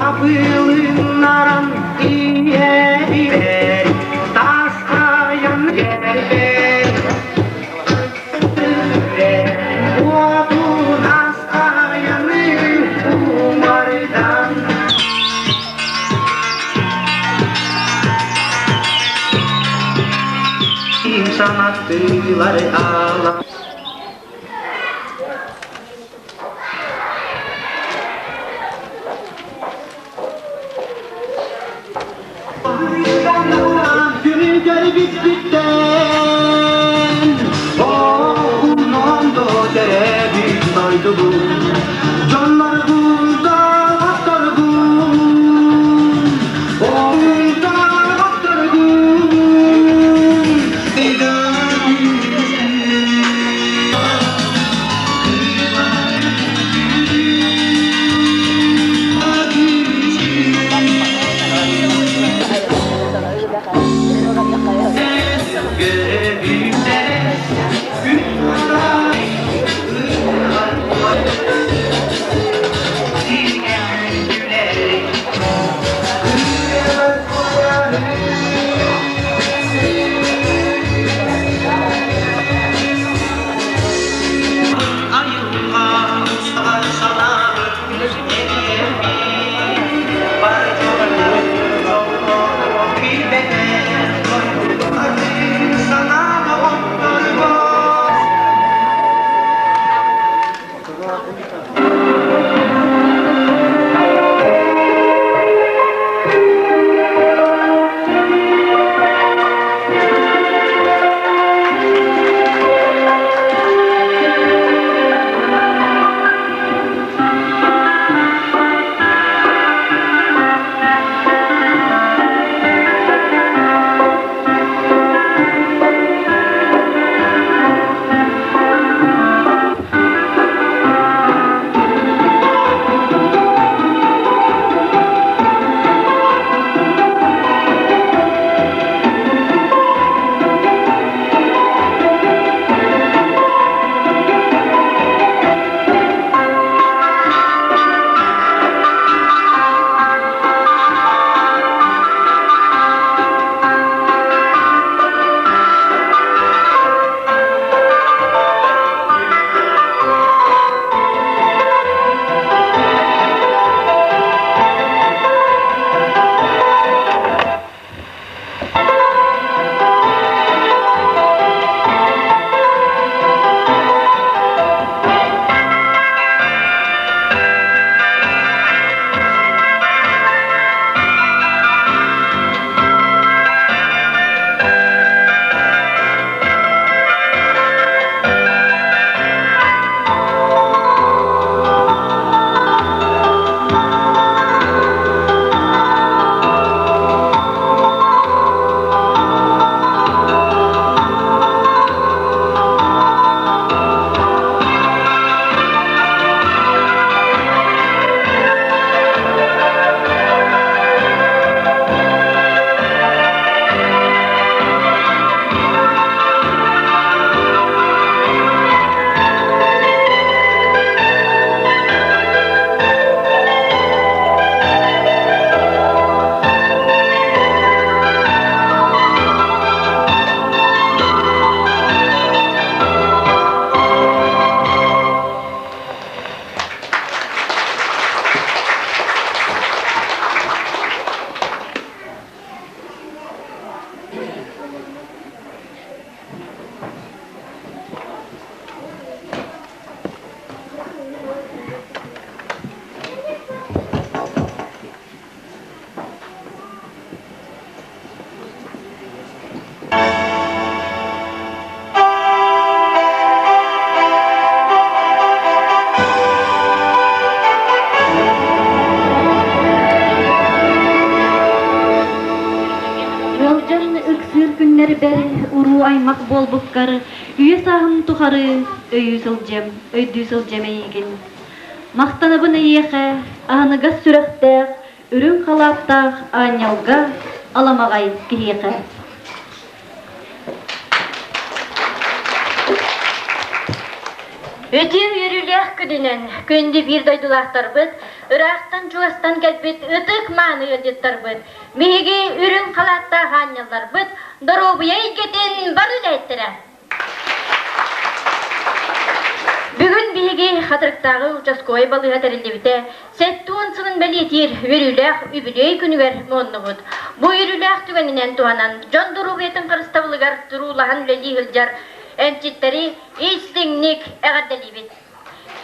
Абылыннаран ийэбэр таскайан кэлбэр Уотун аскайаны умардан Санаттылар ала Ыалдьан ыксыыр күннэрбэр уруу аймах буолбуккар үйэ сааһым тухары өйүү сылдьыам, өйдүү сылдьыам эйигин. Махтанабын эйиэхэ, аһыныгас сүрэхтээх. үрүҥ халааттаах аанньалга аламаҕай киһиэхэ. Үтүө үөрүүлээх күнүнэн күндү биир дойдулаахтарбыт, ыраахтан-чугастан кэлбит ытык-мааны ыалдьыттарбыт, биһиги үрүҥ халааттаах аанньалларбыт, доруобуйа эйгэтин бары үлэһиттэрэ! Бүгүн биһиги Хатырыктааҕы участковай балыыһа тэриллибитэ 70 сылын бэлиэтиир үөрүүлээх үбүлүөй күнүгэр муһуннубут. Бу үөрүүлээх түгэнинэн туһанан дьон доруобуйатын харыстабылыгар туруулаһан үлэлии сылдьар эмчиттэри истиҥник эҕэрдэлиибит.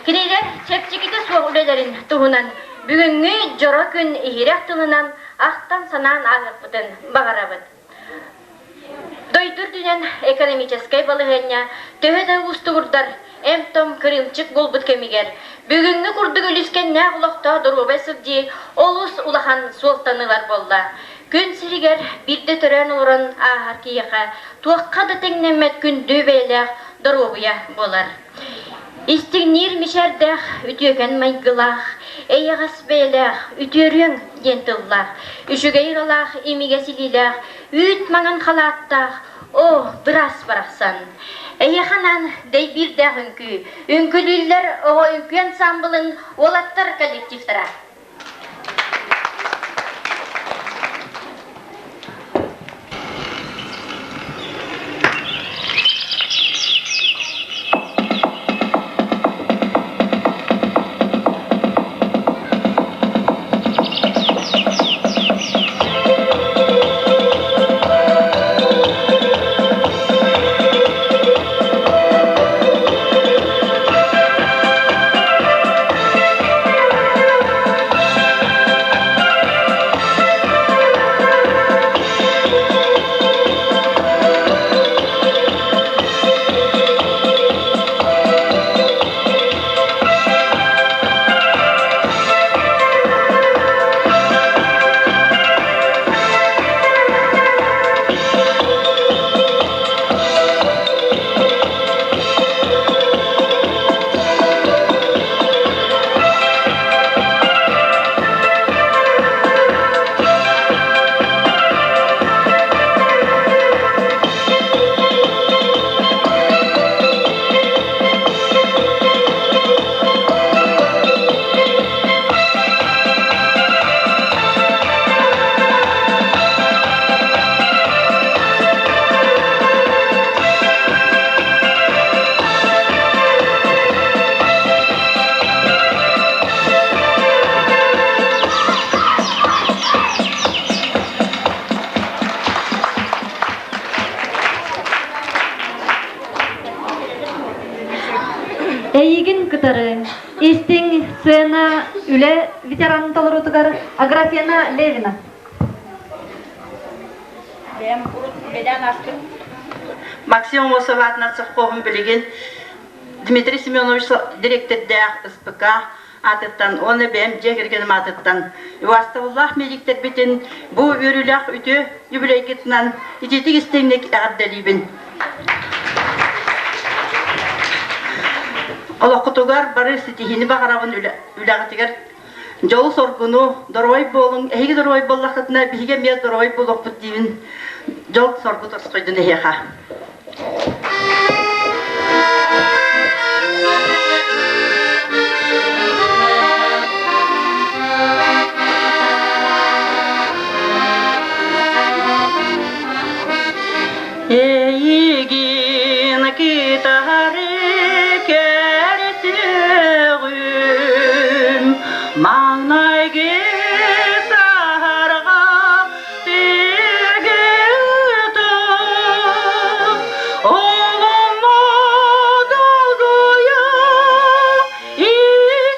Кинилэр чэпчэкитэ суох үлэлэрин туһунан бүгүҥҥү дьоро күн иһирэх тылынан ахтан-санаан ааһыахпытын баҕарабыт. Дойду үрдүнэн экономическай балаһыанньа төһө да уустугурдар, эмп-том кырыымчык буолбут кэмигэр, бүгүҥҥү курдук үлүскэннээх олохтоох доруобай сылдьыы олус улахан суолтаны ылар буолла. Күн сиригэр биирдэ төрөөн олорон ааһар киһиэхэ туохха да тэҥнэммэт күндү бэйэлээх доруобуйа буолар. Истиҥниир мичээрдээх, үтүөкэн майгылаах, эйэҕэс бэйэлээх, үтүөрүөҥ диэн тыллаах, үчүгэй ыралаах, имигэс илиилээх, үүт маҥан халааттаах, оо, быраас барахсан. Эйиэхэ анаан дэйбиирдээх үҥкүү, үҥкүүлүүллэр оҕо үҥкүү ансаамбылын уолаттар коллективтара. Эйигин кытары истиҥ сцена үлэ ветеранын толоруутугар Аграфена Левина. Бэйэм урут үлэлээн ааспыт Максим Аммосов аатынан совхоһум билигин Дмитрий Семенович дириэктэрдээх СПК аатыттан уонна бэйэм дьиэ кэргэним аатыттан убаастабыллаах медиктэрбитин бу үөрүүлээх үтүө юбилейгытынан итиитик истиҥник эҕэрдэлиибин. Олоххутугар бары ситиһиини баҕарабын үлэҕитигэр дьолу-соргуну, доруобай буолуҥ, эһиги доруобай буоллаххытына, биһиги эмиэ доруобай буолуохпут диибин. Дьол-соргу тосхойдун эһиэхэ. Эйигин кытары көрсүөҕүм, маҥнайгы саһарҕа тыгытым, оломо долгуйа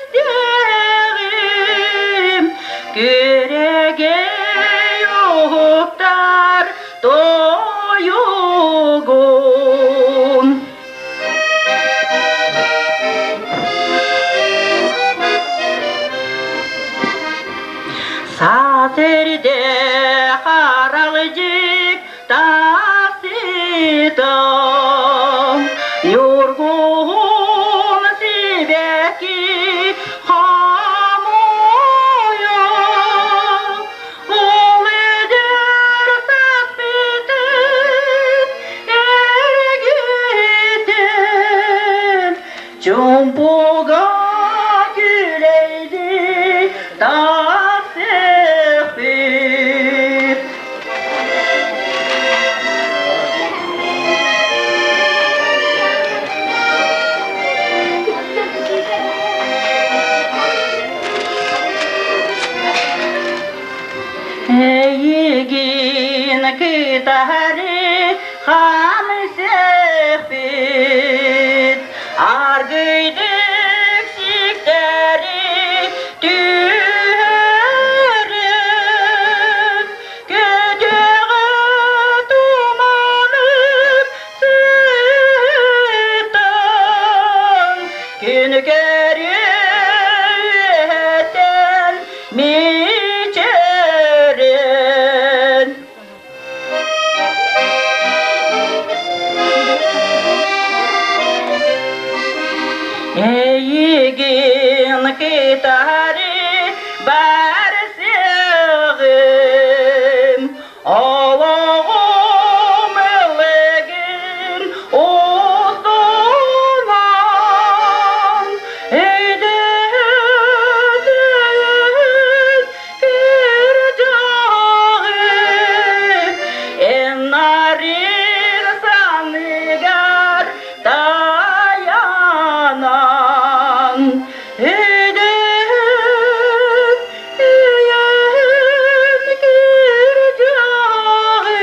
истэҕим, күрэгэй уһуктар тойугун. Саас эрдэ харалдьык тасытым, Ньургуһун сибэкки хомуйан. Эйигин кытары хамсыахпыт, аргыйдык сиктэри түһэрэн, көтөҕө туманып сытан, күн көрүөтэн мичээрин. Эйигин кытары барсыаҕым, Олоҕум ылыгын устунан өйдөөн кырдьаҕы эн нарыыр санныгар тайанан өйдөөн Үйэн кырдьаҕы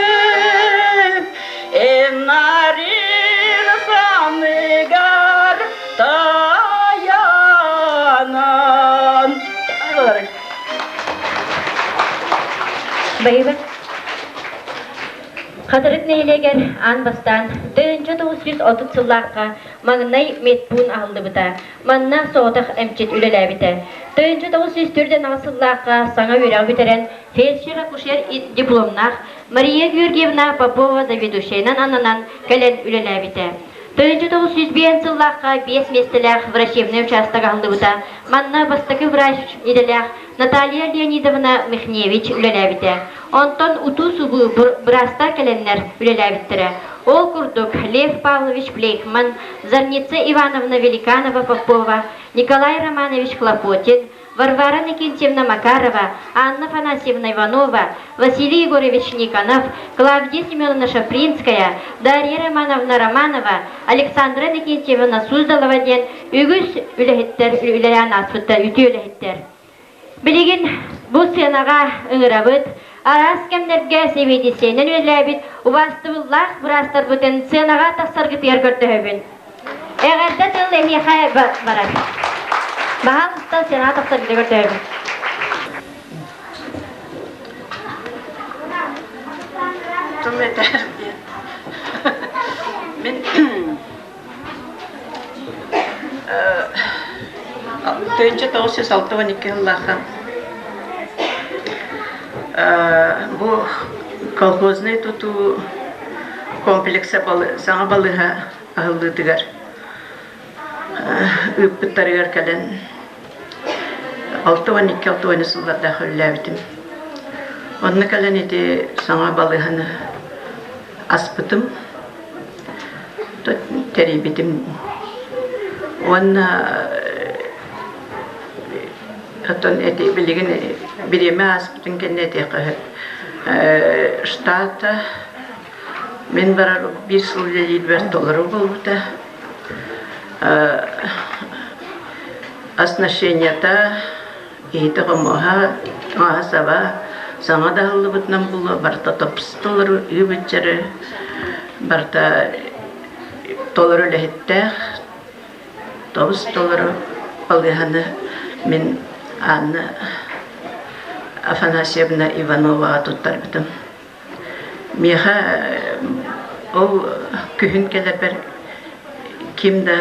эн нарыын санныгар тайанан. Байыба. Хатырык нэһилиэгэр аан бастаан 1930 сыллаахха маҥнай медпуун аһыллыбыта. Манна соҕотох эмчит үлэлээбитэ. 1948 сыллаахха саҥа үөрэҕи бүтэрэн фельдшер-акушер дипломнаах Мария Георгиевна Попова заведующайынан ананан кэлэн үлэлээбитэ. 1905 сыллаахха биэс миэстэлээх врачебнай учаастак аһыллыбыта. Манна бастакы врач идэлээх Наталья Леонидовна Михневич үлэлээбитэ. Онтон утуу-субуу быраастар кэлэннэр үлэлээбиттэрэ. Ол курдук Лев Павлович Плейхман, Зарница Ивановна Великанова-Попова, Николай Романович Хлопотин, Варвара Никитьевна Макарова, Анна Афанасьевна Иванова, Василий Егорович Никонов, Клавдия Семеновна Шапринская, Дарья Романовна Романова, Александра Никитьевна Суздалова диэн үгүс үлэһиттэр үлэлээн ааспыттар, үтүө үлэһиттэр. Билигин бу сыанаҕа ыҥырабыт, араас кэмнэргэ сэбиэдиссэйинэн үлэлээбит убаастыбыллаах быраастарбытын сыанаҕа тахсаргытыгар көрдөһөбүн. Эҕэрдэ тыл эһиэхэ барар. Баһаалыста сыанаҕа тахсаргытыгар көрдөһөбүн. Тыл этэр диэн. Мин 1962 сыллаахха бу колхознай тутуу комплекса саҥа балыыһа аһыллыытыгар ыыппыттарыгар кэлэн 62-63 сыллардаах үлэлээбитим. Онно кэлэн ити саҥа балыыһаны аспытым. тэрийбитим уонна оттон эти билигин бириэмэ ааспытын кэннэ этиэххэ штата мин барар биир сыл үлэлиирбэр толору буолбута оснащениета иһитэ-хомуоһа таҥаһа-саба саҥа да аһыллыбытынан буолуо барыта топстолору ыы-быччары барыта толору үлэһиттээх тобус толору балыыһаны мин Анна Афанасьевна Ивановаҕа туттарбытым. Миэхэ ол күһүн кэлэрбэр ким да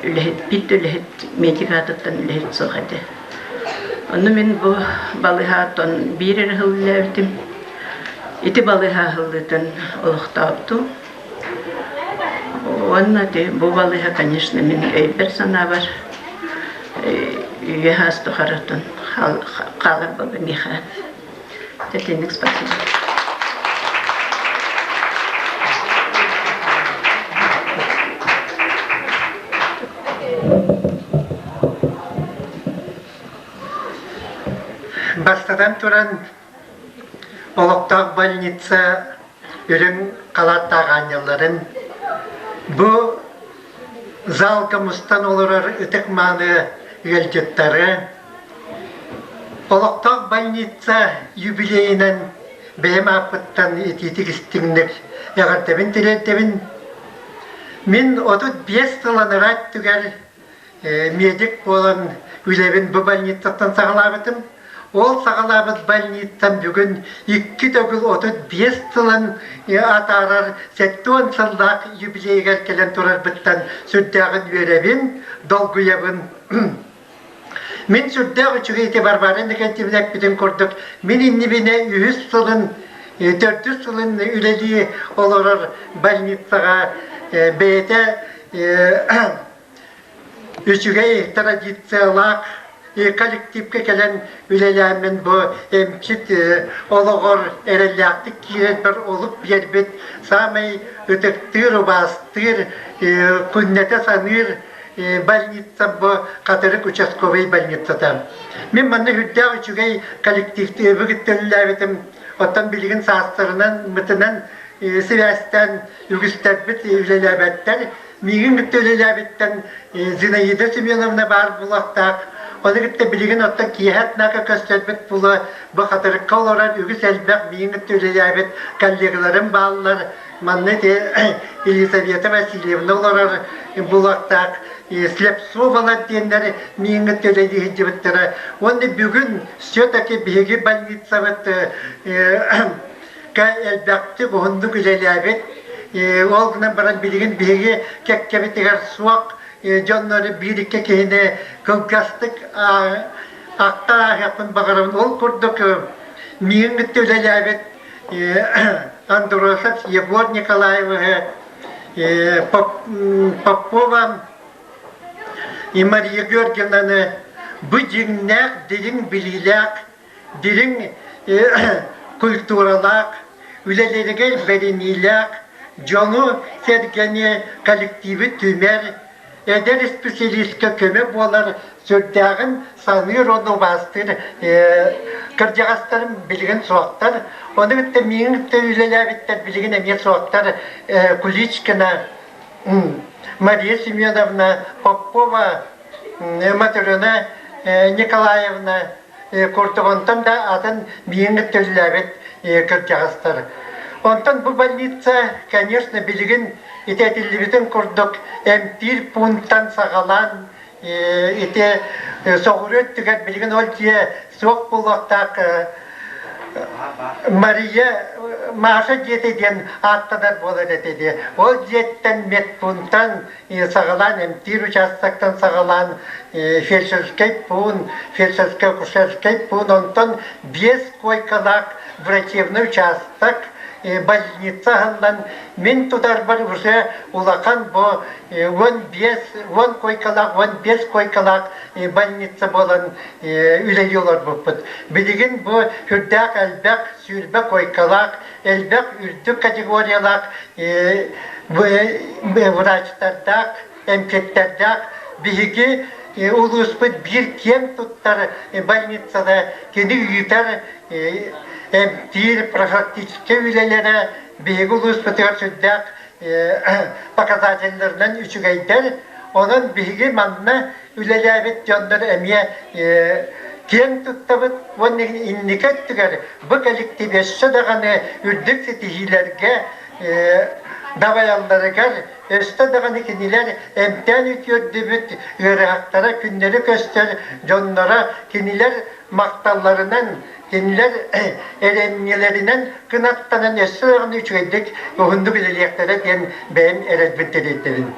үлэһит, биир да үлэһит медик аатыттан үлэһит суох этэ. Онно мин бу балыыһаттан биир эрэ сыл үлэлээбитим. Ити балыыһа аһыллыытын олохтообутум. Уонна ити бу балыыһа, конечно, мин өйбөр-санаабар үйэ саас тухарытын хаалар буолла миэхэ. Итинник спасибо. Бастатан туран, олохтоох больница үрүҥ халааттаах аанньалларын бу залга мустан олорор ытык-мааны ыалдьыттары. Олохтоох больница юбилейынан бэйэм ааппыттан итиитик истиҥник эҕэрдэбин тириэрдэбин. Мин 35 сыл анараа өттүгэр медик буолан үлэбин бу больницаттан саҕалаабытым. Ол саҕалаабыт больницам бүгүн икки төгүл 35 сылын атаарар 70 сыллаах юбилейыгар кэлэн турарбыттан сүрдээҕин үөрэбин, долгуйабын. Мин сүрдээх үчүгэй ити Варвара Иннокентьевна эппитин курдук, мин иннибинэ үһүс сылын, төрдүс сылын үлэлии олорор больницаҕа бэйэтэ үчүгэй традициялаах коллективка кэлэн үлэлээммин бу эмчит олоҕор эрэллээхтик киирэрбэр олук биэрбит саамай ытыктыыр, убаастыыр, күннэтэ саныыр больница бу Хатырык участковай больницата. Мин манна үрдээх үчүгэй коллективтыыбы кытта үлэлээбитим. Оттон билигин саастарынан, мытынан сибээстээн үгүстэрбит үлэлээбэттэр. Миигин кытта үлэлээбиттэн Зинаида Семеновна баар булуохтаах. Ону кытта билигин оттон киэһэ однако көстөрбүт була бу Хатырыкка олорор үгүс элбэх миигин кытта үлэлээбит коллегаларым бааллар. Манна ити Елизавета Васильевна олорор булуохтаах Слепцовалар диэннэр миигин кытта үлэлии сылдьыбыттара. Уонна бүгүн все-таки биһиги больницабыт элбэхтик уһуннук үлэлээбит. Ол гынан баран билигин биһиги кэккэбитигэр суох дьоннору биир-икки киһини кылгастык ахтар ааһыахпын баҕарабын. Ол курдук миигин кытта үлэлээбит Андросов Егор Николаевиһы, Попова и Мария Георгиевнаны бу дьиҥнээх дириҥ билиилээх, дириҥ культуралаах, үлэлэригэр бэриниилээх дьону-сэргэни, коллективы түмэр, эдэр исписэлиискэ көмө буолар сүрдээҕин саныыр уонна убаастыыр кырдьаҕастарым билигин суохтар. Ону кытта миигин кытта үлэлээбиттэр билигин эмиэ суохтар Куличкина Мария Семеновна Попова Матрена Николаевна курдук онтон да атын миигин кытта үлэлээбит кырдьаҕастар. Онтон бу больница, конечно, билигин ити этиллибитин курдук эмтиир пунктан саҕалаан ити соҕуруу өттүгэр билигин ол дьиэ суох буолуохтаах Мария Маша дьиэтэ диэн ааттанар буолар этэ дии. Ол дьиэттэн медпунктан саҕалаан эмтиир участоктан саҕалаан фельдшерскэй пуун, фельдшерскэй-акушерскай пуун, онтон биэс койкалаах врачебный участок, больница аһыллан мин тутарбар уже улахан бу 15 10 койкалаах 15 койкалаах больница буолан үлэлии олорбуппут. Билигин бу сүрдээх элбэх сүүрбэ койкалаах, элбэх үрдүк категориялаах врачтардаах, эмчиттэрдээх биһиги улууспут биир киэн туттар больницада кини ыытар эмтиир профилактическай үлэлэрэ биһиги улууспутугар сүрдээх показателлэринэн үчүгэйдэр. Онон биһиги манна үлэлээбит дьоннор эмиэ киэн туттабыт уонна инники өттүгэр бу коллектив өссө даҕаны үрдүк ситиһиилэргэ дабайалларыгар өссө даҕаны кинилэр эмтээн үтүөрдүбүт ыарыһахтара күннэри көстөр дьонноро кинилэр махталларынан кинилэр эрэмньилэринэн кынаттанан өссө даҕаны үчүгэйдик уһуннук үлэлиэхтэрэ диэн бэйэм эрэлбин тириэрдэбин.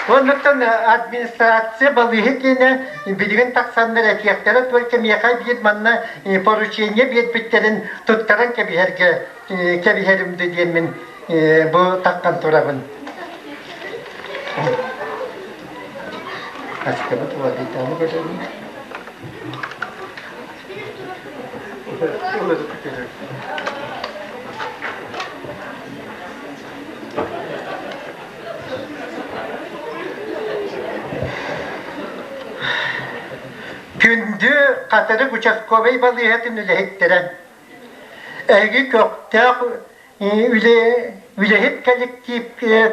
Оннуктан администрация балыыһа киэнэ билигин тахсаннар этиэхтэрэ только миэхэ биир манна поручение биэрбиттэрин туттаран кэбиһэргэ кэбиһэрим диэммин бу таххан турабын. Ачкабыт владытаны көрөбүн. Күндү Хатырык участковай балыыһатын үлэһиттэрэ, эһиги көхтөөх үлэ Үлэһит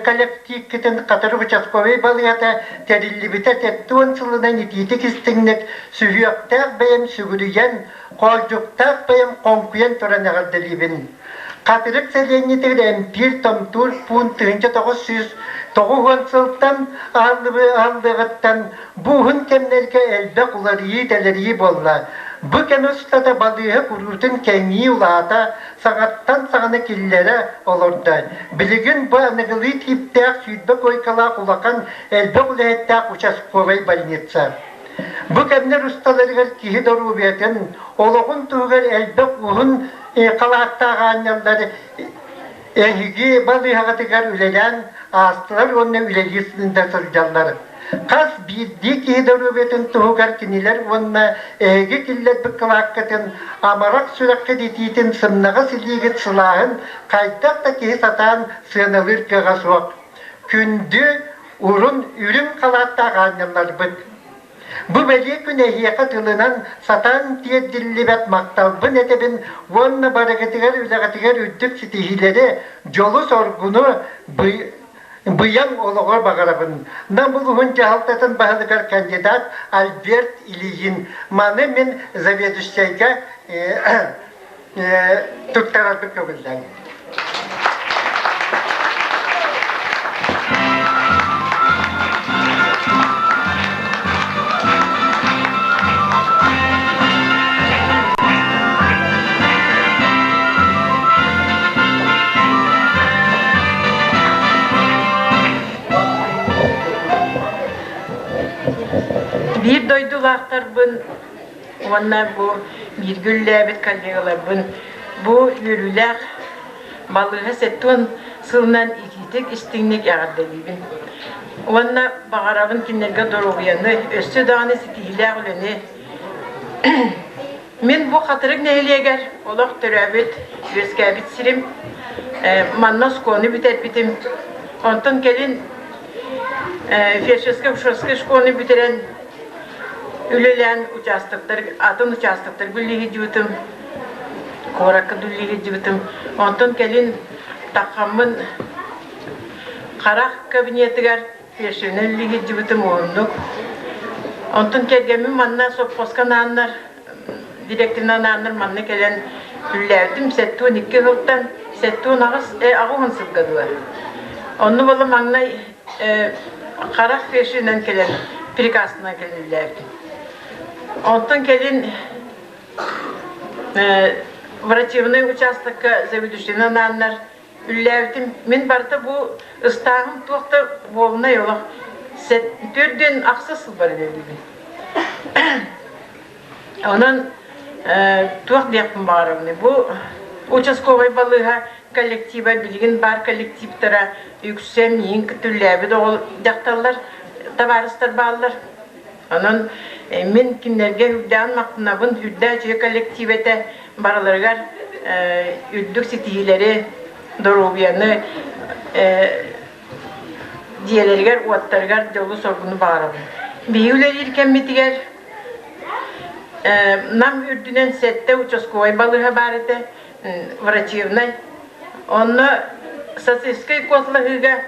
коллективкитин Хатырык участковай балыыһата тэриллибитэ 70 сылынан итиитик истиҥник сүһүөхтээх бэйэм сүгүрүйэн, хоолдьуктаах бэйэм хоҥкуйан туран эҕэрдэлиибин. Хатырык сэлиэнньэтигэр эмтиир-томтуур пуун 1990 сылтан аһыллыаҕыттан бу уһун кэмнэргэ элбэх уларыйыы-тэлэрийии буолла. Бу кэм устата балыыһа куруутун кэҥии улаата, саҥаттан саҥаны киллэрэ олордо. Билигин бу аныгылыы тииптээх 20 куойкалаах улахан элбэх үлэһиттээх участковай больница. Бу кэмнэр усталарыгар киһи доруобуйатын, олоҕун туһугар элбэх уһун халааттаах аанньаллар эһиги балыыһаҕытыгар үлэлээн аастылар уонна үлэлии да сылдьаллар. Хас биирдии киһи доруобуйатын туһугар кинилэр уонна эһиги киллэрбит кылааккытын, амарах сүрэххит итиитин, сымнаҕас илиигит сылааһын хайдах да киһи сатаан сыаналыыр кыаҕа суох. Күндү, урун, үрүҥ халааттаах аанньалларбыт. Бу бэлиэ күн эһиэхэ тылынан сатаан тиэрдиллибэт махталбын этэбин уонна барыгытыгар үлэҕитигэр үрдүк ситиһиилэри, дьолу-соргуну быйаҥ олоҕор баҕарабын. Нам улууһун дьаһалтатын баһылыгар кандидат Альберт Ильин. Маны мин заведующайга туттарарбын көҥүллээҥ. Биир дойдулаахтарбын уонна бу бииргэ үлэлээбит коллегаларбын бу үөрүүлээх балыыһа 70 сылынан итиитик истиҥник эҕэрдэлиибин. Уонна баҕарабын кинилэргэ доруобуйаны, өссө даҕаны ситиһиилээх үлэни. Мин бу Хатырык нэһилиэгэр олох төрөөбүт, үөскээбит сирим. Манна оскуоланы бүтэрбитим. Онтон кэлин фельдшерско-акушерскай школаны бүтэрэн үлэлээн участоктар, атын участоктарга үлэлии сылдьыбытым, куоракка да үлэлии сылдьыбытым. Онтон кэлин таххаммын харах кабинетыгар фельдшеринэн үлэлии сылдьыбытым уһуннук. Онтон кэргэммин манна сопхуоска анааннар, директорынан анааннар манна кэлэн үлэлээбитим 72 сылтан 78 80 сылга дылы. Онно буола маҥнай харах фельдшеринэн кэлэн приказынан кэлэн үлэлээбитим. Онтон кэлин врачебный участокка заведующайынан анааннар үлэлээбитим. Мин барыта бу ыстааһым туох да буолунай олох төрдүөн ахсыс сылбар үлэлиибин. Онон туох диэхпин баҕарабыный бу участковай балыыһа коллектива билигин баар коллективтара үксэ миигин кытта үлэлээбит оҕо дьахталлар табаарыстар бааллар. Онон мин кинилэргэ үрдээн махтанабын, үрдээх үчүгэй коллектив этэ барыларыгар үрдүк ситиһиилэри, доруобуйаны, дьиэлэригэр-уоттарыгар дьолу-соргуну баҕарабын. Биһиги үлэлиир кэммитигэр Нам үрдүнэн сэттэ участковай балыыһа баар этэ, врачебнай. Онно социальскай куотлаһыыга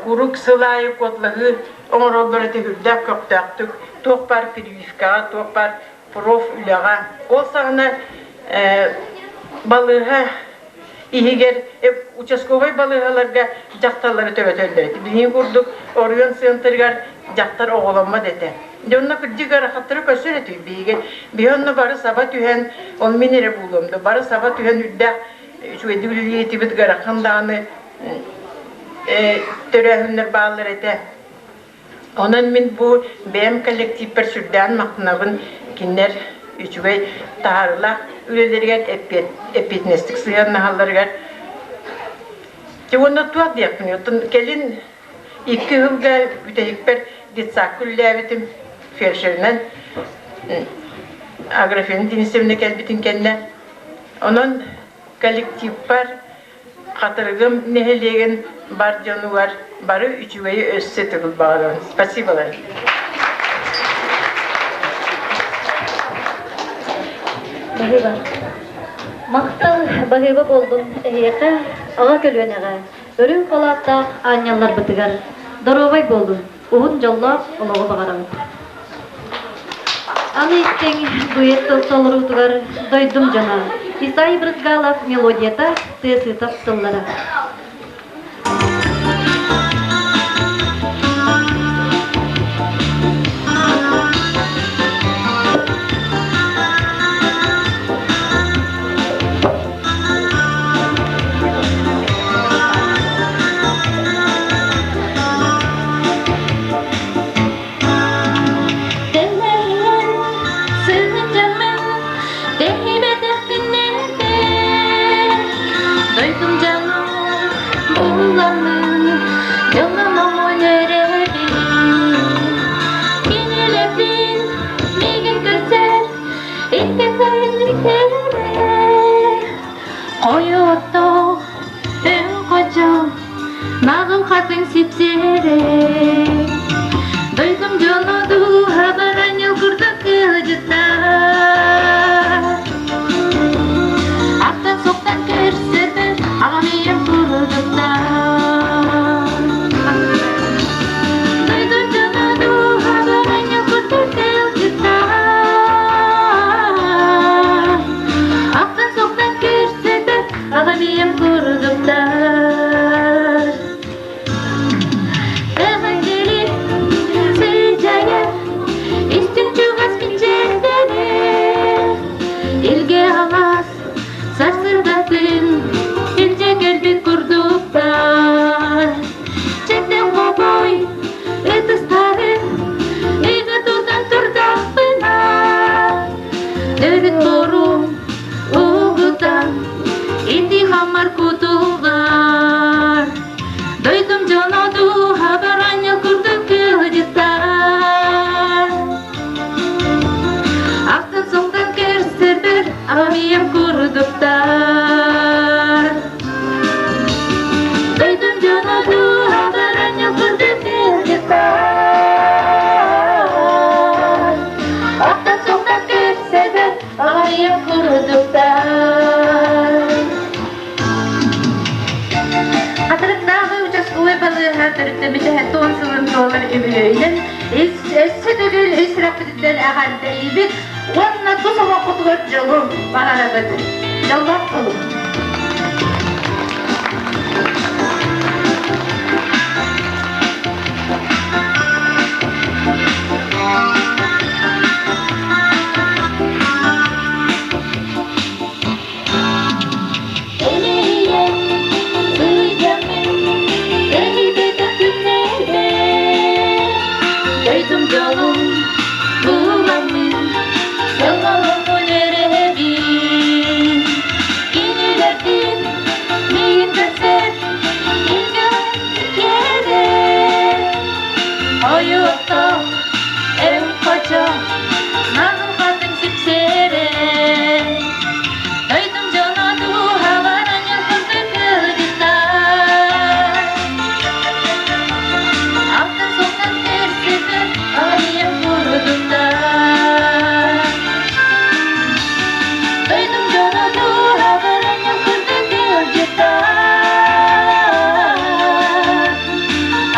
куруук сыл аайы куотлаһыы оҥороллор этэ үрдээх көхтөөхтүк, туох баар прививкаҕа, туох баар проф үлэҕэ. Ол саҕана балыыһа иһигэр участковай балыыһаларга дьахталлары төрөтөллөр этэ. Билигин курдук оройуон центрыгар дьахтар оҕоломмот этэ. Дьэ онно кырдьык ыарахаттары көрсөр этибит биһиги. Биһи онно бары саба түһэн, ол мин эрэ буолуом да, бары саба түһэн үрдээх үчүгэйдик үлэлиир этибит, ыарахан даҕаны төрөөһүннэр бааллар этэ. Онон мин бу бэйэм коллективпэр сүрдээн махтанабын, кинилэр үчүгэй таһаарыылаах үлэлэригэр эппиэтинэстик сыһыаннаһалларыгар. Дьэ уонна туох диэхпиний, оттон кэлин икки сылга бүтэһикпэр детсадка үлэлээбитим, фельдшеринэн Аграфена Денисовна кэлбитин кэннэ. Онон коллективпар Хатырыгым нэһилиэгин бар дьонугар бары үчүгэйи өссө төгүл баҕарабын. Спасибо. Баһыыба. Махтал баһыыба буоллун эһиэхэ, аҕа көлүөнэҕэ. Үрүҥ халааттаах аанньалларбытыгар доруобай буолун, уһун дьоллоох олоҕу баҕарабыт. Аны истиҥ дуэт тыл толоруутугар дойдум дьоно Исай Брызгалов мелодията Тыасыытов тыллара. Дойдум дьоно булламмын, дьоллон оҥон эрэбин. Кинилэрдин миигин көрсөр, икки Хойуоттоох өҥ хочо, наҕыл хатыҥ сипсиэрэ. Дойдум дьоно дууһабар анньыл курдук кыалдьыттар. Аттан-суктан көрсөрбөр аҕам ийэм курдуктар. Дойдум дьоно дууһабар анньыл курдук кыалдьыттар. Аттан-суктан көрсөрбөр аҕам ийэм курдуктар. Эҕэрдэлиир сыдьаайа, истиҥ чугас мичээрдэрэ, Илгэ алаас сарсыардатын илдьэ кэлбит курдуктар. Чэтэн хобой ытыстарын ыга тутан турдахпына, Төрүт буорум угутан ити хамар кутуллар. Дойдум дьоно дууһабар аанньал курдук кыалдьыттар. Ахтан-соҥтон көрсөрбөр аҕам ийэм курдуктар. Дойдум дьоно дууһабар аанньал курдук кыалдьыттар. Ахтан-соҥтон көрсөрбөр аҕам ийэм курдуктар. Хатырыктааҕы участковай балыыһа төрүттэммитэ 70 сылын туолар үбүлүөйүнэн өссө төгүл үс сүрэхпититтэн эҕэрдэлиибит уонна тус олоххутугар дьолу баҕарабыт. Дьоллоох буолуҥ! Элэйэн сылдьаммын эһибэтэх күннэрбэр Дойдум дьолум буламмын дьолломмун эрэбин Кинилэрдин миигин көрсөр илгэ кэрэ Ойуохтоох өҥ хочо наҕылҕатын сипсиэрэ Дойдум дьоно дууһабар анньар курдук кыалдьыттар. Алтан суолтан көрсүбүт айым курдуктар. Дойдум дьоно дууһабар анньар курдук кыалдьыттар.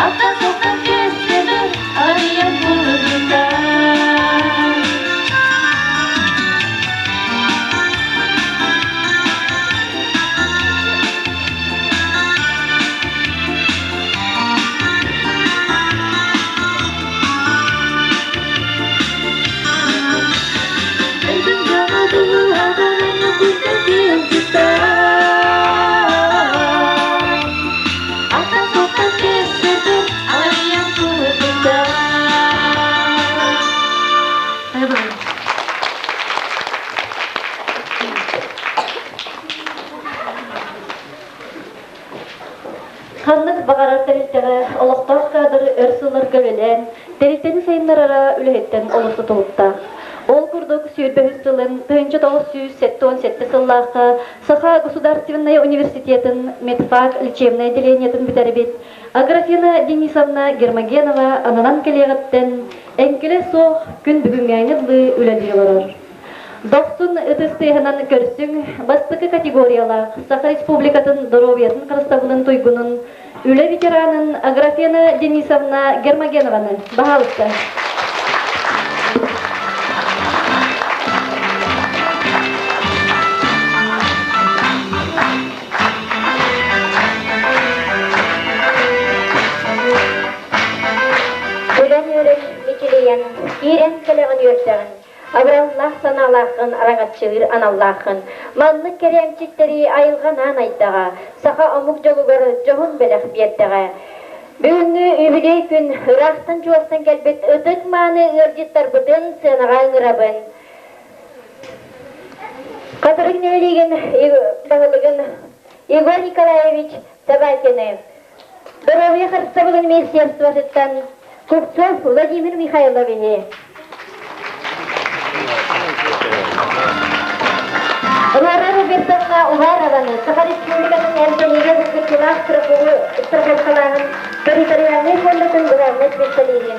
Алтан суолтан көрсүбүт айым курдуктар. Ханнык баҕарар тэрилтэҕэ олохтоох каадыры өр сылларга үлэлээн, тэрилтэни сайыннарара үлэһиттэн олус тутулуктаах. Ол курдук, 25 сылын 1977 сыллаахха Саха государственнай университетын медфак лечебнай отделениетын бүтэрбит Аграфена Денисовна Гермогенова ананан кэлиэҕиттэн эҥкилэ суох күн бүгүҥҥээҥи дылы үлэлии олорор. Дохсун ытыс тыаһынан көрсүҥ бастакы категориялаах Саха Республикатын доруобуйатын харыстабылын туйгунун, үлэ ветеранын Аграфена Денисовна Гермогенованы, баһаалыста. Күлэн үөрэн мичилийэн, киирэн кэлэҕин үөрдэҕин, абыраллаах санаалааххын араҥаччылыыр аналлааххын. Маннык кэрэ эмчиттэри айылҕанаан айдаҕа, саха омук дьолугар дьоһун бэлэх биэрдэҕэ. Бүгүҥҥү үбүлүөй күн ыраахтан-чугастан кэлбит ытык-мааны ыалдьыттарбытын сыанаҕа ыҥырабын. Хатырык нэһилиэгин баһылыгын Егор Николаевич Собакины, Доруобуйа харыстабылын министерствотыттан Купцов Владимир Михайловиһы, Рора Робертовна Уварованы Саха Республикатын эмтэниигэ булгуччулаах страховкалааһын территориальнай фондатын главнай специалиһин,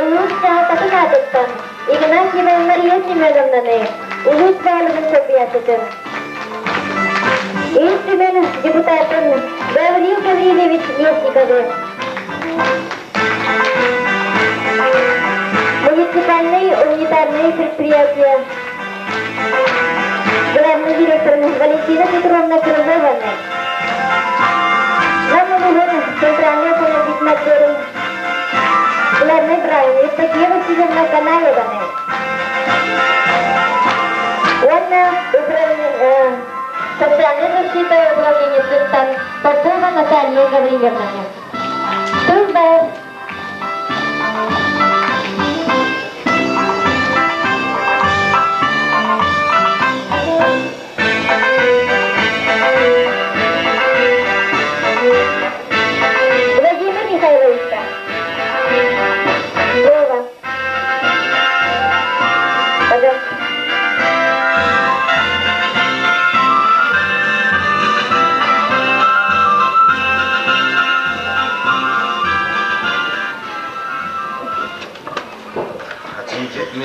улуус дьаһалтатын аатыттан Игнатьева Мария Семеновнаны улуус баһылыгын солбуйааччытын, Ил Түмэн депутатын Гаврил Гаврильевич Местниковы, муниципальнай унитарное предприятие главный директорын Валентина Петровна Крылованы, Нам улуһун центральный автомобильный главный правильный Евдокия Васильевна Канаеваны уонна социальная защита управлениетыттан Попова Наталья Гаврильевнаны. Тыл баар. Владимир Михайловичка. Вова. Пожалуйста.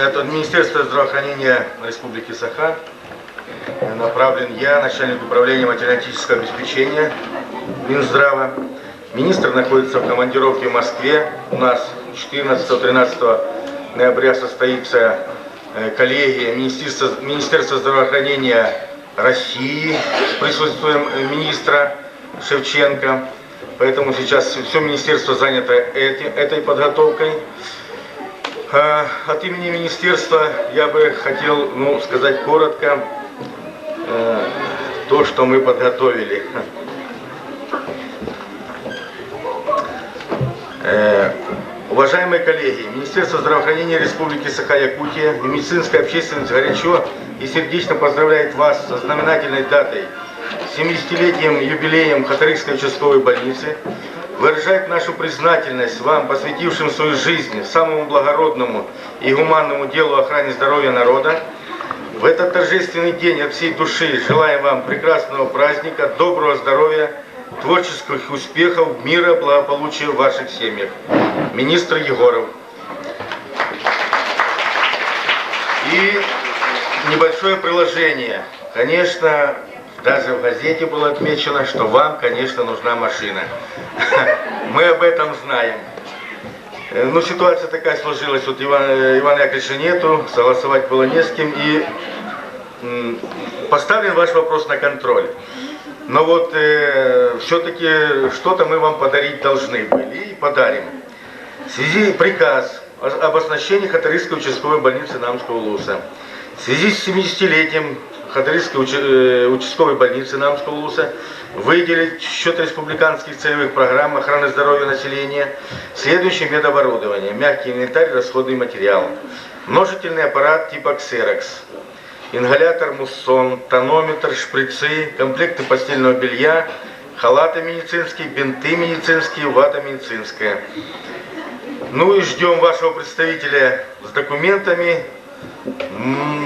От Министерства здравоохранения Республики Саха направлен я, начальник управления материально-технического обеспечения Минздрава. Министр находится в командировке в Москве. У нас 14-13 ноября состоится коллегия Министерства здравоохранения России с присутствием министра Шевченко. Поэтому сейчас все министерство занято этой подготовкой. От имени министерства я бы хотел, ну, сказать коротко то, что мы подготовили. Уважаемые коллеги, Министерство здравоохранения Республики Саха-Якутия и медицинская общественность горячо и сердечно поздравляет вас со знаменательной датой 70-летним юбилеем Хатырыкской участковой больницы, выражает нашу признательность вам, посвятившим свою жизнь самому благородному и гуманному делу охране здоровья народа. В этот торжественный день от всей души желаем вам прекрасного праздника, доброго здоровья, творческих успехов, мира, благополучия в ваших семьях. Министр Егоров. И небольшое приложение. Конечно, даже в газете было отмечено, что вам, конечно, нужна машина. Мы об этом знаем. Ну, ситуация такая сложилась, вот Ивана Яковлевича нету, согласовать было не с кем, и поставлен ваш вопрос на контроль. Но вот все-таки что-то мы вам подарить должны были и подарим. В связи приказ об оснащении Хатырыкской участковой больницы Намского улуса. В связи с 70-летием Хатырыкской участковой больницы Намского улуса выделить в счет республиканских целевых программ охраны здоровья населения следующее медоборудование: мягкий инвентарь, расходный материал, множительный аппарат типа «Ксерокс», ингалятор «Муссон», тонометр, шприцы, комплекты постельного белья, халаты медицинские, бинты медицинские, вата медицинская. Ну и ждем вашего представителя с документами.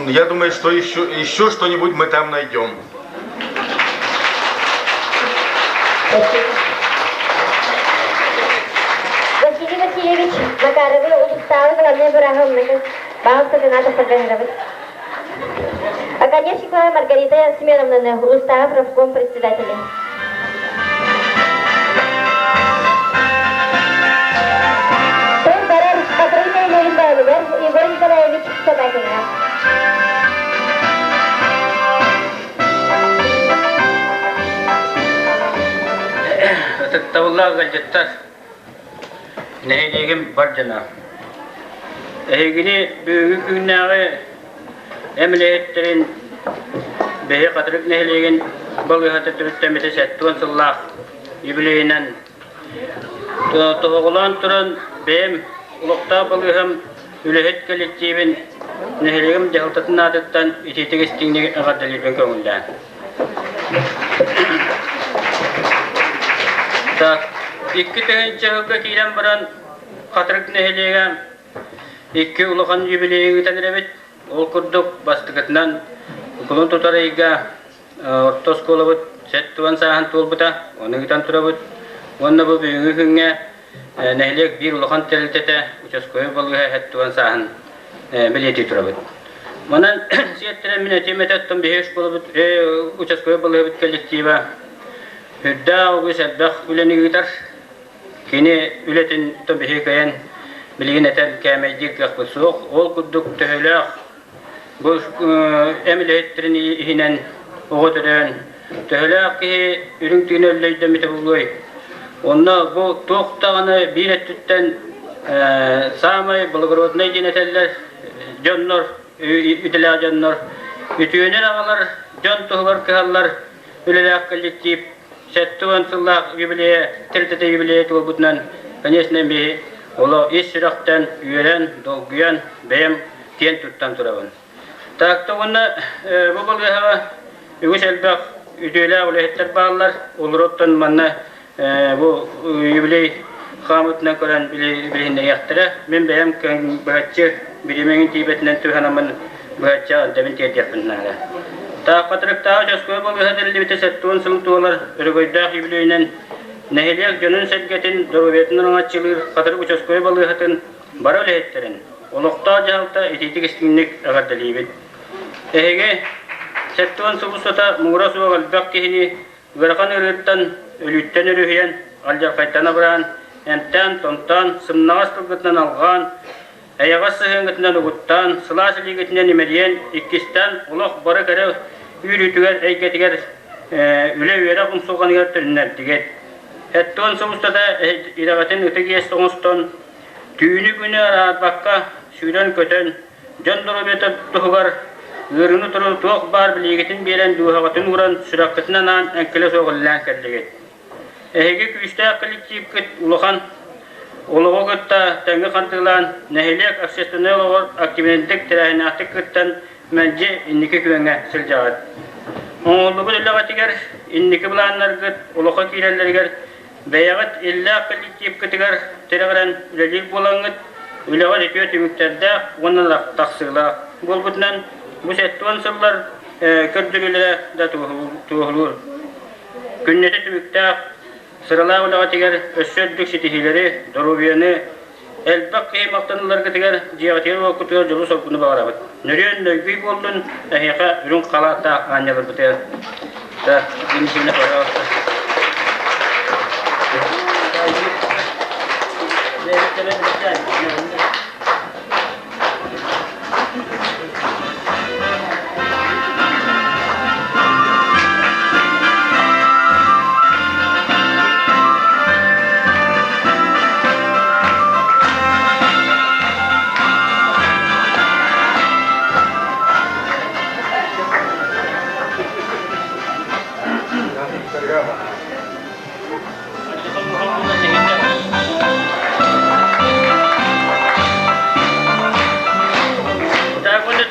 Я думаю, что еще что-нибудь мы там найдем. Василий Васильевич Макаровы улуустааҕы главнай бырааһы Баҕа сатанаата саргыһырабыт. Оконешникова Маргарита Семеновнаны, улуустааҕы профком председателин. Тыл барар Хатырык нэһилиэгин баһылыгар Егор Николаевич Собакиҥҥа. Ытыктабыллаах ыалдьыттар, нэһилиэгим бар дьоно. Эһигини бүгүҥҥү күннээҕи эмилэһиттэрин бэһи Хатырык нэһилиэгин балыыһата төрүттэммитэ 70 сыллаах юбилейынан тоһоҕолоон туран бэйэм олохтоох балыыһам үлэһит коллективин нэһилиэгим дьаһалтатын аатыттан итиитик истиҥник эҕэрдэлиирбин көҥүллээн. Так, 2000 сылга киирэн баран Хатырык нэһилиэгэ икки улахан юбилейы ыытан эрэбит. Ол курдук бастакытынан кулун тутар ыйга орто оскуолабыт 70 сааһын туолбута, ону ыытан турабыт. Уонна бу бүгүҥҥү күҥҥэ нэһилиэк биир улахан тэрилтэтэ участковай балыыһа 70 сааһын бэлиэтии турабыт. Манан сиэттэрэн мин этиэм этэ, оттон биһиги школабыт участковай балыыһабыт коллектива үрдээх үгүс элбэх үлэни ыытар. Кини үлэтин биһиги кыайан билигин этэн кээмэйдиир кыахпыт суох. Ол курдук төһөлөөх бу эм үлэһиттэрин иһинэн оҕо төрөөн, төһөлөөх киһи үрүҥ тыына өллөйдөммүтэ буолуой? Онно бу туох даҕаны биир өттүттэн саамай благороднай диэн этэллэр дьоннор, идэлээх дьоннор, үтүөнү аҕалар дьон туһугар кыһаллар үлэлээх коллектив 70 сыллаах юбилейа, тэрилтэтэ юбилейа туолбутунан, конечно, биһи оло ис сүрэхтэн үөрэн, долгуйан, бэйэм киэн туттан турабын. Таатта уонна бу балыыһаҕа үгүс элбэх үтүөлээх үлэһиттэр бааллар. Олороттон манна бу юбилей хаамытынан көрөн билиһиннэриэхтэрэ. Мин бэйэм быһаччы бириэмэҥин тиийбэтинэн түһэнаммын быһаччы альдабын тиэрдиэхпин наада. Тааххатырыктааҕы участковай балыыһа тэриллибитэ 70 сыл туолар өрөгөйдөөх юбилейинэн нэһилиэк дьонун-сэргэтин доруобуйатын араҥаччылыыр Хатырык участковай балыыһатын бары үлэһиттэрин, олохтоох дьаһалта итиитик-истиҥник эҕэрдэлиибит. Эһиги 70 сыл устата муҥура суох элбэх киһини Ыарахан ыарыыттан, өлүүттэн өрүһүйэн, алдьархайтан абыраан, эмтээн-томтоон, сымнаҕас тылгытынан алҕаан, эйэҕэс сыһыаҥҥытынан угуттаан, сылаас илиигитинэн имэрийэн, иккистээн олох бары кэрэ үүрүүтүгэр, эйгэтигэр үлэ-үөрэх умсулҕаныгар төннөрдүгүт. Эттуон сыл устата идэҕитин ытык иэс оҥостон, түүнү-күнү араарбакка сүүрэн-көтөн, Дьон доруобуйата туһугар ыарыыны туруу туох баар билиигитин биэрэн, дууһаҕытын ууран, сүрэххитин анаан эҥкилэ суох үлэлээн кэллигит. Эһиги күүстээх коллективкыт улахан олоҕу кытта тэҥҥэ хантыылаан, нэһилиэк общественнай олоҕор активнайдык, тэрээһиннээхтик кыттан, мэлдьи инники күөҥҥэ сылдьаҕыт. Оҥоһуллубут үлэҕитигэр инники былааннаргыт олоххо киирэллэригэр Бэйэҕит иллээх коллективкытыгар тирэҕирэн үлэлиир буолаҥҥыт, үлэҕит үтүө түмүктэрдээх уонна тахсыылаах буолбутунан бу 70 сыллар көрдөрүүлэрэ да туоһулуур. Күннэтэ түмүктээх, сыралаах үлэҕитигэр өссө үрдүк ситиһиилэри, доруобуйаны, элбэх киһи махтаналларгытыгар, дьиэҕитигэр-уоккутугар дьолу-соргуну баҕарабыт. Нөрүөн нөйгүй буоллун, эһиэхэ үрүҥ халааттаах аанньаларбытыгар. Да, инники пожалуйста.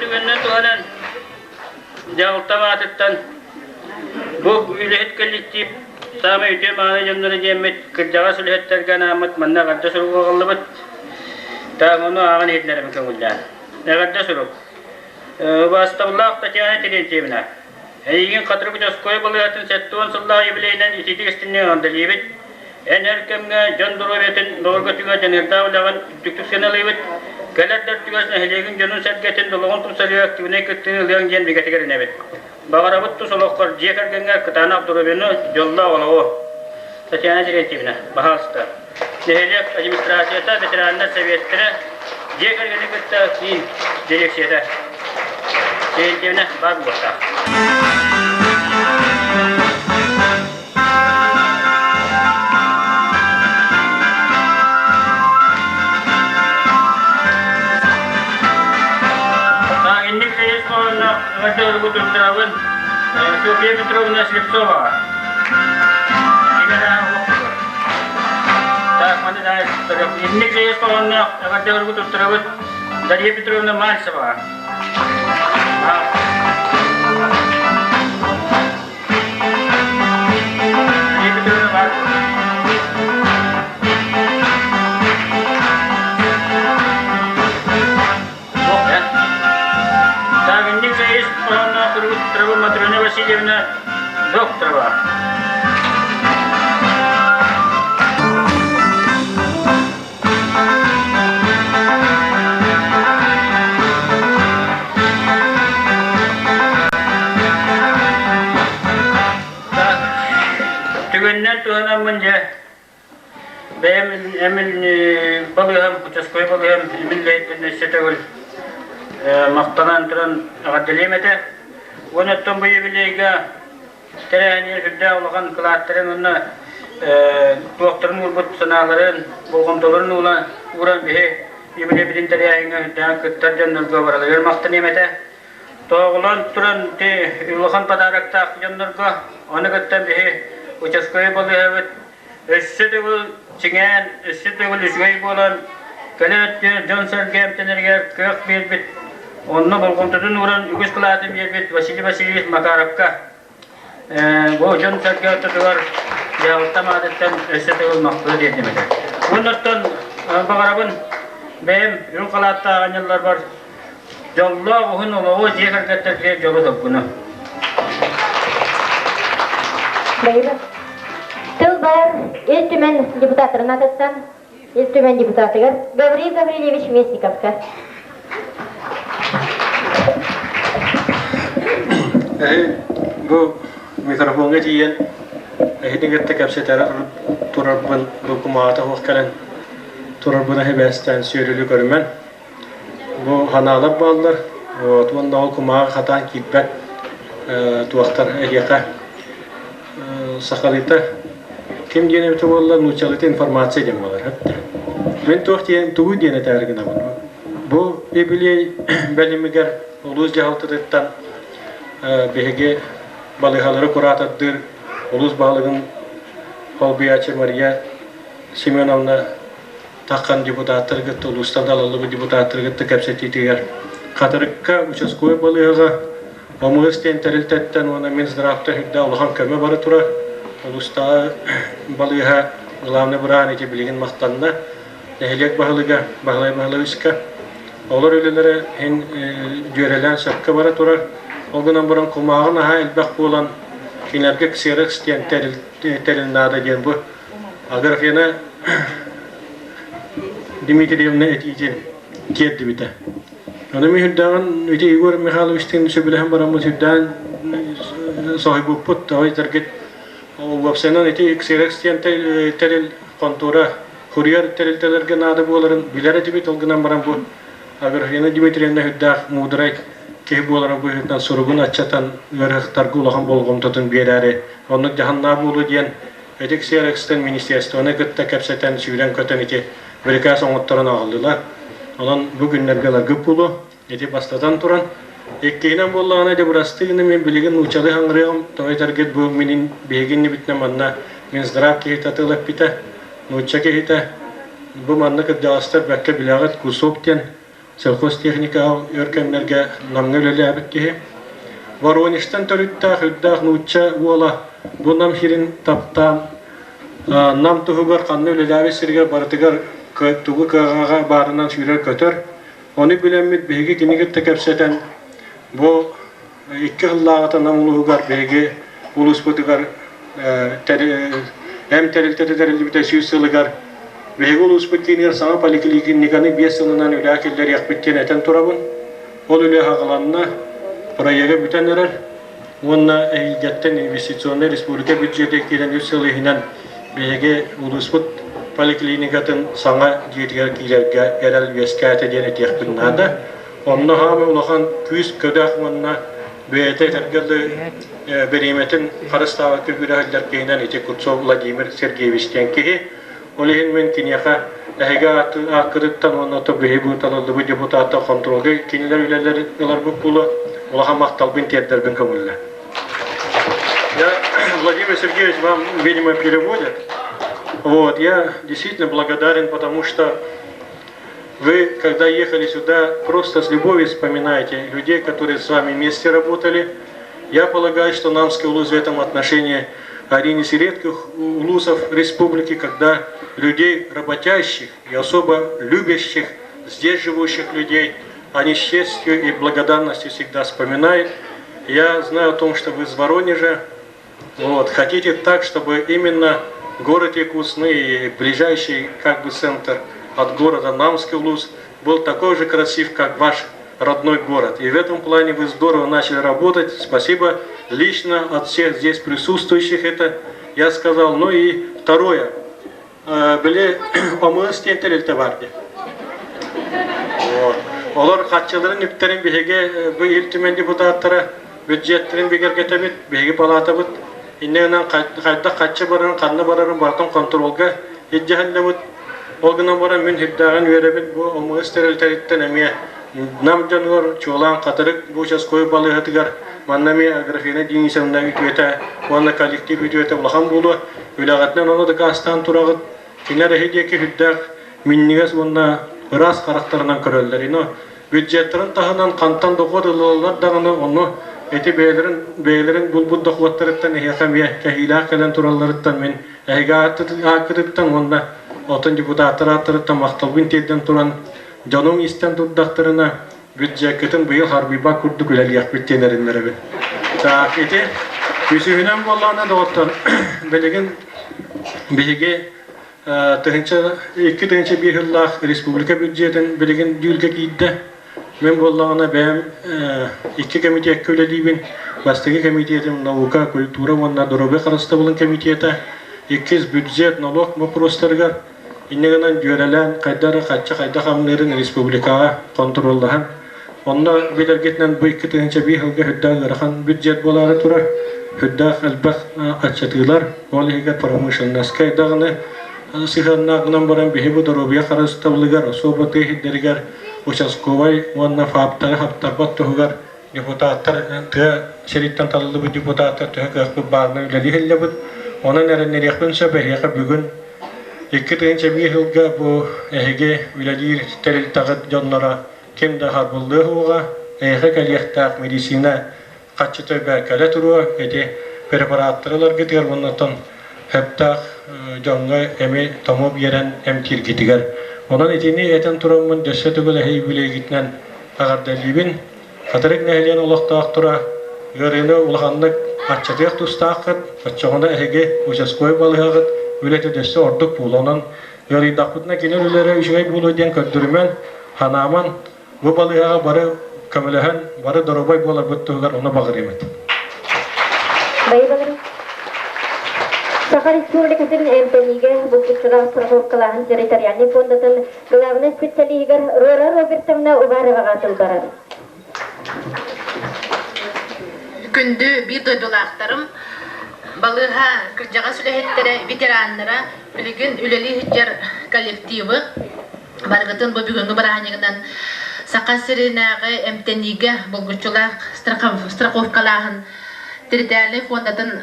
Түгэннэн туһанан дьаһалта аатыттан бу үлэһит коллектив саамай үтүө мааны дьонноро диэммит кырдьаҕас үлэһиттэргэ анааммыт манна эҕэрдэ сурук аҕаллыбыт. Таах ону ааҕан иһитиннэрэбин көҥүллээн. Эҕэрдэ сурук. Убаастабыллаах Татьяна Терентьевна, эйигин Хатырык участковай балыыһатын 70 сыллаах юбилейынан итиитик истиҥник эҕэрдэлиибит. Эн өр кэмҥэ дьон доруобуйатын бөҕөргөтүүгэ дьаныардаах үлэҕин үрдүктүк сыаналыыбыт. Кэлэр да өттүгэр нэһилиэгин дьонун-сэргэтин долоҕун тупсарыыга активнай кыттыыны ылыаҥ диэн бигэтик эрэнэбит. Баҕарабыт тус олоххор дьиэ кэргэҥҥэр кытаанах доруобуйаны, дьоллоох олоҕу. Татьяна Терентьевна, баһаалыста. Нэһилиэк администрацията, ветераннар сэбиэттэрэ, дьиэ кэргэни кытта киин дирекцията. Терентьевна баар буолуохтаах. Инник Рейс хоһоонноох эҕэрдэ уругу туттарабын Софья Петровна Слепцова. Инник Рейс хоһоонноох эҕэрдэ уругу туттарабыт Дарья Петровна Мальцева. Матрена Васильевна Докторова. Түгэнинэн туһанаммын дьэ бэйэм эмин балыыһам, участковай балыыһам эмин лэйбин өссө төгүл махтанан туран эҕэрдэлиэм этэ. Уонна оттон бу юбилейга тэрээһини сүрдээх улахан кылааттарын уонна туохтарын уурбут санааларын, болҕомтолорун ууран биһи юбилейбитин тэрээһиҥҥэ сүрдээх кыттар дьоннорго барыларыгар махтаныам этэ. Тоҕолоон туран ити улахан подароктаах дьоннорго, ону кытта биһи участковай балыыһабыт өссө төгүл чиҥээн, өссө төгүл үчүгэй буолан, кэлэр өттүгэр дьон-сэргэ эмтэнэригэр кыах биэрбит, онно болҕомтотун ууран үгүс кылааты биэрбит Василий Васильевич Макаровка бу дьон-сэргэ ортотугар дьаһалта маатыттан өссө төгүл махталы тиэрдим этэ. Уоннаттан баҕарабын бэйэм үрүҥ халааттаах анньылларбар дьоллоох уһун олоҕу дьиэ кэргэттэргэ дьолу-соргуну. Тыл бар Ил Түмэн депутаттарын атыттан Ил Түмэн депутатыгар Гаврил Гаврильевич Местниковка. Бу микрофоҥҥа тиийэн эһиги кытта кэпсэтэрэ турарбын бу кумаата суох кэлэн турарбын эһибээстээн сүөрүлү көрүмэн Бу ханаалар бааллар, вот, уонна ол кумааҕы хатаан киирбэт туохтар эһиэхэ сахалыыта ким диэн эбитэ буолла нууччалыыта информация диэн буолар Мин туох диэн тугу диэн этээри гынабын бу юбилей бэлимигэр улуус дьаһалтатыттан биһиги балыыһалары куратордыыр улуус баһылыгын холбуйааччы Мария Семеновна таххан депутаттары кытта улуустан талыллыбыт депутаттары кытта кэпсэтиитигэр Хатырыкка участковай балыыһаҕа ОМС диэн тэрилтэттэн уонна Минздравта үрдээх улахан көмө бара турар. Улуустааҕы балыыһа главный быраан ити билигин махтанна. Нэһилиэк баһылыга Баһылай Баһылайевичка олор үлэлэрэ иһин дьүөрэлээн сөпкө бара турар. Ол гынан баран кумааҕы наһаа элбэх буолан кинилэргэ ксерокс диэн тэрил наада диэн бу Аграфена Дмитриевна этиитин тиэрдибитэ. Аны мин үрдээҕин ити Егор Михайловичтыын сөбүлэһэн бараммыт үрдээн соһуйбуппут, тоҕо этэргит уопсайынан ити Xerox диэн тэрил хонтуора курьер тэрилтэлэргэ наада буоларын билэр этибит, ол гынан баран бу Аграфена Дмитриевна үрдээх муударай киһи буоларын быһыытынан суругун аччатан ыарыһахтарга улахан болҕомтотун биэрээри оннук дьаһаннаа буолуо диэн Эдик Серекстэн министерствоны кытта кэпсэтэн сүүрэн-көтөн ити бирикээс оҥотторон аҕаллылар. Онон бу күннэргэ ыларгыт буолуо. Ити бастатан туран, иккиһинэн буоллаҕына дьэ бырастыы гына мин билигин нууччалыы хаҥырыаҕым, тоҕо этэргит бу минин биһиги иннибитинэн манна Минздрав киһитэ тыл эппитэ, нуучча киһитэ бу манна кырдьаҕастар бэркэ билэҕит кусок диэн сельхозтехникаҕа өр кэмнэргэ Намҥа үлэлээбит киһи. Воронежтан төрүттээх үрдээх нуучча уола бу Нам сирин таптаан Нам туһугар ханна үлэлээбит сиригэр барытыгар тугу кыаҕаҕа баарынан сүүрэр-көтөр. Ону билэммит биһиги кини кытта кэпсэтэн бу икки сыллааҕыта Нам улууһугар биһиги улууспутугар эм тэрилтэтэ тэриллибитэ 100 сылыгар. Биһиги улууспут киинигэр саҥа поликлиниканы биэс сылынан үлэҕэ киллэриэхпит диэн этэн турабын. Ол үлэ аҕаланна, проега бүтэн эрэр уонна эһиилгэттэн инвестиционнай республика бюджета киирэн үс сыл иһинэн биһиги улууспут поликлиникатын саҥа дьиэтигэр киирэргэ эрэл үөскээтэ диэн этиэхпин наада. Онно хаамай улахан күүс-көдөх уонна бэйэтэ этэргэ дылы бириэмэтин харыстаабакка күүрэһэллэр киһинэн ити Куцов Владимир Сергеевич диэн киһи. Ол иһин мин киниэхэ эһиги ааккытыттан уонна то биһи бу талыллыбыт депутаттар хонтуруолга кинилэр үлэлэрин ыларбыт буолуо улахан махталбын тиэрдэрбин көҥүллэ. Я, Владимир Сергеевич, вам, видимо, переводят. Вот, я действительно благодарен, потому что вы, когда ехали сюда, просто с любовью вспоминаете людей, которые с вами вместе работали. Я полагаю, что Намский улус в этом отношении один из редких улусов республики, когда людей работящих и особо любящих здесь живущих людей, они с честью и благодарностью всегда вспоминают. Я знаю о том, что вы из Воронежа, вот, хотите так, чтобы именно город Якутск, ну и ближайший как бы центр от города Намский Улус был такой же красив, как ваш родной город. И в этом плане вы здорово начали работать. Спасибо лично от всех здесь присутствующих это я сказал. Ну и второе. Били омуус диэн тэрилтэ бар дии. Вот. Олор хаччыларын үптэрин биһиги бу Ил Түмэн депутаттара бюджеттэрин бигэргэтэбит, биһиги палатабыт иннэ гынан хайдах хаччы барарын, ханна барарын барытын контролга илдьэһэллэбит. Ол гынан баран мин үрдээҕин үөрэбин бу омуус тэрилтэриттэн эмиэ Нам дьонугар чуолаан Хатырык бу участковай балыыһатыгар манна эмиэ Аграфена Денисовна үтүөтэ уонна коллектив үтүөтэ улахан буолуо. Үлэҕитинэн ону дакаастаан тураҕыт. Кинилэр эһи диэки сүрдээх минньигэс уонна ыраас харахтарынан көрөллөр. Ино бюджеттарын таһынан хантан дохуот ылаллар даҕаны ону эти бэйэлэрин бэйэлэрин булбут дохуоттарыттан эһиэхэ эмиэ кэһиилээх кэлэн туралларыттан мин эһиги ааккытыттан уонна отон депутаттар ааттарыттан махталбын тиэрдэн туран дьонум истэн турдахтарына бюджеккытын быйыл харбыйбат курдук үлэлиэхпит диэн эрэннэрэбин. Так, ити үсүһүнэн буоллаҕына доҕоттор, билигин биһиги тыһыынча 2 тыһыынча биир сыллаах республика бюджетин билигин дьүүлгэ киирдэ. Мин буоллаҕына бэйэм икки комитекка үлэлиибин. Бастакы комитетим наука, культура уонна доруобуйа харыстабылын комитета. Иккис бюджет, налог вопростарыгар. Инньэ гынан дьүөрэлээн хайда эрэ хаччы хайдах хамныырын республикаҕа хонтуруоллаһан, онно билэргитинэн бу 2001 сылга үрдээх ыарахан бюджет буолаары турар, үрдээх элбэх аччатыылар, ол иһигэр промышленноска даҕаны сыһыаннаах гынан баран биһи бу доруобуйа харыстабылыгар, особо тыа сирдэригэр участковай уонна ФАПтары хаптарбат туһугар депутаттар тыа сириттэн талыллыбыт депутаттар төһө кыахпыт баарынан үлэлии сылдьабыт. Онон эрэннэриэхпин сөп эһиэхэ бүгүн 2001 сылга бу эһиги үлэлиир тэрилтэҕит дьонноро ким да харбыллыа суоҕа, эһиэхэ кэлиэхтээх медицина хаччыта кэлэ туруо, ити препараттары ыларгытыгар уонна оттон сөптөөх дьоҥҥо эми тому биэрэн эмтииргитигэр. Онон итини этэн тураммын дөссө төгүл эһиги үлэҕитинэн эҕэрдэлиибин. Хатырык нэһилиэн олохтоохторо ыарыыны улаханнык аччатыах тустааххыт, оччоҕуна эһиги участковай балыыһаҕыт үлэтэ дөссө ордук буолуо. Онон ыарыйдахпытына кини үлэлэрэ үчүгэй буолуо диэн көрдөрүмэн, ханааман бу балыыһаҕа бары көмөлөһөн, бары доруобай буоларбыт туһугар ону баҕарыыбыт. Байбалары Саха Республикатын эмтэниигэ булгуччулаах страховкалааһын территориальнай фондатын главнай специалиһыгар Рора Робертовна Увароваҕа тыл барар. Күндү биир дойдулаахтарым, балыыһа кырдьаҕас үлэһиттэрэ, ветераннара, билигин үлэлии сылдьар коллективы барыгытын бу бүгүҥҥү бырааһынньыгынан Саха сиринээҕи эмтэниигэ булгуччулаах страховкалааһын территориальнай фондатын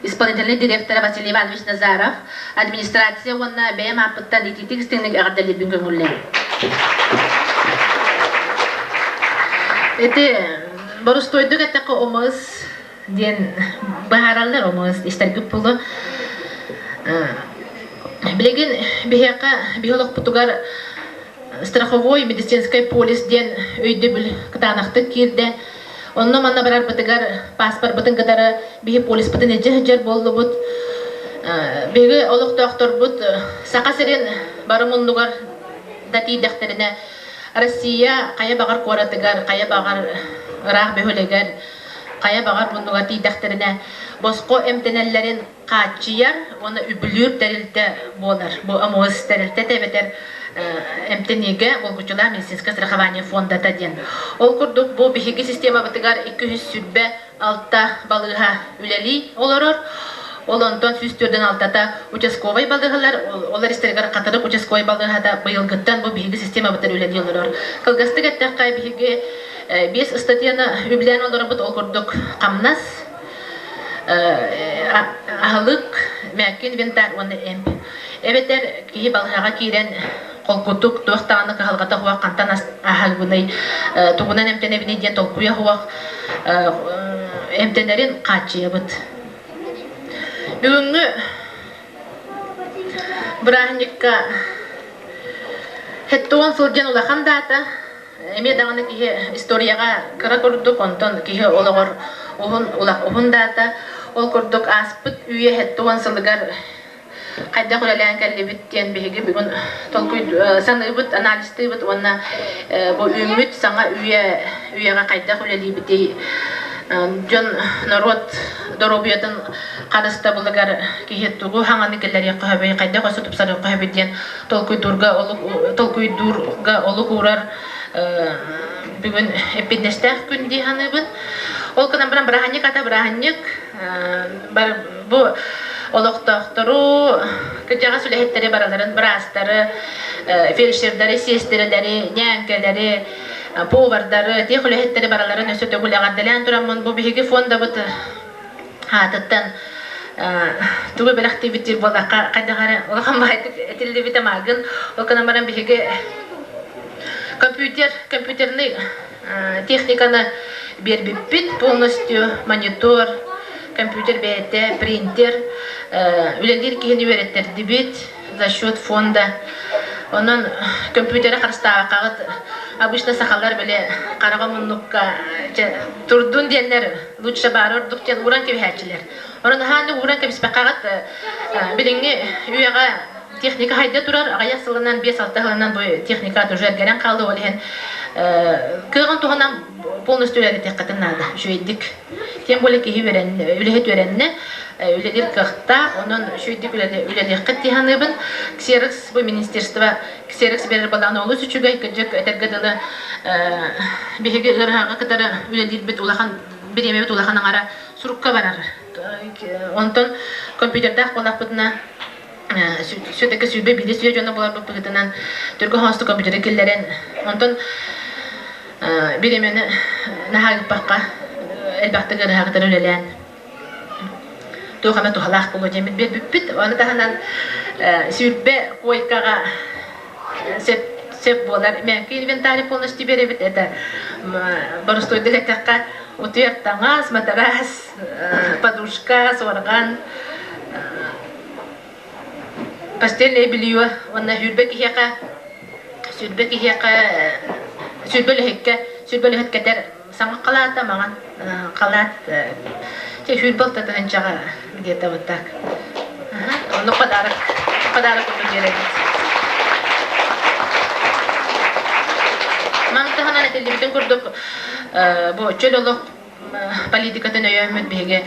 исполнительнай директора Василий Иванович Назаров, администрация уонна бэйэм ааппыттан итиитик истиҥник эҕэрдэлиирбин көҥүллээн. Ити борустуойдук эттэххэ омыс диэн быһаараллар омыс истэргит буолуо. Билигин биһиэхэ биһи олохпутугар страховой медицинскэй полис диэн өйдөбүл кытаанахтык киирдэ. Онно манна барарбытыгар паспорбытын кытары биһи полиспытын илдьэ сылдьар буоллубут. Биһиги олохтоохторбут Саха сирин бары муннугар да тиийдэхтэринэ Россия хайа баҕар куоратыгар, хайа баҕар ыраах бөһүөлэгэр, хайа баҕар муннугар тиийдэхтэринэ босхо эмтэнэллэрин хааччыйар уонна үбүлүүр тэрилтэ буолар. Бу ОМОС тэрилтэтэ эбэтэр эмтэниигэ булгуччулаах медицинское страхование фондата диэн. Ол курдук бу биһиги системабытыгар 226 балыыһа үлэлии олорор. Ол онтон 146-та участковай балыыһалар, олор истэригэр Хатырык участковай балыыһата быйылгыттан бу биһиги системабытыгар үлэлии олорор. Кылгастык эттэххэ, биһиги биэс ыстатыйаны үбүлээн олоробут, ол курдук хамнас, аһылык, мээкки инвентарь уонна эмп. Эбэтэр киһи балыыһаҕа киирэн холкутук туох даҕаны кыһалҕата суох хантан аһалбыный, тугунан эмтэнэбиний диэн толкуйа суох эмтэнэрин хааччыйабыт. Бүгүҥҥү бырааһынньыкка 70 сылдьан улахан даата Эмиэ даҕаны киһи историяҕа кыра курдук, онтон киһи олоҕор уһун уһун даата. Ол курдук ааспыт үйэ 70 сылыгар хайдах үлэлээн кэллибит диэн биһиги бүгүн толкуй саныыбыт, анализтыыбыт уонна бу үүммүт саҥа үйэ үйэҕэ хайдах үлэлиибитий дьон норуот доруобуйатын харыстабылыгар киһи тугу хаҥаны киллэриэххэ сөбүй, хайдах өссө тупсарыахха сөбүй диэн толкуйдуурга олук толкуйдуурга олук уурар бүгүн эппиэтинэстээх күн дии саныыбын. Ол гынан баран бырааһынньык ата бырааһынньык бу олохтоохтору кырдьаҕас үлэһиттэри бараларын быраастары, фельдшердары, сиэстэрэлэри, ньээҥкэлэри, повардары, тех үлэһиттэри бараларын өссө төгүл эҕэрдэлээн тураммын бу биһиги фондабыт аатыттан тугу бэлэхтиибит диир буоллахха хайдах эрэ улахан баайдык этиллибитэ маагын ол гынан баран биһиги компьютер компьютерный техниканы биэрбиппит полностью монитор компьютер бэйэтэ принтер үлэлиир киһини үөрэттэрдибит за счет фонда. Онон көмпүүтэри харыстаабаккаҕыт обычно сахалар били хараҕа муннукка турдун диэннэр лучше баары ордук диэн ууран кэбиһээччилэр. Онон аһааны ууран кэбиспэккэҕит билиҥҥи үйэҕэ техника хайда турар, аҕыйах сылынан, 5-6 сылынан бу техника уже эргэрэн хаалды, ол иһин кыаҕын туһунан полностью үлэлэтиэххитин наада, үчүгэйдик. Тем более киһи үлэһит үөрэннэ, үлэлиир кыахтаах, онон үчүгэйдик үлэлиэххит дии саныыбын. Ксерокс бу министерство Ксерокс берер балаҕан олус үчүгэй, кырдьык этэргэ дылы биһиги ыарыһаҕы кытары үлэлиирбит улахан бириэмэбит улахан аҥара сурукка барар. Онтон компьютердаах буоллахпытына все-таки сүүрбэ биирдэ сүө дьоно буоларбыт быһыытынан түргэн хоосту компьютеры киллэрэн онтон бириэмэни наһаа ыыппакка элбэхтик ыарыһаҕытар үлэлээн туох эмэ туһалаах буолуо диэммит биэрбиппит. Ону таһынан 20 куойкаҕа сөп сөп буолар мягкий инвентарь полностью биэрэбит. Это боростуойдук эттэххэ утуйар таҥас, матарас, подушка, суорҕан, постельное белье уонна сүүрбэ киһиэхэ сүүрбэ киһиэхэ сүүрбэ үлэһиккэ сүүрбэ үлэһит кэтэр саҥа халаата маҥан халаат сүүрбэ алтатыһынчаҕа где-то вот так ону подарок подарок курдук биэрэбит маны таһынан этиллибитин курдук бу чөл олох политикатын өйөөммүт биһиги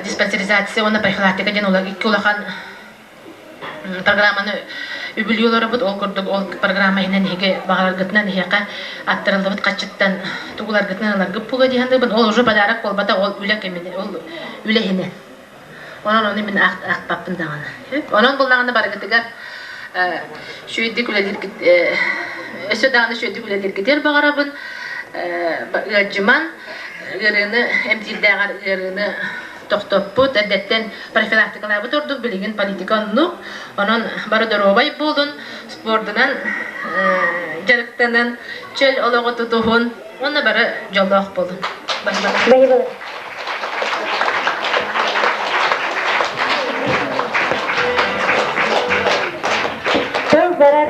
диспансеризация уонна профилактика диэн икки улахан программаны үбүлүү олоробут. Ол курдук ол программа иһинэн эһиги баҕараргытынан эһиэхэ аттарыллыбыт хаччыттан тугуларгытынан ыларгыт буолуо дии саныыбын. Ол уже подарок буолбата, ол үлэ кэмин, ол үлэ иһинэн. Онон ону мин аахпаппын даҕаны. Онон буллаҕына барыгытыгар үчүгэйдик үлэлииргит өссө даҕаны үчүгэйдик үлэлииргитигэр баҕарабын. Ыалдьыман, ыарыыны эмтиирдээҕэр ыарыыны тохтоппут, эрдэттэн профилактикалаабыт ордук билигин политика оннук. Онон бары доруобай буолун, спордунан дьарыктанан, чөл олоҕу тутуһун уонна бары дьоллоох буолун. Баһыйбалар. Тыл барар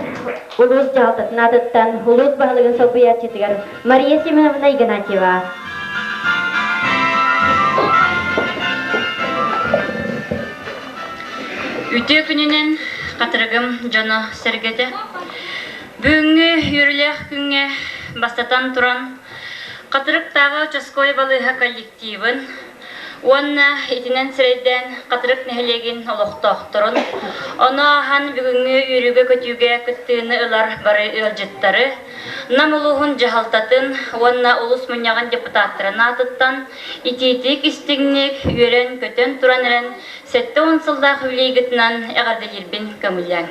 улуус дьаһалтатын аатыттан улуус баһылыгын солбуйааччытыгар Мария Семеновна Игнатьева. Үтүө күнүнэн Хатырыгым дьоно сэргэтэ. Бүгүҥҥү үөрүүлээх күҥҥэ бастатан туран Хатырыктааҕы участковай балыыһа коллективын уонна итинэн сирэйдээн Хатырык нэһилиэгин олохтоохторун, ону ааһан бүгүҥҥү үөрүүгэ-көтүүгэ кыттыыны ылар бары ыалдьыттары, Нам улууһун дьаһалтатын уонна улуус мунньаҕын депутаттарын аатыттан итиитик истиҥник үөрэн-көтөн туран эрэн 70 сыллаах юбилейгытынан эҕэрдэлиирбин көҥүллээҥ.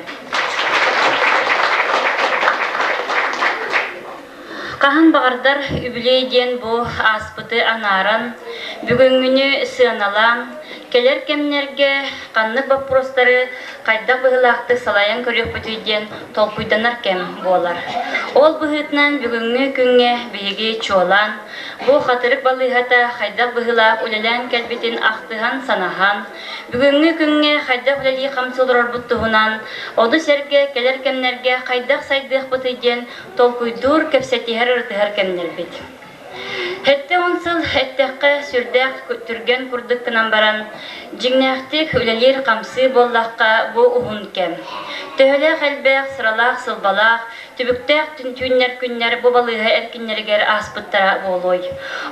Хаһан баҕардар үбүлүөй диэн бу ааспыты анааран, бүгүҥҥүнү сыаналаан, кэлэр кэмнэргэ ханнык боппуруостары хайдах быһыылаахтык салайан көрүөхпүтүй диэн толкуйданар кэм буолар. Ол быһыытынан бүгүҥҥү күҥҥэ биһиги чуолаан бу Хатырык балыыһата хайдах быһыылаах үлэлээн кэлбитин ахтыһан-санаһан, Бүгүҥҥү күҥҥэ хайдах үлэлии-хамсыы олорорбут туһунан, ону сэргэ кэлэр кэмнэргэ хайдах сайдыахпытый диэн толкуйдуур, кэпсэтиһэр, ырытыһар кэмнэрбит. 70 сыл эттэххэ сүрдээх түргэн курдук гынан баран, дьиҥнээхтик үлэлиир-хамсыы буоллахха бу уһун кэм. Төһөлөөх элбэх, сыралаах-сылбалаах, Түбүктээх түүннэр күннэр бу балыыһа эркиннэригэр ааспыттара буолуой.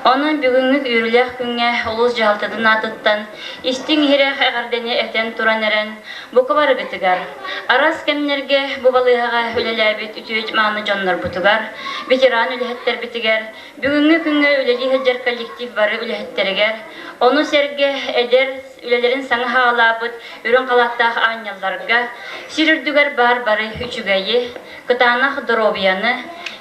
Онон бүгүҥҥү үөрүүлээх күҥҥэ улуус дьаһалтатын аатыттан истиҥ-иһирэх эҕэрдэни этэн туран эрэн, бука барыгытыгар, араас кэмнэргэ бу балыыһаҕа үлэлээбит үтүө мааны дьоннорбутугар, ветеран үлэһиттэрбитигэр, бүгүҥҥү күҥҥэ үлэлии сылдьар коллектив бары үлэһиттэригэр, ону сэргэ эдэр үлэлэрин саҥа хаалаабыт үрүҥ халааттаах аанньалларга сир үрдүгэр баар бары үчүгэйи, кытаанах доруобуйаны,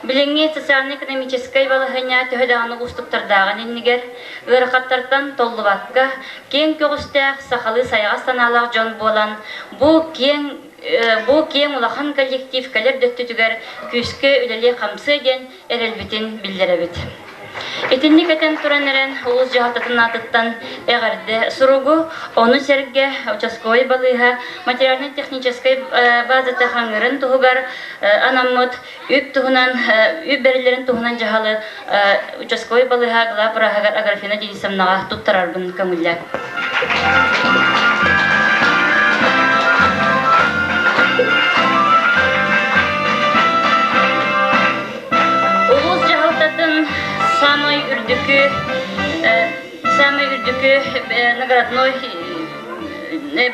билиҥҥи социально-экономическай балаһыанньа төһө даҕаны уустуктардааҕын иннигэр, ыарахаттартан толлубакка, киэҥ көҕүстээх, сахалыы сайаҕас санаалаах дьон буолан, бу киэҥ бу киэҥ улахан коллектив кэлэр да өттүтүгэр күүскэ үлэлиэ-хамсыа диэн эрэлбитин биллэрэбит. Итинник этэн туран эрэн улуус дьаһалтатын аатыттан эҕэрдэ суругу, ону сэргэ участковай балыыһа материально-техническэй базата хаҥыырын туһугар анаммыт үп туһунан үп бэриллэрин туһунан дьаһалы участковай балыыһа главвраһыгар Аграфена Денисовнаҕа туттарарбын көҥүллээн. Улуус дьаһалтатын самай үрдүкү самай үрдүкү наградной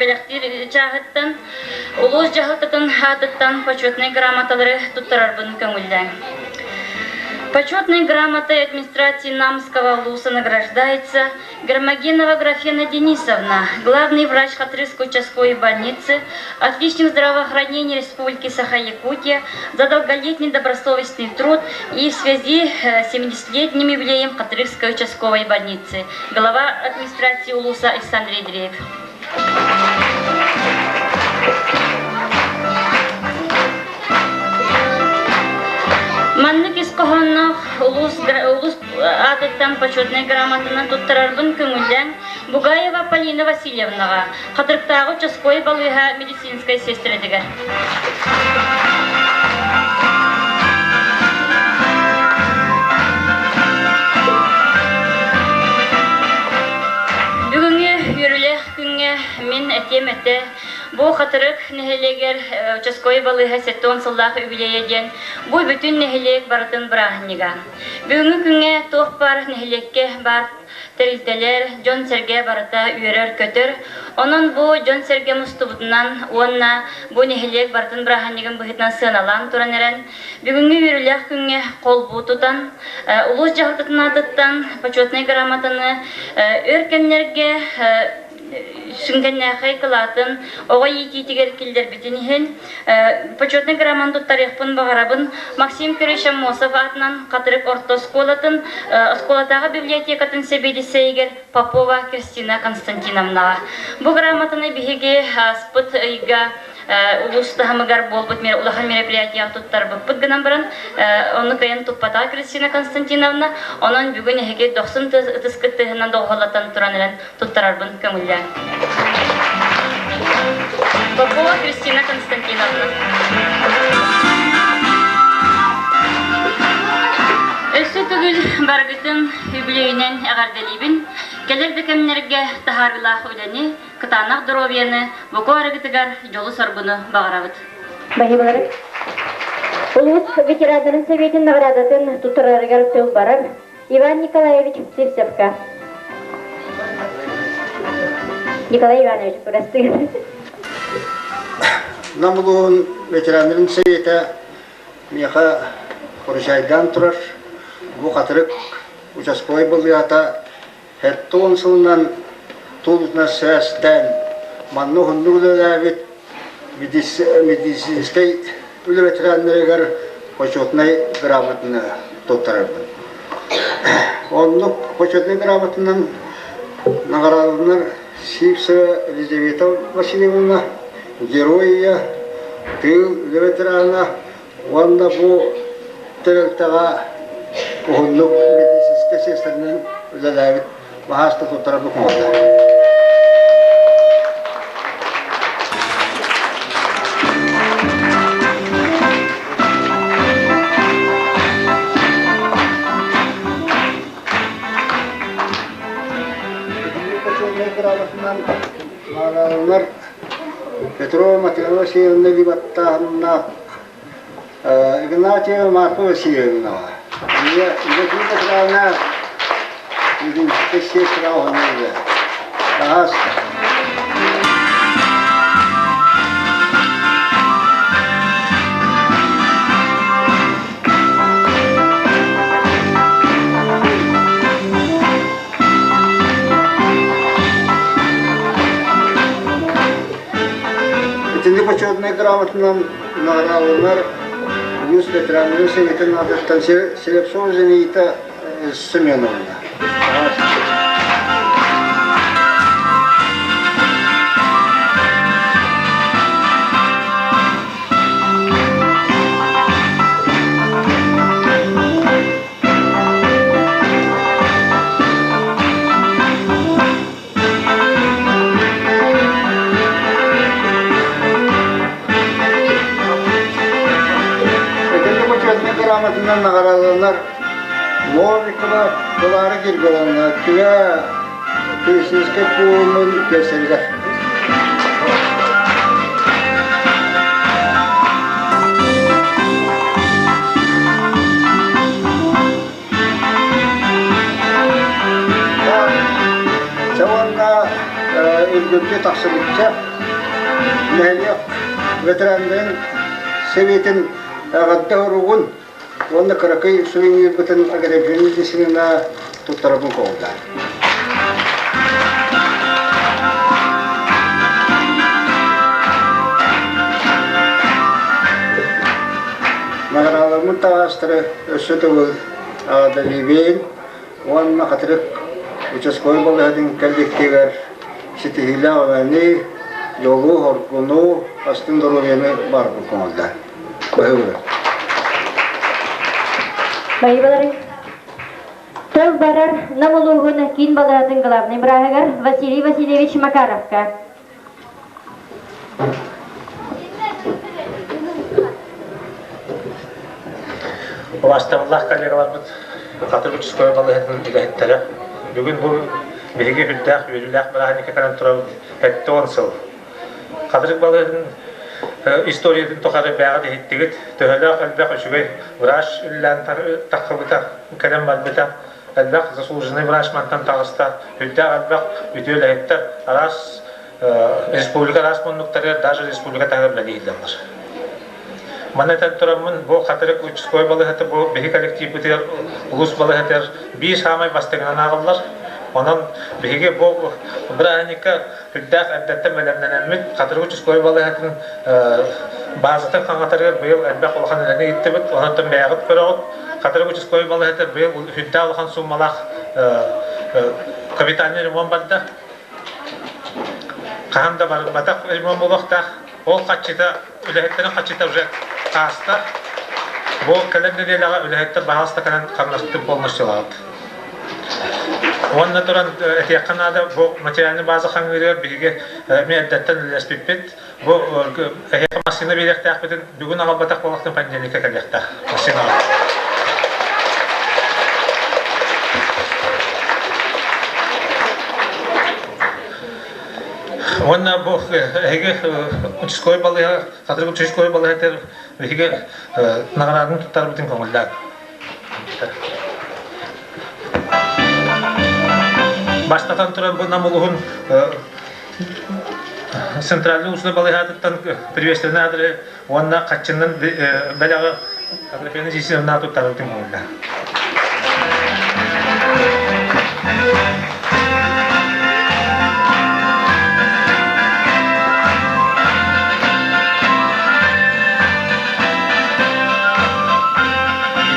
бэлэхтиир чааһыттан улуус дьаһалтатын аатыттан почетнай грамоталары туттарарбын көҥүллээҥ. Почетной грамотой администрации Намского улуса награждается Гермогенова Графена Денисовна, главный врач Хатрыской участковой больницы, отличник здравоохранения Республики Саха-Якутия за долголетний добросовестный труд и в связи с 70-летним юбилеем Хатрыской участковой больницы. Глава администрации Улуса Александр Андреев. Маннык ис хоһоонноох улуус, улуус аатыттан почетнай грамотанан туттарарбын көҥүллээн Бугаева Полина Васильевнаҕа Хатырыктааҕы участковай балыыһа медицинскэй сиэстэрэтигэр. Бүгүҥҥү үөрүүлээх күҥҥэ мин этиэм этэ бу Хатырык нэһилиэгэр участковай балыыһа 70 сыллаах үбүлүөйэ диэн бу бүтүн нэһилиэк барытын бырааһынньыга. Бүгүҥҥү күҥҥэ туох баар нэһилиэккэ баар тэрилтэлэр, дьон-сэргэ барыта үөрэр-көтөр. Онон бу дьон-сэргэ мустубутунан уонна бу нэһилиэк барытын бырааһынньыгын быһыытынан сыаналаан туран эрэн, бүгүҥҥү үөрүүлээх күҥҥэ холбуу тутан, улуус дьаһалтатын аатыттан почетнай грамотаны өр кэмнэргэ сүҥкэннээхэй кылаатын оҕо иитиитигэр киллэрбитин иһин почетный грамотаны туттарыахпын баҕарабын Максим Кириллович Аммосов аатынан Хатырык орто оскуолатын оскуолатааҕы библиотекатын сэбиэдиссэйигэр Попова Кристина Константиновнаҕа. Бу грамотаны биһиги ааспыт ыйга улуус таһымыгар буолбут улахан мероприятияҕа туттарбыппыт гынан баран ону кыайан туппатаҕа Кристина Константиновна. Онон бүгүн эһиги дохсун ытыскыт тыаһынан доҕуһуоллатан туран эрэн туттарарбын көҥүллээҥ. Попова Кристина Константиновна. Өссө төгүл барыгытын үбүлүөйүнэн эҕэрдэлиибин. Кэлэр да кэмнэргэ таһаарыылаах үлэни, кытаанах доруобуйаны, бука барыгытыгар дьолу-соргуну баҕарабыт. Баһыыбалары. Улуус ветераннарын сэбиэтин наҕараадатын туттарарыгар тыл барар Иван Николаевич Сивцевка. Николай Иванович, бырастыы. Нам улууһун ветераннарын сэбиэтэ миэхэ поручайдаан турар. Бу хатырык участковай былыата 70 сылынан туолбутунан сээстээн манна уһуннук үлэлээбит медицинскэй үлэ ветераннарыгар почетнай грамотаны туттарарбын. Оннук почетнай грамотанан наҕараадаланар Сивцева Елизавета Васильевна, герой тыыл үлэ ветерана уонна бу тэрилтэҕэ уһуннук медицинскэй сиэстэринэн үлэлээбит баһааста туттарар букмаллар. Наҕараадалар Петрова Матрена Васильевна Либаттааһыннаах Игнатьева Марфа Васильевнаҕа Илья Петровна медицинскэй сестра оһонуга Таас Итинник бочуотунай грамотанан наҕарааланар улуус ветераннарын советын аатыттан Слепцова Зинаида Семеновна. Итинник бочуотунай грамотанан наҕараадаланар Новикова Клара Григорьевна тыа Песенскэй пуунун кэсэригэр. Чэ уонна үргүлдьү тахсыбычча нэһилиэк ветераннарын сэбиэтин эҕэрдэ уругун уонна кыракый сувенирбытын Аграфена Лисинина туттарабын көҕүлээн. Наҕарааламмыт таҕаастары өссө төгүл Аҕадалиибин уонна Хатырык участковай балыыһатын коллективыгар ситиһиилээх үлэни, дьолу-соргуну, астын доруобуйаны баарбын көҥүллээн. Баһыыбалар. Баһыыбалары. Тыл барар Нам улууһун киин балыыһатын главнай бырааһыгар Василий Васильевич Макаровка. Убаастабыллаах коллегаларбыт, Хатыр участковай балыыһатын үлэһиттэрэ, бүгүн бу биһиги үрдээх үөрүүлээх бырааһынньыкка кэлэн турабыт 70 сыл. Хатырык балыыһатын историятын тухары бэйэҕит иһиттигит, төһөлөөх элбэх үчүгэй врач үлэлээн таххыбыта, кэлэн барбыта, элбэх заслуженный врач мантан таҕыста, үрдээх элбэх үтүө үлэһиттэр араас республика араас муннуктарыгар даже республика таһыгар үлэлииллэр. Манна этэн тураммын, бу Хатырык участковай балыыһата бу биһи коллективпытыгар улуус балыыһатыгар биир саамай бастыҥынан ааҕыллар. Онон биһиги бу бырааһынньыкка үрдээх эрдэттэн бэлэмнэнэммит Хатырык участковай балыыһатын баазатын хаҥатарыгар быйыл элбэх улахан үлэни ыыттыбыт. Онон бэйэҕит көрөҕүт. Хатырык участковай балыыһата быйыл үрдээх улахан сууммалаах капитальный ремонт барда. Хаһан да барбатах ремонт буолуохтаах. Ол хаччыта, үлэһиттэрин хаччыта уже ааста. Бу кэлэр нэдиэлэҕэ үлэһиттэр баһаалыста кэлэн хамнастык полностью Уонна туран этиэххэ наада, бу материальный база хаҥыырыгар биһиги эмиэ эрдэттэн үлэлэспиппит. Бу эһиэхэ массыына биэриэхтээхпитин бүгүн аҕалбатах буоллахтан понедельникка кэлиэхтээх массыынаҕа. Уонна бу эһиги участковай балыыһа, Хатырык участковай балыыһатыгар биһиги наҕарааданы туттарбытын көҥүллээн. Бастатан туран бу Нам улуһун центральный устной балыыһатыттан приветственный адрес уонна хаччыннан бэлэҕи Аграфена Зисиновна туттарбытын көҥүллээн.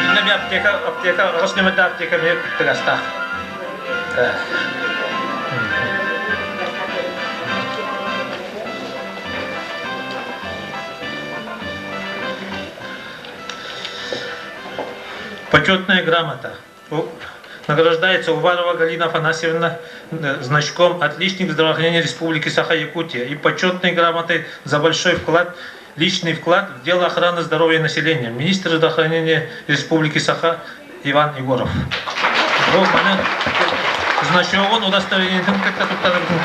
Итиннэ ми аптека, аптека, аҕыс нөмердээх аптека эмиэ кыттыгастаах. Почетная грамота. Награждается Уварова Галина Афанасьевна значком «Отличник здравоохранения Республики Саха-Якутия» и почетной грамотой за большой вклад, личный вклад в дело охраны здоровья населения. Министр здравоохранения Республики Саха Иван Егоров. Бу маны значогун удостоверениетин кытта туттарыбытын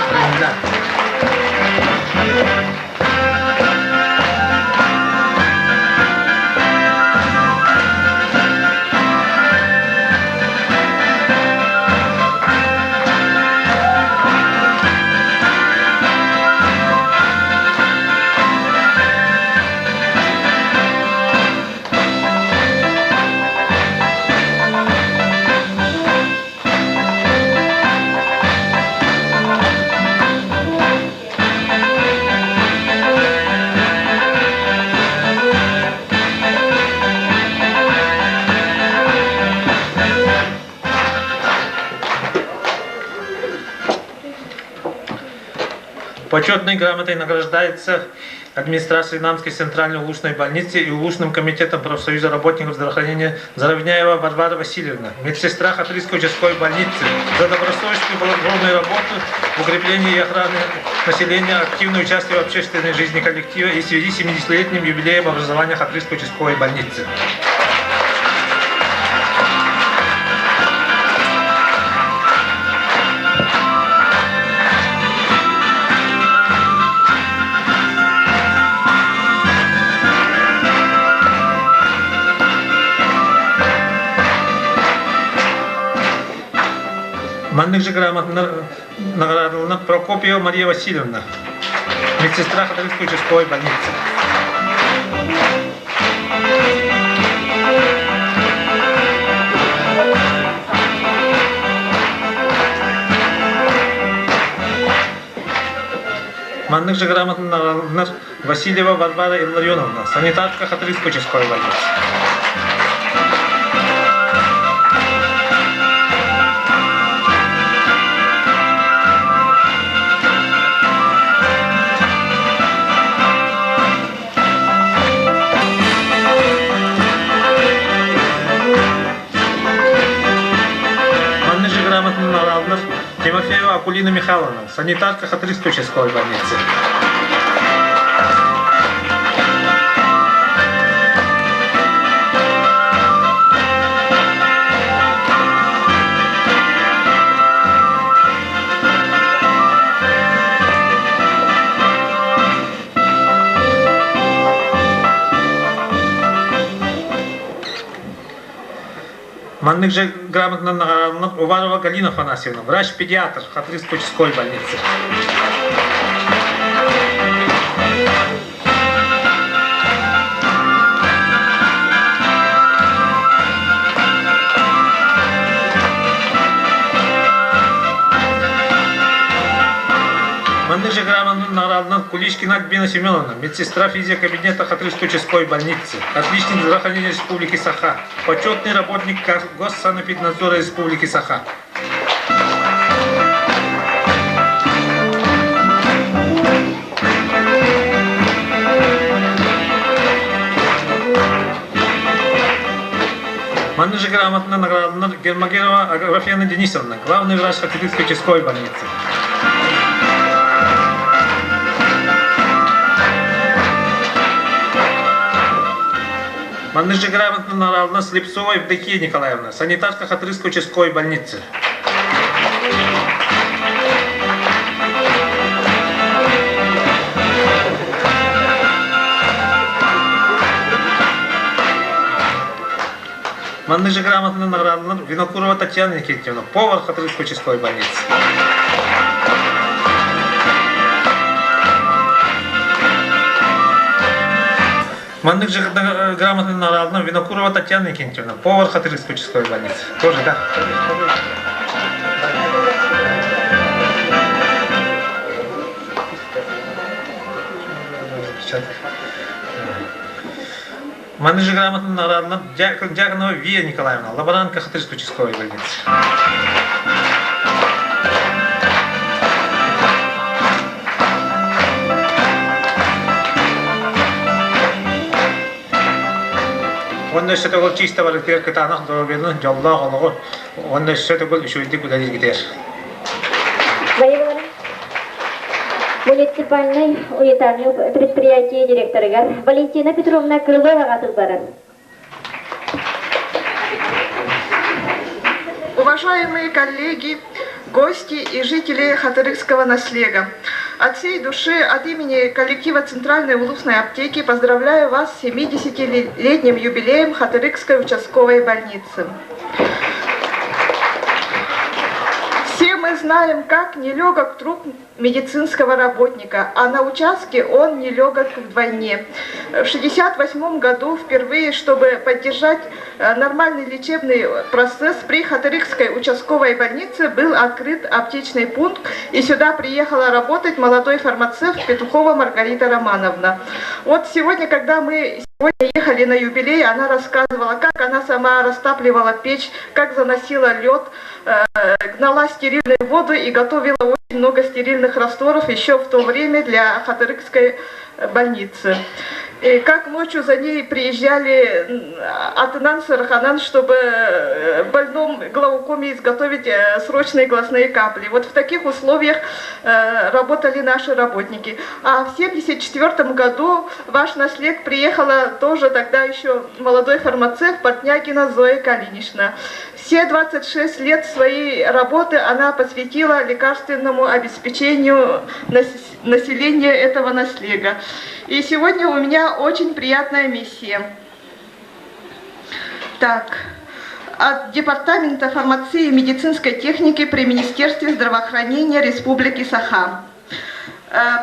Почетной грамотой награждается администрацией Намской центральной улусной больницы и улусным комитетом профсоюза работников здравоохранения Заровняева Варвара Васильевна, медсестра Хатрийской участковой больницы, за добросовестную плодотворную работу в укреплении и охране населения, активное участие в общественной жизни коллектива и в связи с 70-летним юбилеем образования Хатрийской участковой больницы. Маннык же грамотно наградована Прокопьева Мария Васильевна, медсестра Хатырской участковой больницы. Маннык же грамотно Васильева Варвара Илларионовна, санитарка Хатырской участковой больницы. Маннык же грамотно Тимофеева Акулина Михайловна, санитарка Хатырской участковой больницы. Маннык же грамотно награждена Уварова Галина Афанасьевна, врач-педиатр Хатырской участковой больницы. Маннык же грамотно награждена Куличкина Альбина Семеновна, медсестра физиокабинета Хатырской участковой больницы, отличник здравоохранения Республики Саха, почетный работник Госсанэпиднадзора Республики Саха. Маннык же грамотно награждена Гермогенова Аграфена Денисовна, главный врач Хатырской участковой больницы. Маннык же грамотно награждена Слепцова Евдокия Николаевна, санитарка Хатырской участковой больницы. Маннык же грамотанан наградаланар Винокурова Татьяна Никитьевна, повар Хатырыкской участковой больницы. Маннык же грамотанан наградаланар Винокурова Татьяна Никитьевна, повар Хатырыкской участковой больницы. Тоже, да? Маны же грамотанан наградаланар Дьяконова Вия Николаевна, лаборантка Хатырыкской участковой больницы. Уонна өссө төгүл чиста барытыгар кытаанах доруобуйаны, дьоллоох олоҕу уонна өссө төгүл үчүгэйдик үлэлииргитигэр. Муниципальнай унитарный предприятие директорыгар Валентина Петровна Крыловаҕа тылбарар. Уважаемые коллеги, гости и жители Хатырыкского наслега, от всей души, от имени коллектива Центральной улусной аптеки поздравляю вас с 70-летним юбилеем Хатырыкской участковой больницы. Все мы знаем, как нелегок труд медицинского работника, а на участке он нелегок вдвойне. В 1968 году впервые, чтобы поддержать нормальный лечебный процесс, при Хатырыкской участковой больнице был открыт аптечный пункт, и сюда приехала работать молодой фармацевт Петухова Маргарита Романовна. Вот сегодня, когда мы сегодня ехали на юбилей, она рассказывала, как она сама растапливала печь, как заносила лед, гнала стерильную воду и готовила очень много стерильных растворов еще в то время для Хатырыкской больницы. И как ночью за ней приезжали атынан сырханан, чтобы больном глаукоме изготовить срочные глазные капли. Вот в таких условиях работали наши работники. А в 1974 году ваш наслед приехала тоже тогда еще молодой фармацевт Портнягина Зоя Калинична. Все 26 лет своей работы она посвятила лекарственному обеспечению населения этого наслега. И сегодня у меня очень приятная миссия. Так, от Департамента фармации и медицинской техники при Министерстве здравоохранения Республики Саха.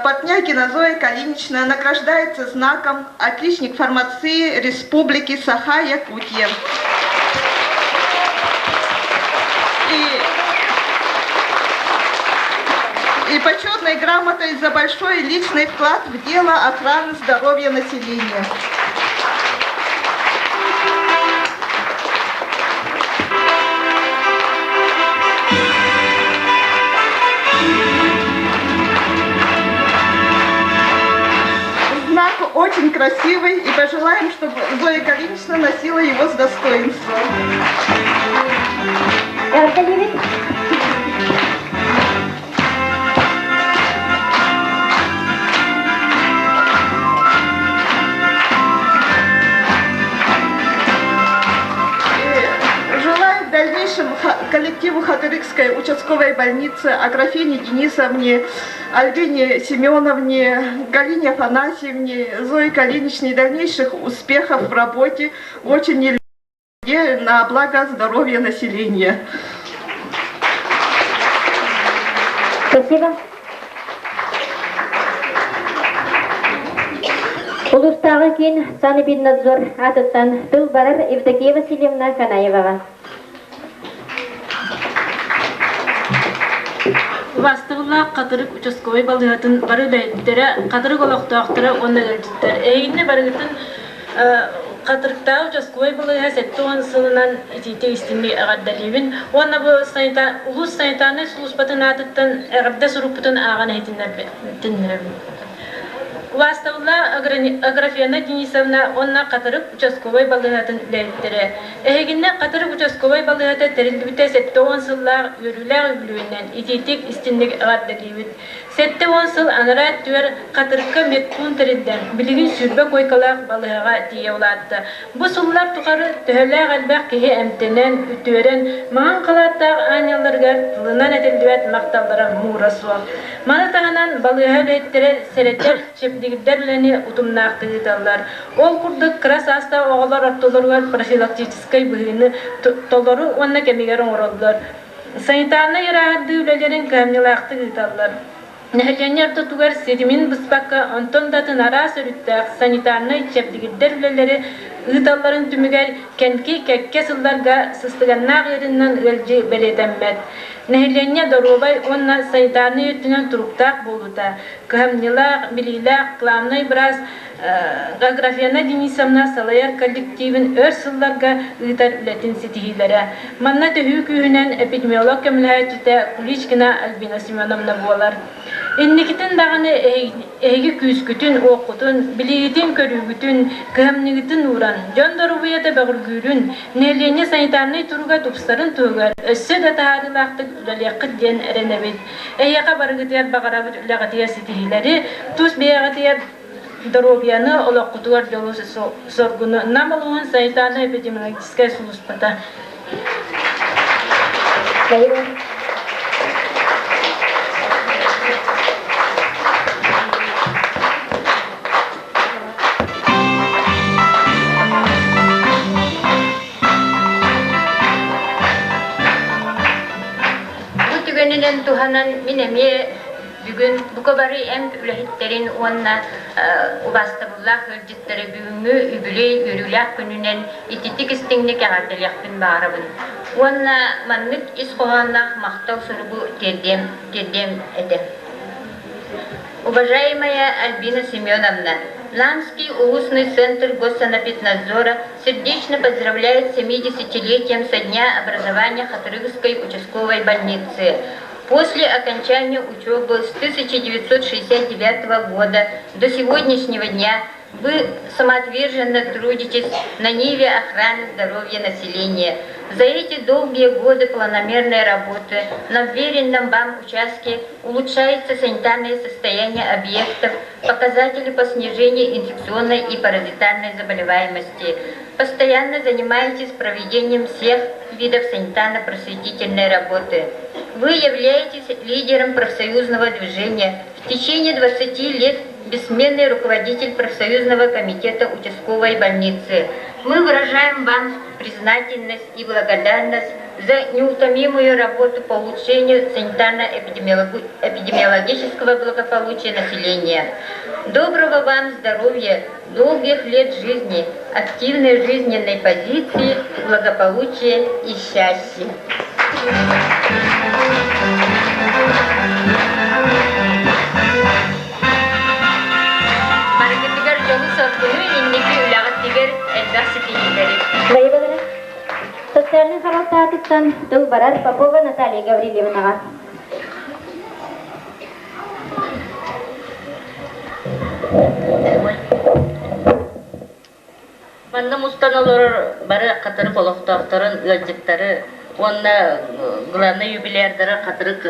Портнягина Зоя Калинична награждается знаком «Отличник фармации Республики Саха-Якутия». И, и почетной грамотой за большой личный вклад в дело охраны здоровья населения. Знак очень красивый и пожелаем, чтобы Зоя Калинична носила его с достоинством. Желаю в дальнейшем коллективу Хатырыкской участковой больницы, Аграфене Денисовне, Альбине Семеновне, Галине Афанасьевне, Зое Калиничне дальнейших успехов в работе, очень на благо здоровья населения. Спасибо. Улуустааҕы киин Санэпиднадзор аатыттан тыл барар Евдокия Васильевна Канаеваҕа. Убаастабыллаах Хатырык участковай балыыһатын бары үлэһиттэрэ, Хатырык олохтоохторо уонна ыалдьыттар эһигини барыгытын Хатырыктааҕы участковай балыыһа 70 сылынан итиитик истиҥник эҕэрдэлиибин уонна бу улуус санитарнай сулууспатын аатыттан эҕэрдэ сурукпутун ааҕан иһитиннэрэбин. Убаастабыллаах Аграфена Денисовна уонна Хатырык участковай балыыһатын үлэһиттэрэ, эһигиннэ Хатырык участковай балыыһата тэриллибитэ 70 сыллаах үөрүүлээх үбүлүөйүнэн итиитик истиҥник эҕэрдэлиибит. 70 сыл анараа өттүгэр Хатырыкка медпуун тэриллэн, билигин 20 куойкалаах балыыһаҕа тиийэ улаатта. Бу сыллар тухары төһөлөөх элбэх киһи эмтэнэн, үтүөрэн, маҥан халааттаах аанньалларыгар тылынан этиллибэт махталлара муура суох. Маны таһынан балыыһа үлэһиттэрэ сэрэтэр, чэбдигирдэр үлэни утумнаахтык ыыталлар. Ол курдук кыра саастаах оҕолор ортолоругар профилактическай быһыыны толору уонна кэмигэр оҥороллор. Санитарнай ырааһырдыы үлэлэрин кыһамньылаахтык ыыталлар. Нэһилиэнньэ ортотугар ситимин быспакка, онтон да атын араас өрүттээх санитарнай чэбдигирдэр үлэлэри ыыталларын түмүгэр кэнки кэккэ сылларга сыстыганнаах ыарыынан ыалдьыы бэлиэтэммэт. Нэһилиэнньэ доруобай уонна санитарнай өттүнэн туруктаах буолуута, кыһамньылаах, билиилээх главнай быраас Аграфена Денисовна салайар коллективын өр сылларга ыытар үлэтин ситиһиилэрэ. Манна төһүү күүһүнэн эпидемиолог көмөлөһөөччүтэ Куличкина Альбина Семеновна буолар. Инникитин даҕаны эһиги күүскүтүн-уоххутун, билиигитин-көрүүгүтүн, кыһамньыгытын ууран, дьон доруобуйата бөҕөргүүрүн, нэһилиэнньэ санитарнай туруга тупсарын туһугар өссө да таһаарыылаахтык үлэлиэххит диэн эрэнэбит. Эһиэхэ барыгытыгар баҕарабыт үлэҕитигэр ситиһиилэри, тус бэйэҕитигэр доруобуйаны, олоххутугар дьолу соргуну Нам улууһун санитарнай-эпидемиологическай сулууспата. Бу түгэнинэн туһанан мин эмиэ бүгүн бука бары эмп үлэһиттэрин уонна убаастабыллаах ыалдьыттары бүгүҥҥү үбүлүөй үөрүүлээх күнүнэн ититик истиҥник эҕэрдэлиэхпин баҕарабын. Уонна маннык ис хоһоонноох махтал суругу тиэрдиэм, тиэрдиэм этэ. Уважаемая Альбина Семеновна, Намский улусный центр госсанэпиднадзора сердечно поздравляет с 70-летием со дня образования Хатырыгской участковой больницы. После окончания учебы с 1969 года до сегодняшнего дня вы самоотверженно трудитесь на ниве охраны здоровья населения. За эти долгие годы планомерной работы на вверенном вам участке улучшается санитарное состояние объектов, показатели по снижению инфекционной и паразитарной заболеваемости. Постоянно занимаетесь проведением всех видов санитарно-просветительной работы. Вы являетесь лидером профсоюзного движения. В течение 20 лет бессменный руководитель профсоюзного комитета участковой больницы. Мы выражаем вам признательность и благодарность за неутомимую работу по улучшению санитарно-эпидемиологического благополучия населения. Доброго вам здоровья, долгих лет жизни, активной жизненной позиции, благополучия и счастья. Барыгытыгар дьолу-соргуну инники үлэҕитигэр элбэх ситиһиилэри. Социальнай харалтаатыттан тыл барар Попова Наталья Гаврильевнаҕа. Манна мустан олорор бары хатырык олохтоохторун, ыалдьыттары уонна главнай юбилярдара хатырык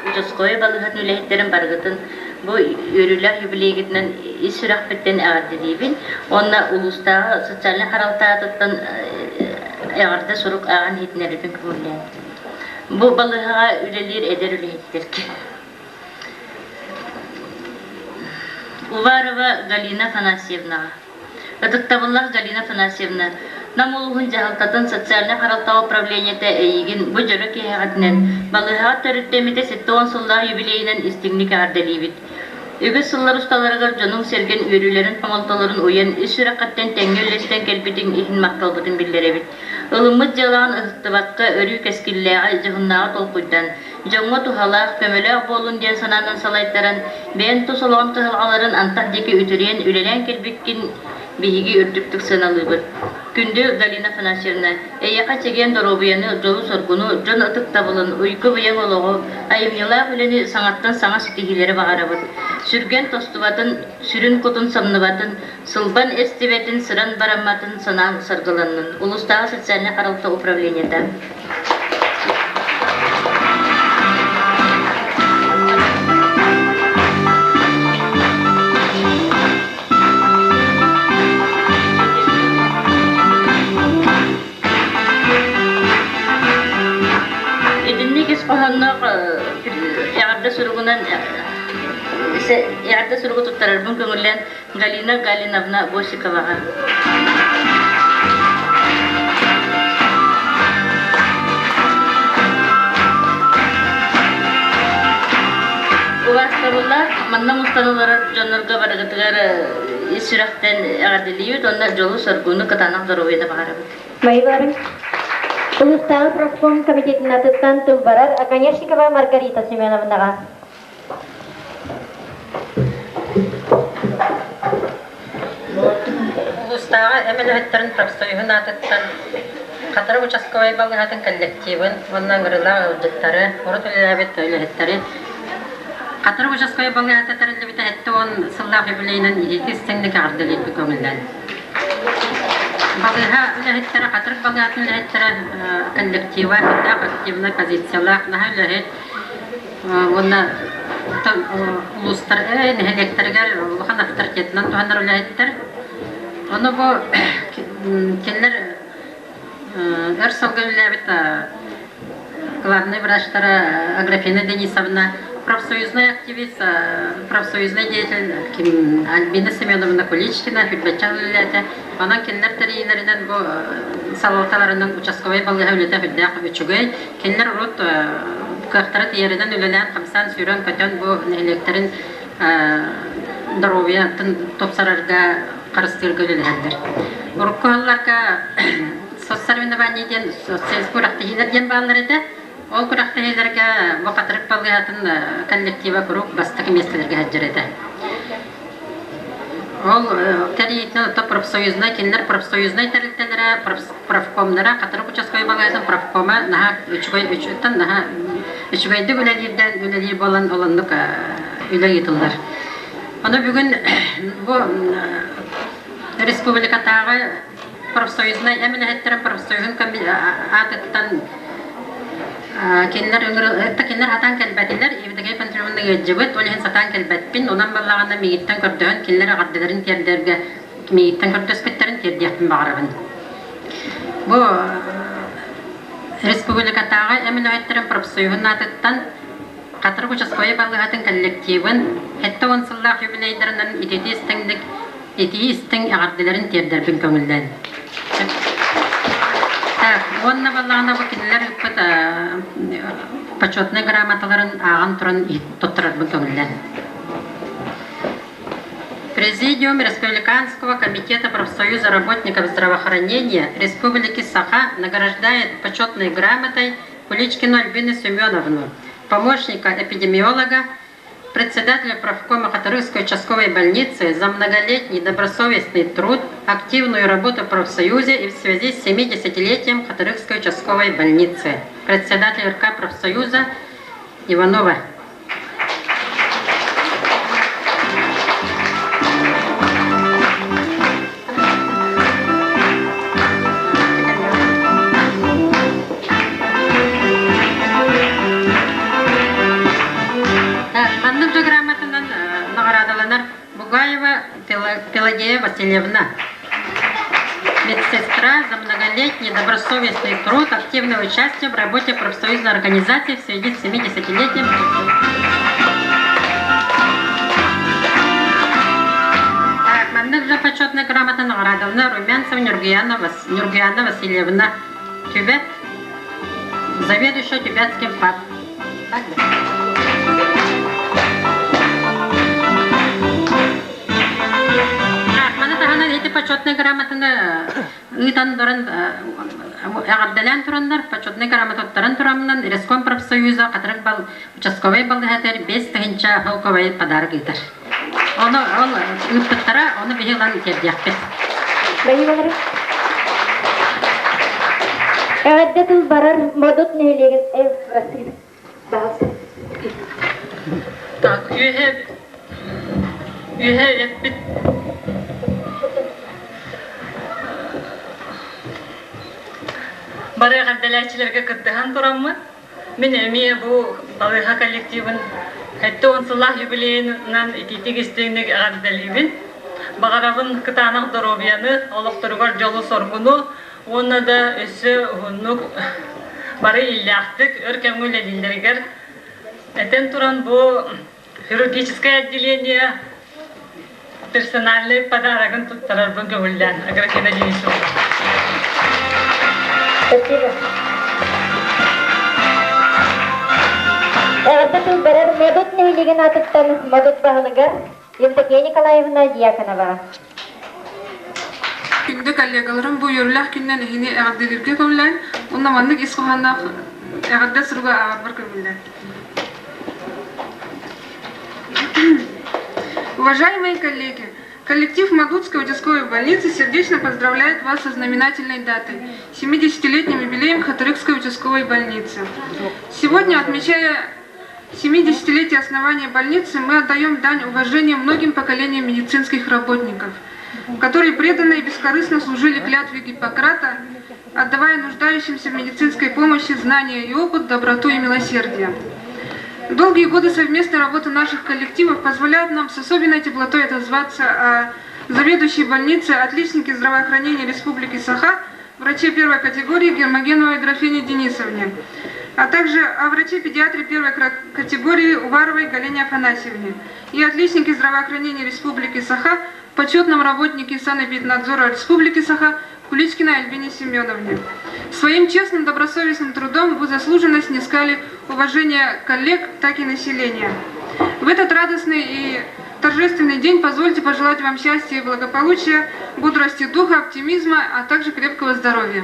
участковай балыыһатын үлэһиттэрин барыгытын бу үөрүүлээх юбилейгитинэн ис сүрэхпиттэн эҕэрдэлиибин уонна улуустааҕы социальнай харалтаатыттан эҕэрдэ сурук ааҕан иһитиннэрэрбин көҥүллээн. Бу балыыһаҕа үлэлиир эдэр үлэһиттэргэ. Уварова Галина Афанасьевнаҕа. Ытыктабыллаах Галина Афанасьевна, Нам улууһун дьаһалтатын социальнай харалтаҕа управлениета эйигин бу дьоро киэһэҕитинэн балыыһаҕа төрүттэммитэ 70 сыллаах юбилейынан истиҥник эҕэрдэлиибит. Үгүс сыллар усталарыгар дьонуҥ-сэргэн үөрүүлэрин-хомолтолорун уйан, ис сүрэххиттэн тэҥҥэ үллэстэн кэлбитиҥ иһин махталбытын биллэрэбит. Ылыммыт дьыалаҕын ыһыктыбакка, өрүү кэскиллээҕи, дьоһуннааҕы толкуйдан, дьоҥҥо туһалаах, көмөлөөх буоллун диэн санаанан салайтаран, бэйэҥ тус олоҕун кыһалҕаларын антах диэки үтүрүйэн үлэлээн кэлбиккин биһиги үрдүктүк сыаналыыбыт. Күндү Галина Афанасьевна, эйиэхэ чэгиэн доруобуйаны, дьолу-соргуну, дьон ытыктабылын, уйгу-быйаҥ олоҕу, айымньылаах үлэни саҥаттан саҥа ситиһиилэри баҕарабыт. Сүргэн тостубатын, сүрүн кутун самныбатын, сылбан эстибэтин, сыран барамматын санаан саргыланнын. Улуустааҕы социальнай харалта управлениета. Итинник ис хоһоонноох эҕэрдэ суругунан Эҕэрдэ суругу туттарарбын көҥүллээн Галина Галиновна Босиковаҕа. Убаастабыллаах манна мустан олорор дьоннорго барыгытыгар ис сүрэхтэн эҕэрдэлиибит уонна дьолу-соргуну, кытаанах доруобуйаны баҕарабыт. Майыларын Улуустааҕы профком комитетын атыттан тыл барар Оконешникова Маргарита Семеновнаҕа. Улуустааҕы эмэлэһиттэрин профсоюһун аатыттан Хатырык участковай балыыһатын коллективын уонна ыҥырыылаах ыалдьыттары, урут үлэлээбит үлэһиттэри Хатырык участковай балыыһата тэриллибитэ 70 сыллаах юбилейынан иһити истиҥник эҕэрдэлиирбит көҥүллээн. Балыыһа үлэһиттэрэ, Хатырык балыыһатын үлэһиттэрэ коллектива элбэх активнай позициялаах, наһаа үлэһит уонна улуустар нэһилиэктэригэр улахан авторитетынан туһанар үлэһиттэр. Ону бу кинилэр өр сылга үлэлээбит главный врачтара Аграфена Денисовна, профсоюзный активист, профсоюзный деятель Альбина Семеновна Куличкина Хүрбэччэ үлэлээтэ. Онон кинилэр тэрийиилэринэн бу салалталарынан участковай балыыһа үлэтэ сүрдээх үчүгэй. Кинилэр урут кыахтара тиийэринэн үлэлээн, хамсаан, сүүрэн-көтөн бу нэһилиэктэрин доруобуйатын тупсарарга, харыстыырга үлэлэһэллэр. Урукку сылларга соцсоревнование диэн соцсельскүрэхтэһиилэр диэн бааллар этэ. Ол күрэхтэһиилэргэ бу Хатырык балыыһатын коллектива куруук бастакы миэстэлэргэ сылдьар этэ. Ол тэрийиитинэн оттон профсоюзнай кинилэр профсоюзнай тэрилтэлэрэ, профкомнара, Хатырык участковай балыыһатын профкома наһаа үчүгэй үчүттэн наһаа үчүгэйдик үлэлиирдэн үлэлиир буолан ол оннук үлэ ыытыллар. Ону бүгүн бу республикатааҕы профсоюзнай эмилэһиттэрин профсоюзун аатыттан кинилэр кинилэр сатаан кэлбэтилэр Евдокия Пантелеймоновна ыалдьыбыт, ол иһин сатаан кэлбэппин, онон буоллаҕына миигиттэн көрдөһөн кинилэр эҕэрдэлэрин тиэрдэргэ миигиттэн көрдөспүттэрин тиэрдиэхпин баҕарабын. Бу республикатааҕы эмилэһиттэрин профсоюһун аатыттан Хатырык участковай балыыһатын коллективын 70 сыллаах юбилейдарынан ититии истиҥник итии истиҥ эҕэрдэлэрин тиэрдэрбин көҥүллээн. Так, уонна баллаҕына бу кинилэр ыыппыт почетнай грамоталарын ааҕан туран туттарарбын көҥүллээн. Президиум Республиканского комитета профсоюза работников здравоохранения Республики Саха награждает почетной грамотой Куличкину Альбину Семеновну, помощника эпидемиолога, председателя правкома Хатырыкской участковой больницы за многолетний добросовестный труд, активную работу в профсоюзе и в связи с 70-летием Хатырыкской участковой больницы. Председатель РК профсоюза Иванова. Маннык же грамотанан наҕараадаланар Бугаева Пелагея Васильевна. Медсестра за многолетний добросовестный труд, активное участие в работе профсоюзной организации в связи с 70-летием Так, маннык же почетная грамота наградовна Румянцева Нюргуяна Васильевна. Тюбет, заведующая Тюбетским ФАП. Так, Маны таһынан ити почетнай грамотаны ыытан туран эҕэрдэлээн тураннар почетнай грамотаттарын турамынан Реском профсоюза Хатырык бал участковай балыһатыр 5000 холковай подарок ыытар. Ону ол ыыппыттара, ону биһи ылан тиэрдиэхпит. Бэйэлэрэ Эҕэрдэ тыл барар Модут нэһилиэгин Так, үөһэ үөһэ эппит бары эҕэрдэлээччилэргэ кыттыһан тураммын, мин эмиэ бу балыыһа коллективын 70 сыллаах юбилейынан итиитик истиҥник эҕэрдэлиибин. Баҕарабын кытаанах доруобуйаны, олохторугар дьолу-соргуну уонна да өссө уһуннук бары иллээхтик өр кэмҥэ үлэлииллэригэр этэн туран бу Хирургическое отделение персональный подарогын туттарарбын көҥүллээн Аграфена Денисовна. Спасибо. Эҕэрдэ тыл барар Модут нэһилиэгин аатыттан Модут баһылыгар Евдокия Николаевна Дьяконова. Күндү коллегаларым бу үөрүүлээх күнүнэн эһини эҕэрдэлииргэ көҥүллээн уонна маннык ис хоһоонноох эҕэрдэ суруга ааҕарбар көҥүллээн. Уважаемые коллеги, коллектив Мадутской участковой больницы сердечно поздравляет вас со знаменательной датой – 70-летним юбилеем Хатырыкской участковой больницы. Сегодня, отмечая 70-летие основания больницы, мы отдаем дань уважения многим поколениям медицинских работников, которые преданно и бескорыстно служили клятве Гиппократа, отдавая нуждающимся в медицинской помощи знания и опыт, доброту и милосердие. Долгие годы совместной работы наших коллективов позволяют нам с особенной теплотой отозваться о заведующей больницы, отличнике здравоохранения Республики Саха, враче первой категории Гермогеновой Графине Денисовне, а также о враче-педиатре первой категории Уваровой Галине Афанасьевне и отличнике здравоохранения Республики Саха, почетном работнике санэпиднадзора Республики Саха Куличкиной Альбине Семеновне. Своим честным, добросовестным трудом вы заслуженно снискали уважение коллег, так и населения. В этот радостный и торжественный день позвольте пожелать вам счастья и благополучия, бодрости духа, оптимизма, а также крепкого здоровья.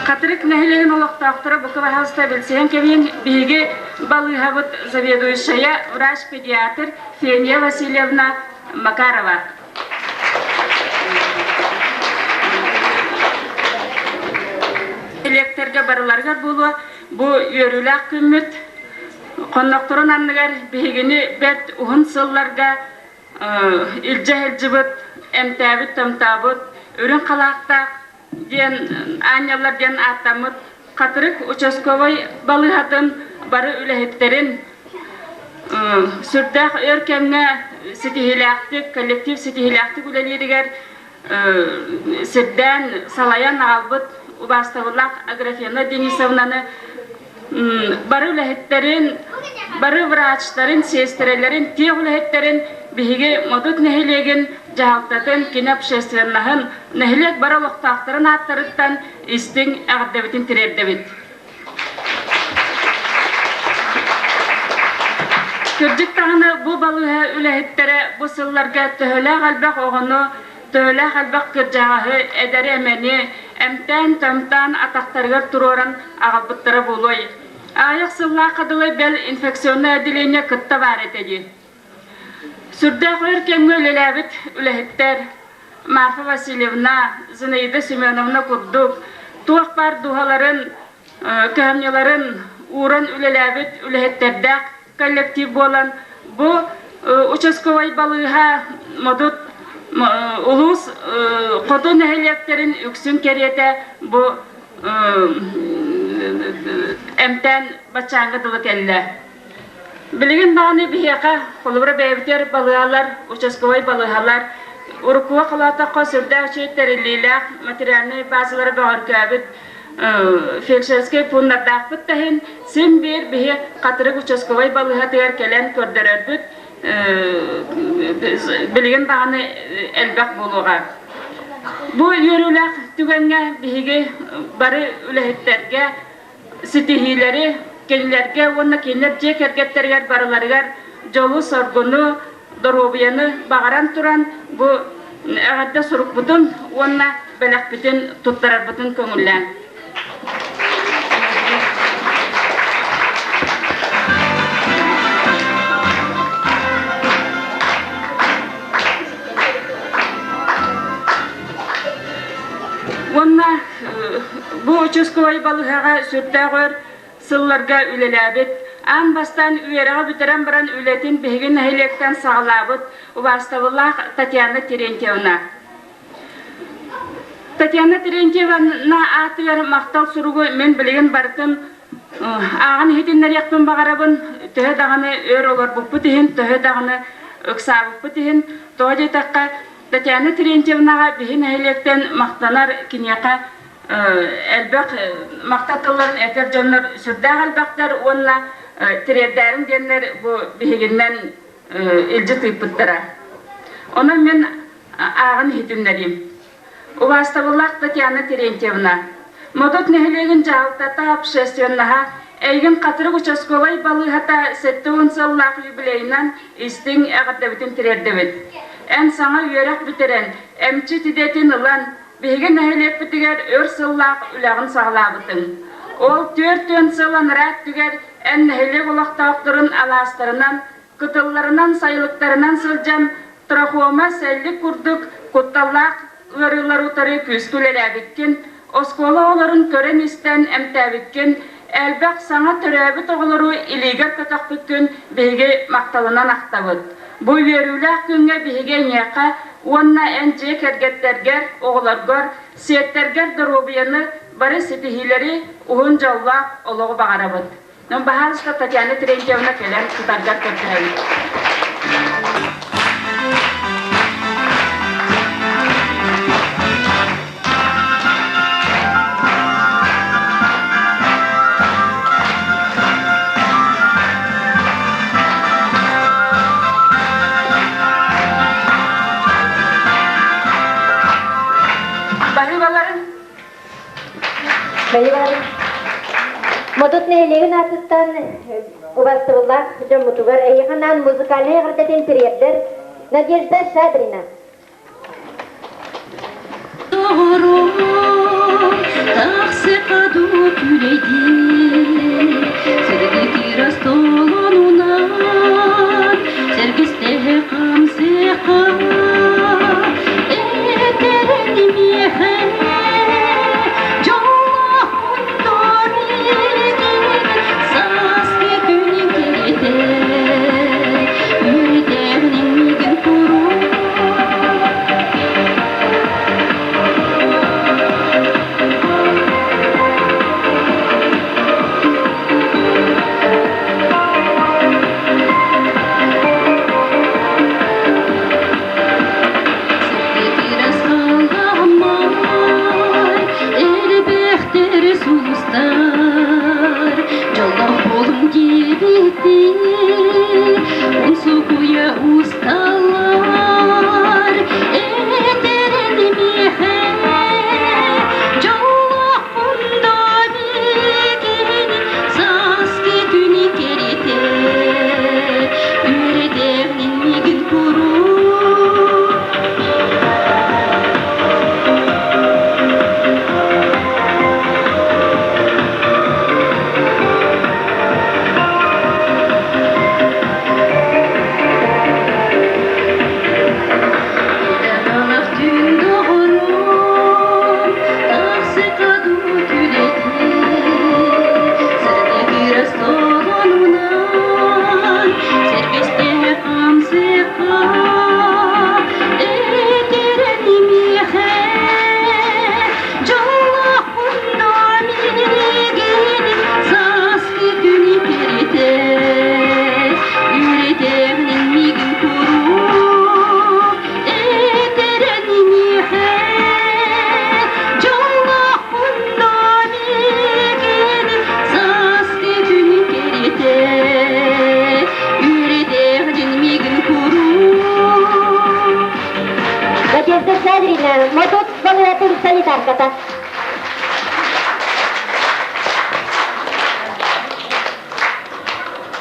Хатырык нэһилиэгин олохтоохторо бука баһаалыста билсиһэн кэбиһин биһиги балыыһабыт заведующая врач-педиатр Фения Васильевна Макарова. Лекторга барыларыгар буолуо бу үөрүүлээх күммүт хоннохторун анныгар биһигини бэрт уһун сылларга илдьэ сылдьыбыт, эмтээбит-томтообут, үрүҥ халаахтаах диэн аанньаллар диэн ааттаммыт Хатырык участковай балыыһатын бары үлэһиттэрин сүрдээх өр кэмҥэ ситиһиилээхтик, коллектив ситиһиилээхтик үлэлииригэр сирдээн салайан аҕалбыт убаастабыллаах Аграфена Денисовнаны бары үлэһиттэрин, бары врачтарын, сиэстэрэлэрин, тиэх үлэһиттэрин биһиги Модут нэһилиэгин дьаһалтатын, кини общественноһын, нэһилиэк бары олохтоохторун ааттарыттан истиҥ эҕэрдэбитин тириэрдэбит. Кырдьык даҕаны бу балыыһа үлэһиттэрэ бу сылларга төһөлөөх элбэх оҕону, төһөлөөх элбэх кырдьаҕаһы, эдэри-эмэни эмтээн-томтоон атахтарыгар туруоран аҕалбыттара буолуой. Аҕыйах сыллаахха дылы бэл инфекционнай отделение кытта баар этэ дии. Сүрдээх өр кэмҥэ үлэлээбит үлэһиттэр Марфа Васильевна, Зинаида Семеновна курдук туох баар дууһаларын, кыһамньыларын ууран үлэлээбит үлэһиттэрдээх коллектив буолан бу участковай балыыһа Модут улуус хоту нэһилиэктэрин үксүн кэриэтэ бу эмтээн баччааҥҥа дылы кэллэ. Билигин даҕаны биһиэхэ холобура бэйэбитигэр балыыһалар, участковай балыыһалар уруккуга холоотоххо сүрдээх үчүгэй тэриллиилээх материальнай базалары бөҕөргөөбүт фельдшерскэй пууннардаахпыт да иһин син биир биһи Хатырык участковай балыыһатыгар кэлэн көрдөрөрбүт билигин даҕаны элбэх буолуоҕа. Бу үөрүүлээх түгэҥҥэ биһиги бары үлэһиттэргэ ситиһиилэри кинилэргэ уонна кинилэр дьиэ кэргэттэригэр барыларыгар дьолу-соргуну, доруобуйаны баҕаран туран бу эҕэрдэ сурукпутун уонна бэлэхпитин туттарарбытын көҥүллээҥ. Уонна Бу участковай балыыһаҕа сүрдээх өр сылларга үлэлээбит, аан бастаан үөрэҕи бүтэрэн баран үлэтин биһиги нэһилиэктэн саҕалаабыт убаастабыллаах Татьяна Терентьевна. Татьяна Терентьевна аатыгар махтал суругу мин билигин барытын Ааҕан иһитиннэриэхпин баҕарабын, төһө даҕаны өр олорбуппут иһин, төһө даҕаны ыксаабыппыт иһин, тоҕо диэтэххэ, Татьяна Терентьевнаҕа биһи нэһилиэктэн махтанар киниэхэ элбэх махтал тылларын этэр дьоннор сүрдээх элбэхтэр уонна тириэрдээрин диэннэр бу биһигиннэн илдьи тыыппыттара. Онон мин ааҕан иһитиннэриим. Убаастабыллаах Татьяна Терентьевна, Модут нэһилиэгин дьаһалтата общественноһа эйигин Хатырык участковай балыыһата 70 сыллаах юбилейынан истиҥ эҕэрдэбитин тириэрдэбит. Эн саҥа үөрэх бүтэрэн, эмчит идэтин ылан, биһиги нэһилиэкпитигэр өр сыллаах үлэҕин саҕалаабытыҥ. Ол 40 сыл анараа өттүгэр эн нэһилиэк олохтоохторун алаастарынан, кытылларынан, сайылыктарынан сылдьан трахома, сэллик курдук кутталлаах ыарыылары утары күүскэ үлэлээбиккин, оскуола оҕолорун көрөн-истэн эмтээбиккин, элбэх саҥа төрөөбүт оҕолору илиигэр көтөхпүккүн биһиги махталынан ахтабыт. Бу үөрүүлээх күҥҥэ биһиги эйиэхэ уонна эн дьиэ кэргэттэргэр, оҕолоргор, сиэттэргэр доруобуйаны, бары ситиһиилэри, уһун дьоллоох олоҕу баҕарабыт. Баһаалыста Татьяна Терентьевна кэлэн тутаргар көрдөһөбүт. Баһыыбаларын Баһыыбаларын. Модут нэһилиэгин аатыттан убастыбыллаах дьоммутугар эһиэхэ анаан музыкальнай эҕэрдэтин тириэрдэр Надежда Шадрина. Надежда Шадрина, Модут балыатын санитарката.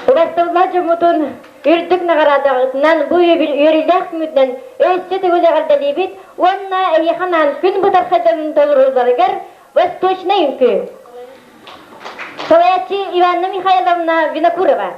Убастылла дьоммутун үрдүк наҕараадаҕытынан бу үөрүүлээх күҥҥүтүнэн өссө төгүл эҕэрдэлиибит уонна эһиэхэ анаан күн бытархайдарын толорулларыгар Восточнай үҥкүү. Салайааччы Иванна Михайловна Винокурова.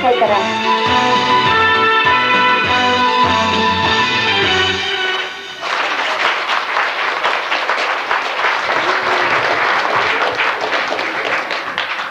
чаҕылхайдара.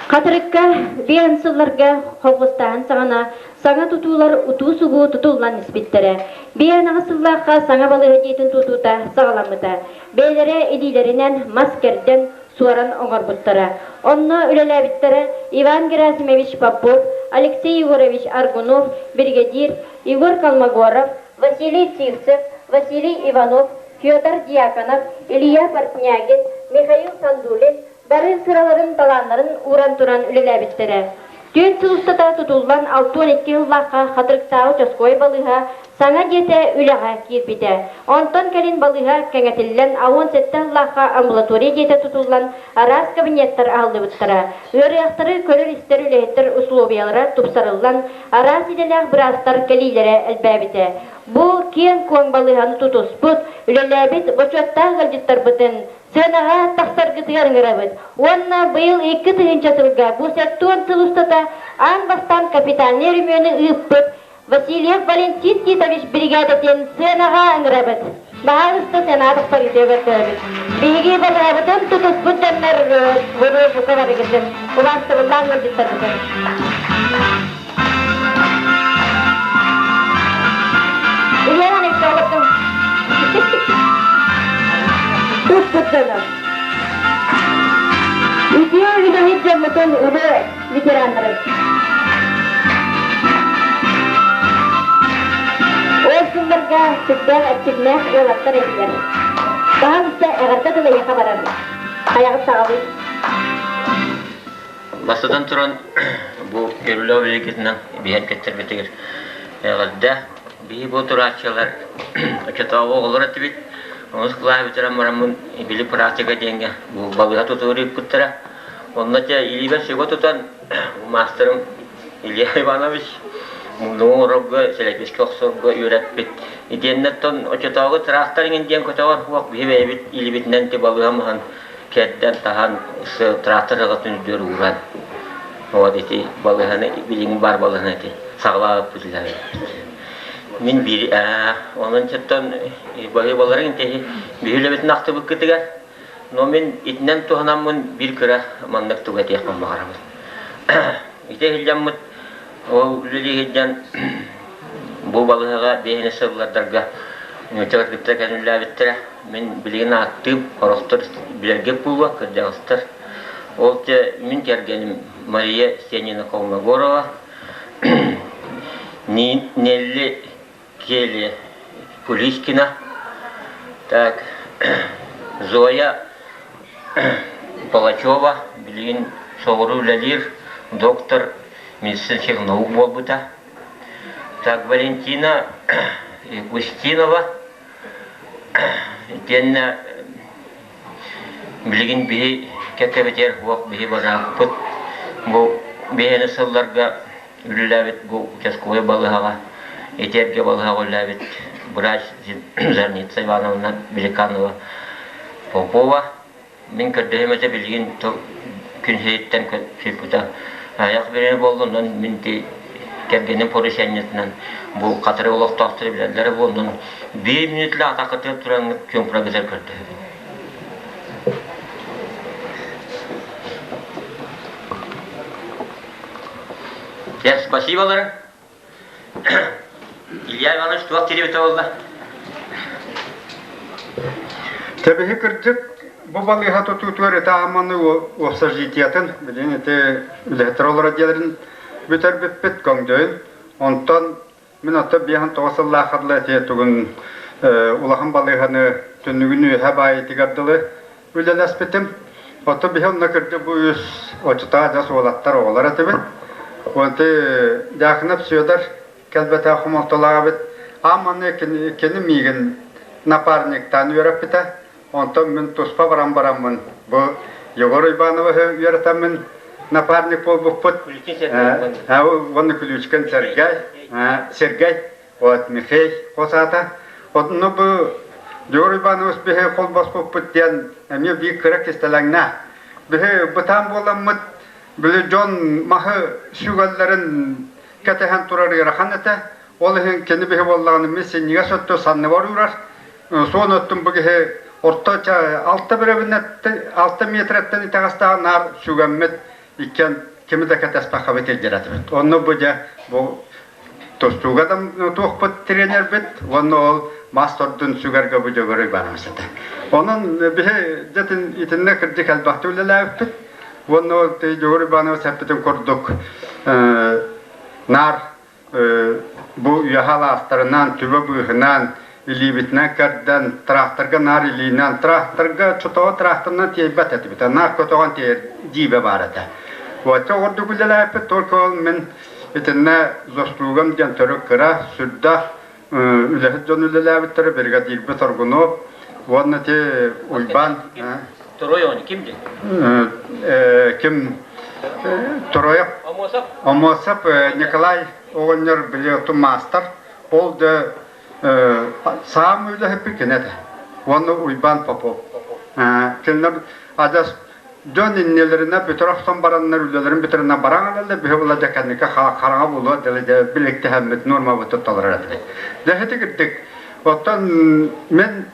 Хатырыкка биэн сылларга холхустааһын саҕана саҥа тутуулар утуу-субуу тутуллан испиттэрэ. Биэн аҕыс сыллаахха саҥа балыыһа дьиэтин тутуута саҕаламмыта. Бэйэлэрэ илиилэринэн мас кэрдэн, суоран оҥорбуттара. Онно үлэлээбиттэрэ Иван Герасимович Попов, Алексей Егорович Аргунов, биригэдьиир Егор Колмогоров, Василий Сивцев, Василий Иванов, Федор Дьяконов, Илья Портнягин, Михаил Сандулин бары сыраларын, талааннарын ууран туран үлэлээбиттэрэ. Түөрт сыл устата тутуллан 62 сыллаахха Хатырыктааҕы участковай балыыһа саҥа дьиэтэ үлэҕэ киирбитэ. Онтон кэлин балыыһа кэҥэтиллэн 67 сыллаахха амбулатория дьиэтэ тутуллан араас кабинеттар аһыллыбыттара. Ыарыһахтары көрөр-истэр үлэһиттэр усулуобуйалара тупсарыллан, араас идэлээх быраастар кэлиилэрэ элбээбитэ. Бу киэҥ-куоҥ балыыһаны тутуспут, үлэлээбит бочуоттаах ыалдьыттарбытын сыанаҕа тахсаргытыгар ыҥырабыт уонна быйыл 2000 сылга бу 70 сыл устата аан бастаан капитальнай өрөмүөнү ыыппыт Васильев Валентин Титович биригээдэтин сыанаҕа ыҥырабыт. Баһаалыста сыанаҕа тахсаргытыгар көрдөһөбүт. Биһиги балыһабытын тутуспут дьоннор буруй бука барыгытын убаастабыллаах ыалдьыттарбытын. Илья Иванович, олордум. Туппут дьоно. Үтүө үлэһит дьоммутун үлэ ветераннарын. Ол сылларга сүрдээх эрчимнээх уолаттар этилэр. Баһаалыста эҕэрдэ тыл эйиэхэ барар. Хайаҕыт саҕалыы. Бастатан туран, бу Кириллов билигитинэн биһэн кэттэрбитигэр эҕэрдэ. Биһи бу турааччылар оччотооҕу оҕолор этибит. Онус кылааһы бүтэрэн бараммын били практика диэҥҥэ бу балыыһа тутуур ыыппыттара. Онно дьэ илиибэр сүгэ тутан маастарым Илья Иванович муннугу оҥорорго, сэлэпискэ охсорго үөрэппит. Итиэннэ оччотооҕу трактор иҥин диэн көтөҕөр уох биһи бэйэбит илиибитинэн ти балыыһа маһын кэрдэн таһан трактор ыҕатын үрдүгэр ууран вот ити балыыһаны билиҥҥи баар балыыһаны ити саҕалаабыппыт Мин биир онон чоттон баһыыбаларын интэһи биһи үлэбитин ахтыбыккытыгар но мин итинэн туһанаммын биир кыра маннык тугу этиэхпин баҕарабын. Ити иһиллэммит ол үлэлии сылдьан бу балыыһаҕа биэһини сыллардарга нууччалар кытта кэнүллээбиттэрэ. Мин билигин ааттыым, орохтор билэргэ буолуо, кырдьаҕастар. Ол те мин кэргэним Мария Стенина Холмогорова, Нелли Келли Куличкина, так, Зоя Палачева билигин соҕуруу үлэлиир доктор медицинских наук буолбута. Так, Валентина Устинова итиэннэ билигин биһи кэккэбитигэр уох биһи барааппыт бу биһиэни сылларга үлэлээбит бу участковай балыыһаҕа ити эргэ балыыһаҕа үлэлээбит врач Зарница Ивановна Великанова Попова мин көрдөһүм этэ билигин күн сириттэн сүппүтэ айах бириэмэ буолла онон мин ти кэргэним поручениетынан бу хатыры олохтоохтору билэллэрэ буоллун биир мүнүүтлээх атакытыгар тураҥҥыт чуумпурагытар көрдөһөбүн Дьэ, спасиболары. Илья Иванович туох кирибитэ буолла? Тэбиһи кырдьык бу балыыһа тутуутугар ити ааманы общежитиятын билигин ити үлэһиттэр олорор дьиэлэрин бүтэрбиппит көҥдөйүн. Онтон мин оттон 59 сыллаахха дылы ити тугун улахан балыыһаны түннүгүн үөһэ баайытыгар дылы үлэлэспитим. Оттон биһи онно кырдьык бу үс очутаа дьас уолаттар оҕолор этибит. Онты Дьаакынап Сүөдэр кэлбэтэх хомолтолоох эбит. Аан манна кини миигин напарниктаан үөрэппитэ. Онтон мин туспа баран бараммын бу Егор Ивановиһы үөрэтэммин напарник буолбуппут. Уонна Ключкин Сергей, Сергей Вот Михей хос аата. Онно бу Дьур Иванович биһи холбоспуппут диэн эмиэ биир кыра кистэлэҥнээх. Биһи бытаан буоламмыт били дьон маһы сүгэллэрин кэтэһэн турар ыарахан этэ. Ол иһин кини биһи буоллаҕына мин синньигэс өттө санныбар уурар. Суон өттүн бу киһи орто алта бөрөбүнэттэн алта метрэттэн итэҕэстээх наар сүгэммит иккиэн кими да кэтэспэххэ илдьэр этибит. Онно бу дьэ бу тустууга да туохпут тренербит уонна ол мас тордун сүгэргэ бу Дьөгүөр Иванович этэ. Онон биһи дьэтин итиннэ кырдьык элбэхтик үлэлээбиппит. Уонна ол Дьөгүөр Иванович эппитин курдук наар бу үөһэ алаастарынан, түбэ быыһынан, илиибитинэн кэрдэн, тракторга наар илиинэн, тракторга чотоҕо тракторынан тиэйбэт этибит, наар көтөҕөн тиэйэр дьиибэ баар этэ. Уочча ордук үлэлээппит, только ол мин итиннэ заслугам диэн төрүт кыра, сүрдээх үлэһит дьон үлэлээбиттэрэ, бригадирбит Аргунов уонна ити Уйбаан Троёни ким диэн? Ким Троев Омосов Николай оҕонньор били маастар ол да саам үлэһиппит кини этэ уонна Уйбаан Попов кинилэр адьас дьон иннилэринэ бүтэр охсон бараннар үлэлэрин бүтэринэ баран ылаллар биһи була дьэ кэнники хараҥа буолуо дылы дьэ биликтэһэммит нуормабытын толорор этибит дьэ ити кирдик оттон мин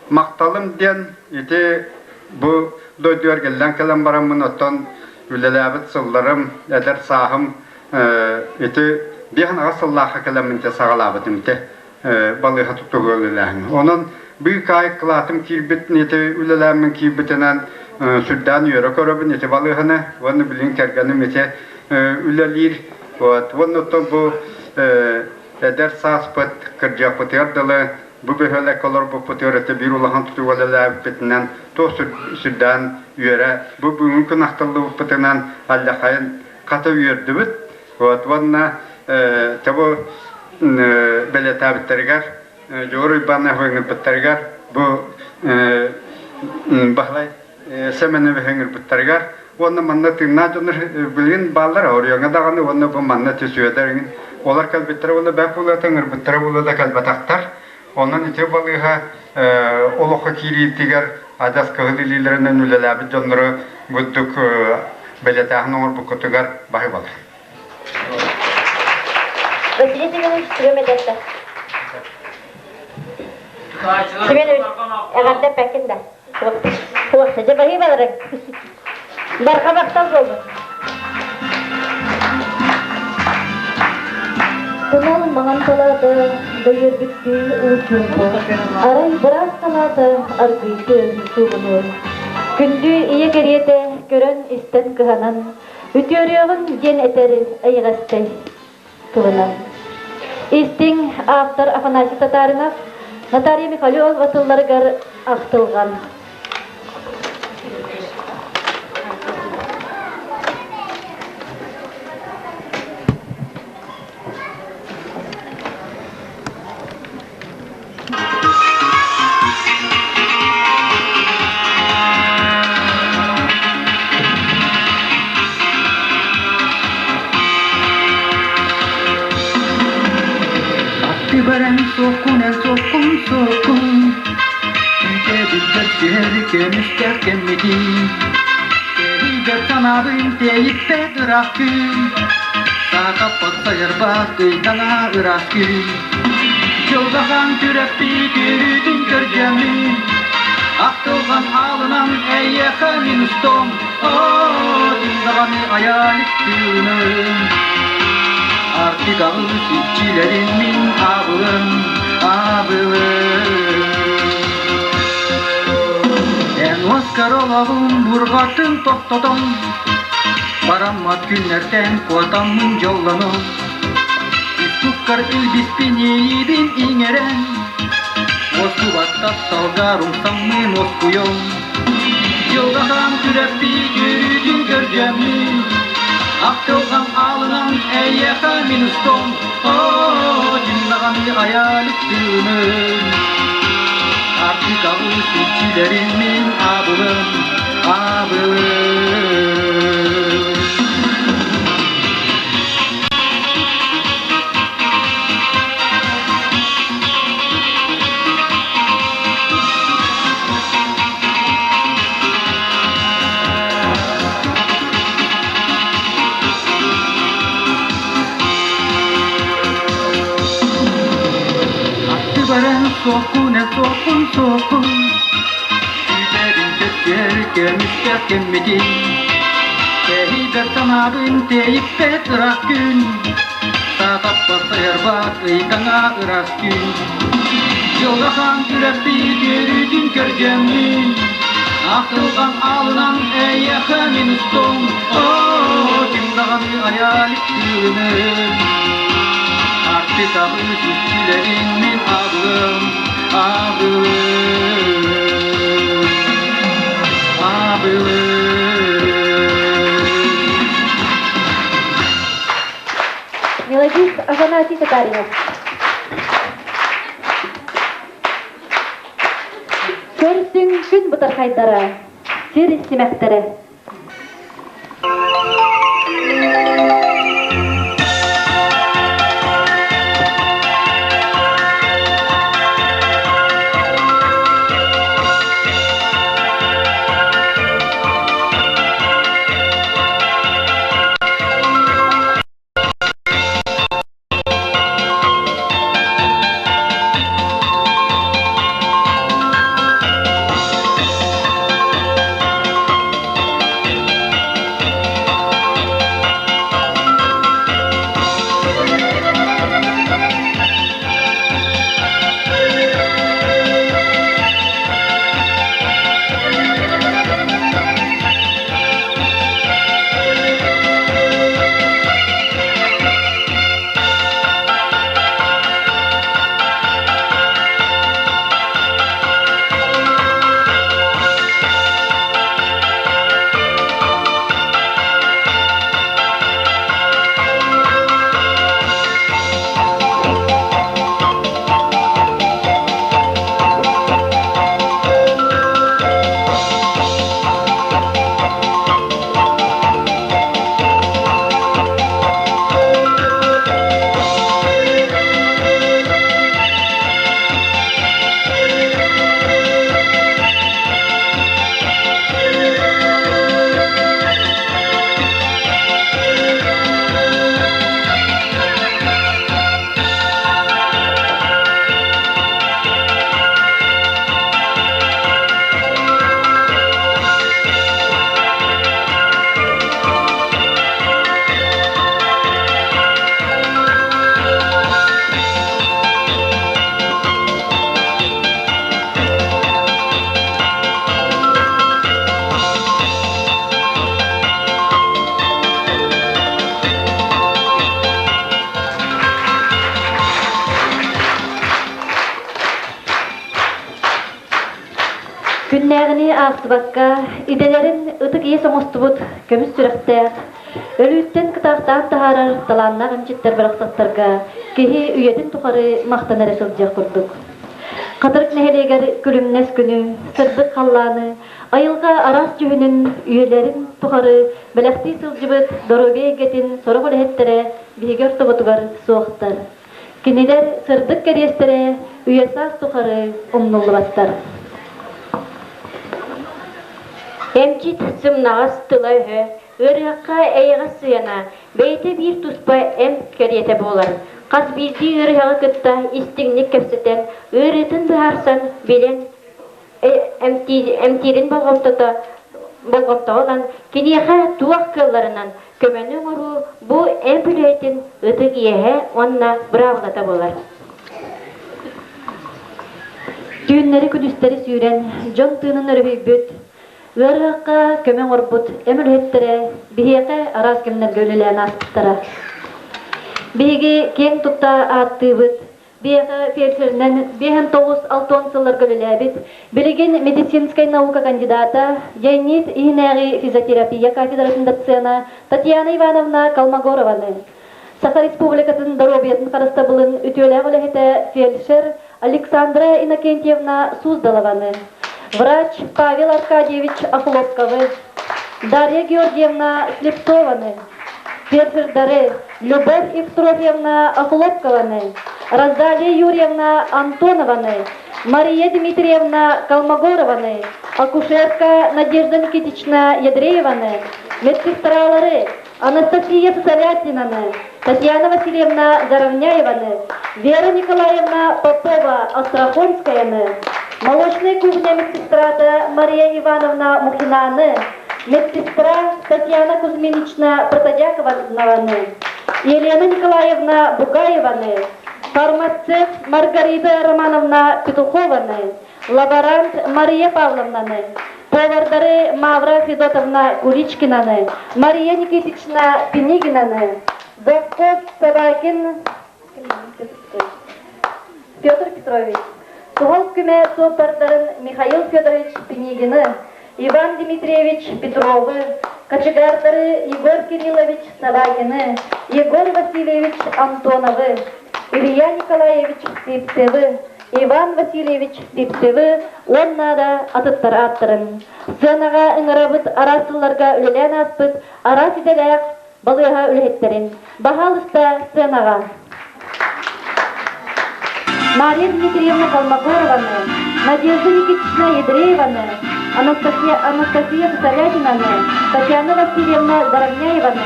Махталым диэн ити бу дойдугар гэллэн кэлэн бараммын оттон үлэлээбит сылларым, эдэр сааһым ити биэс аҕыс сыллаахха кэлэммин те саҕалаабытым ити балыыһа тутууга үлэлээһин. Онон быыкаайык кылаатым киирбит ити үлэлээммин киирбитинэн сүрдээн үөрэ көрөбүн ити балыыһаны уонна билигин кэргэним ити үлэлиир. Вот. Уонна оттон бу эдэр сааспыт кырдьыахпытыгар дылы Бу бөһүөлэккэ олорбуппутугар өтө биир улахан тутууга үлэлээбиппитинэн туох сүрдээн үөрэ, бу бүгүҥҥү күн ахтыллыбыппытынан алдьархайын хата үөрдүбүт. Вот уонна бу бэлиэтээбиттэригэр Дьоҕур Уйбааннаах ыҥырбыттарыгар бу Баһылай Сэмэнэбиһи ыҥырбыттарыгар уонна манна тыыннаах дьоннор билигин бааллар оройуоҥҥа даҕаны уонна бу манна түсүөдэр эҥин олор кэлбиттэрэ уонна бэт буолуота ыҥырбыттара буолуо да кэлбэтэхтэр онон ити балыыһа олоххо киириитигэр адьас кыһыл илиилэринэн үлэлээбит дьоннору бурдук бэлиэтээһин оҥорбуккутугар баһыыбалар. Василий Семенович Семенович Семенович эҕэрдэ эппэккин да Дьэ баһыыбаларыҥ. Барҕа махтал буоллун. Тунал маҥан салаата дөйүөрбүттүү уу чуумпу, арай быраас салаата аргыйды суугунуур. Күндү ийэ кэриэтэ көрөн-истэн кыһанан, үтүөрүөҕүҥ диэн этэр эйэҕэстэй тылынан. Истиҥ автор Афанасий Татаринов, Наталья Михалева тылларыгар ахтылҕан. Аттыы баран суоххун эн суоххун суоххун Күүтэбит түһэри көмүстээх кэммитин Тэһийбэт санаабын тэйиппэт ыраах күн Саатаппат сайарбат ыйдаҥа ыраас күн Дьылҕахан күрэхпит үөрүүтүн көрдөөммүн Ахтылҕан аалынан эйиэхэ мин устуом Оо, даҕаны айаалык тыыным Артик аҕыс иччилэрин мин аабылым, аабылым Эн уоскар олоҕум бурҕатын тохтотон Бараммат күннэртэн куотаммын дьоллонон Устуккар илбиспин иэйиибин иҥэрэн, Уостубат тапталгар умсаммын уоскуйон, Дьылҕахан күрэхпит үөрүүтүн көрдөөммүн, Ахтылҕан аалынан эйиэхэ мин устуом, Оо, дьиҥ айаалык тыыным, Артык аҕыс иччилэрин мин аабылым, аабылым. Аттыбар эн суоххун, эн суоххун, суоххун Күүтэбин көстөр көмүскэх кэммитин Тэһийбэт санаабын тэйиппэт ыраах күн Саатаппат сайарбат ыйдаҥа ыраас күн Дьылҕахан күрэхпит үөрүүтүн көрдьөммүн Ахтылҕан аалынан эйиэхэ мин устум Оо, ким даҕаны айаалик тыынын Арктикабы үчүлэрин мин абылым, абылым, абылым. Мелодист Афанасий Татаринов. Көрсүҥ күн бытархайдара, сир симэхтэрэ. Күннээҕини аахсыбакка, идэлэрин ытык иэс оҥостубут көмүс сүрэхтээх, өлүүттэн кытаахтаан таһаарар талааннаах эмчиттэр барахсаттарга киһи үйэтин тухары махтана эрэ сылдьыах курдук. Хатырык нэһилиэгэр күлүмнэс күнү, сырдык халлааны, айылҕа араас дьүһүнүн үйэлэрин тухары бэлэхтии сылдьыбыт доруобуйа эйгэтин сорох үлэһиттэрэ биһиги ортобутугар суохтар. Кинилэр сырдык кэриэстэрэ үйэ-саас тухары умнуллубаттар. Эмчит сымнаҕас тыла-өһө, ыарыһахха эйэҕэс сыһыана бэйэтэ биир туспа эмп кэриэтэ буолар. Хас биирдии ыарыһаҕы кытта истиҥник кэпсэтэн, ыарыытын быһаарсан, билэн эмтиирин болҕомтото болҕомтоҕо ылан, киниэхэ туох кыалларынан көмөнү оҥоруу бу эмп үлэһитин ытык иэһэ уонна быраабылата буолар. Түүннэри-күнүстэри сүүрэн, дьон тыынын өрүһүйбүт, ыарыһахха көмө оҥорбут эм үлэһиттэрэ биһиэхэ араас кэмнэргэ үлэлээн ааспыттара. Биһиги киэҥ тутта ааттыыбыт, Биэхэ фельдшеринэн биэһэн тоҕус алтон сылларга үлэлээбит, билигин медицинскэй наука кандидата, Леонид иһинээҕи физиотерапия кафедратын доцена Татьяна Ивановна Колмогорованы, Саха Республикатын доруобуйатын харыстабылын үтүөлээх үлэһитэ фельдшер Александра Иннокентьевна Суздалованы, врач Павел Аркадьевич Охлопковы, Дарья Георгиевна Слепцованы, фельдшердары Любовь Евстрофьевна Охлопкованы, Розалия Юрьевна Антонованы, Мария Дмитриевна Колмогорованы, акушерка Надежда Никитична Ядрееваны, медсестралары Анастасия Сысолятинаны, Татьяна Васильевна Заровняеваны, Вера Николаевна Попова Острохонскаяны, молочная кухня медсестрата Мария Ивановна Мухинаны, медсестра Татьяна Кузьминична Протодякованы, Елена Николаевна Бугаеваны, фармацевт Маргарита Романовна Петухованы, лаборант Мария Павловнаны, повардары Мавра Федотовна Куличкинаны, Мария Никитична Пинигинаны, завхоз Собакин Петр Петрович, Суһал көмө суоппардарын Михаил Федорович Пинигины, Иван Дмитриевич Петровы, кочегардары Егор Кириллович Собакины, Егор Васильевич Антоновы, Илья Николаевич Сивцевы, Иван Васильевич Сивцевы уонна да атыттар ааттарын. Сыанаҕа ыҥырабыт араас сылларга үлэлээн ааспыт араас идэлээх балыыһа үлэһиттэрин. Баһаалыста сыанаҕа. Мария Дмитриевна Колмогорованы, Надежда Никитична Ядрееваны, Анастасия, Анастасия Сысолятинаны, Татьяна Васильевна Заровняеваны,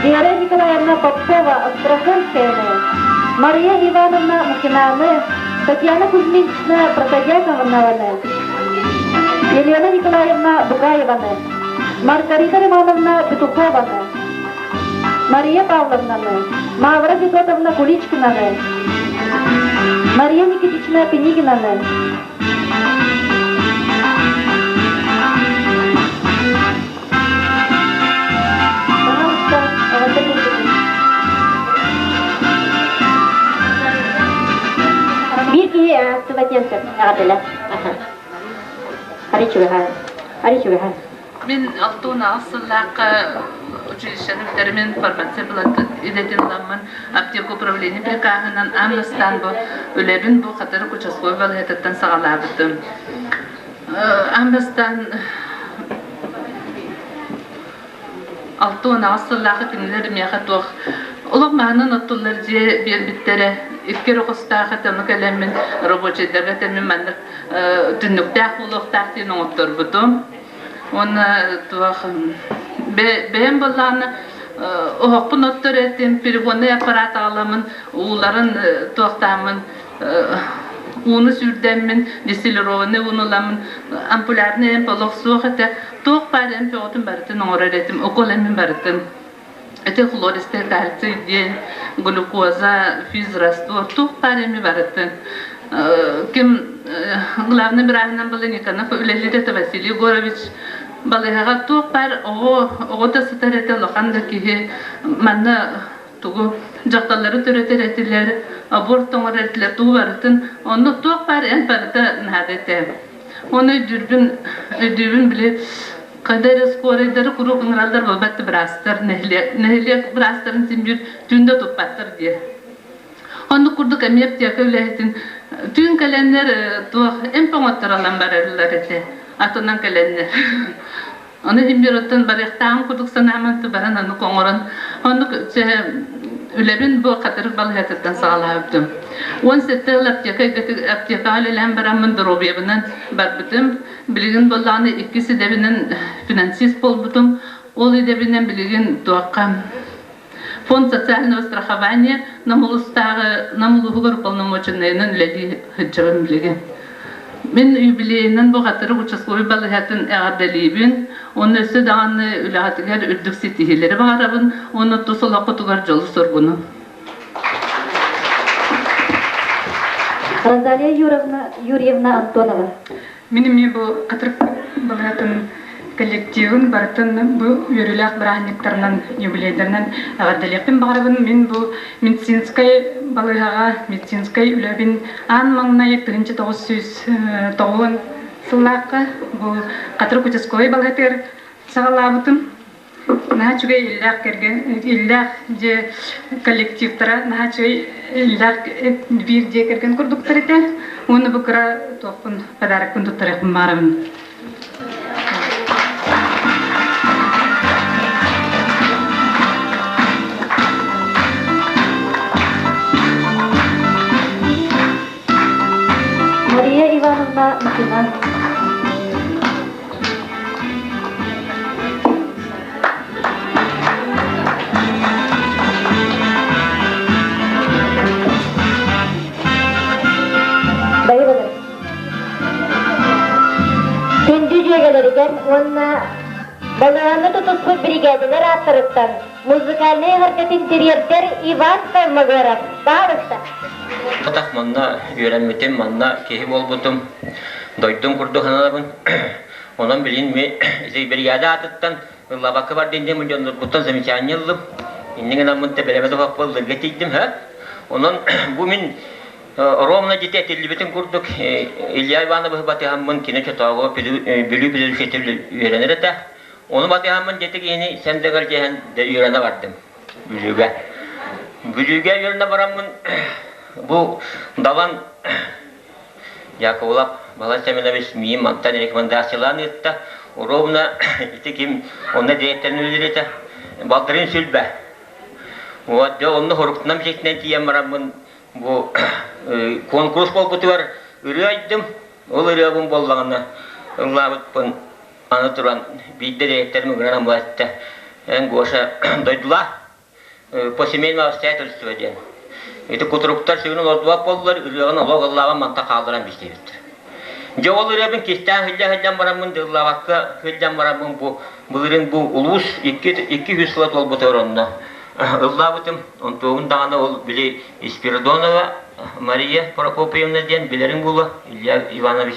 Вера Николаевна Попова Острохонскаяны, Мария Ивановна Мухинаны, Татьяна Кузьминична Протодьяковнаны, Елена Николаевна Бугаеваны, Маргарита Романовна Петухованы, Мария Павловнаны, Мавра Федотовна Куличкинаны, Мария Никитична Пинигинаны, Пожалуйста, Биир киһи тылатиан сөп эҕэрдэлэр. Арый чугаһаан. Арый чугаһаан. Мин 68 сыллаахха училищены бүтэрэмин фармация идэтин ыламмын аптека управление приказынан аан бастаан бу үлэбин бу Хатырык участковай балыыһатыттан саҕалаабытым. Аан бастаан 68 сыллаахха кинилэр миэхэ туох олох маһынан оттуллар дьиэ биэрбиттэрэ. Икки эрэ хостоох этэ, ону кэлэммин рабочайдарга этэммин маннык түннүктээх буолуохтаах диэн оҥотторбутум. Уонна туох бэйэм буоллаҕына оһохпун оттор этим, перегонный аппарат аҕаламмын, ууларын туохтааммын ууну сүүрдэммин, дистиллированный ууну ыламмын, ампулярный эмп олох суох этэ. Туох баар эмп оҕотун барытын оҥорор этим, укол эмин барытын. Ити хлористый кальций диэн, глюкоза, физраствор, туох баар эми барытын. Ким главный бырааһынан была Никонов үлэлиир этэ Василий Егорович. Балыыһаҕа туох баар оҕо оҕо да сытар этэ, улахан да киһи манна тугу дьахталлары төрөтөр этилэр, аборт оҥорор этилэр, тугу барытын. Онно туох баар эн барыта наада этэ. Оны өйдүүрбүн, өйдүүбүн били хайда эрэ скорайдары куруук ыҥыраллар буолбат быраастар, нэһилиэк, нэһилиэк быраастарын син биир түүн да туппаттар диye. Оннук курдук эмиэ аптека үлэһитин түүн кэлэннэр туох эмп оҥоттороллон бараллар этэ. Атынан кэлэннэр. Ону иһин биир оттон барыахтааҕым курдук санааман баран оннук оҥорон оннук үлэбин бу Хатырык балыыһатыттан саҕалаабытым. 17 ыл аптека аптекаҕа үлэлээн бараммын доруобуйабынан барбытым. Билигин буоллаҕына иккис идэбинэн финансист буолбутум. Ол идэбинэн билигин туохха Фонд социального страхования Нам улуустааҕы Нам улууһугар уполномоченнайынан үлэлии сылдьабын билигин. Мин юбилейынан бу Хатырык участковай балыыһатын эҕэрдэлиибин уонна өссө даҕаны үлэҕитигэр үрдүк ситиһиилэри баҕарабын уонна тус олоххутугар дьолу-соргуну. Розалия Юрьевна, Юрьевна Антонова. Мин эмиэ бу Хатырык балыыһатын коллективын барытын бу үөрүүлээх бырааһынньыктарынан, юбилейдарынан эҕэрдэлиэхпин баҕарабын. Мин бу медицинскэй балыыһаҕа медицинскэй үлэбин аан маҥнай 1990 сыллаахха бу Хатырык участковай балыыһатыгар саҕалаабытым. Наһаа үчүгэй иллээх кэргэн, иллээх дьиэ коллективтара наһаа үчүгэй иллээх биир дьиэ кэргэн курдуктар этэ. Уонна бу кыра туохпун подарокпын туттарыахпын баҕарабын. Мария Ивановна Күндү дьүөгэлэригэр уонна балыһаны тутуспут биригээдэлэр ааттарыттан музыкальнай эҕэрдэтин тириэрдэр Иван Холмогоров. Баалыста. Атах манна үөрэммитим, манна киһи буолбутум, дойдум курдук сананабын. Онон билин ити биригээдэ аатыттан ыллабакка бардын диэн дьоннорбуттан замечание ыллым. Иннин гынаммын тэбэлэмэ туһаппа ыллырга тиийдим, һэ. Онон бу мин ровно дьити этиллибитин курдук Илья Ивановы батыһаммын кини чотоого Бүлүү педучилищеты үөрэнэр этэ. Ону батыһаммын дьити киһини сендэгэр дьэһэн үөрэнэ бардым Бүлүүгэ. Бүлүүгэ үөрэнэ бараммын бу Далан Яковлев Балай Семенович миин мантан рекомендациялаан ыытта. Ровно ити ким онно дириэктэрин үлэлиир этэ. Балдырын сүлбэ. Вот, дьэ онно хоруктунан бичиктинэн тиийэн бараммын бу куонкурус буолбутугар ырыа айдым. Ол ырыабын буоллаҕына ыллаабыппын аны туран биирдэ дириэктэрим ыҥыран эттэ. Эн Гоша дойдулаа по семейному обстоятельству диэн. Ити кутуруктар сүгүн олордубат буоллар, ырыаҕын олох ыллаабан манта хаалларан биэрдибиттэр. Дьэ ол ырыабын кистээн сылдьа сылдьан бараммын дыллаабакка сылдьан бараммын бу былырыын бу улуус икки икки үс сыла туолбутугар онно ыллаабытым. Онтуобун даҕаны ол били Спиридонова Мария Прокопьевна диэн билэриҥ буолуо Илья Иванович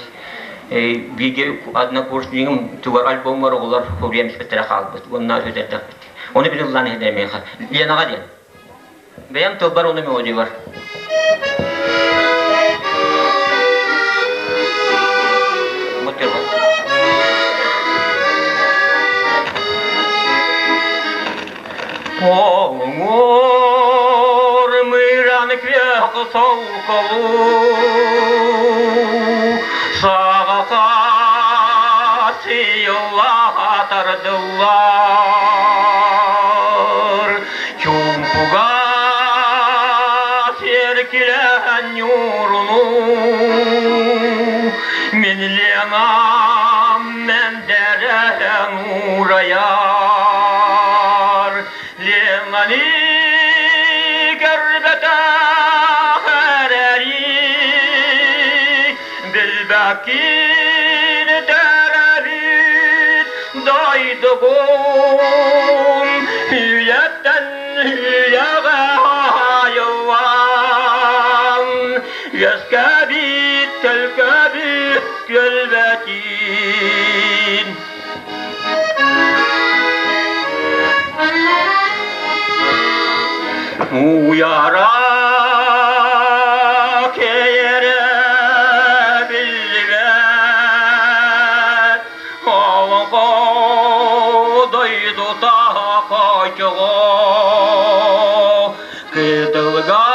бииргэ однокурсникым тугар альбоммар оҕолор проблем испиттэрэ хаалбыт уонна сүтэрдэхпит. Ону били ыллаан иһитэ миэхэ. Ленаҕа диэн. Бэйэм тылбар уонна мелодиябар. Оҥор мыыран күөх солколуу саҕа тардыллар чуумпуга сиэркилэһэн ньууруну мин Ленам мэндэрэһэн уурайар Ленаны көрбөтөх эрэри Билбэккин төрөөбүт дойдугун үйэттэн үйэҕэ айыллан үөскээбит төлкөбүт түөлбэтин. Уйара кэйэрэ биллибэт, Олоҥхо дойдута хочоҕо Кытылга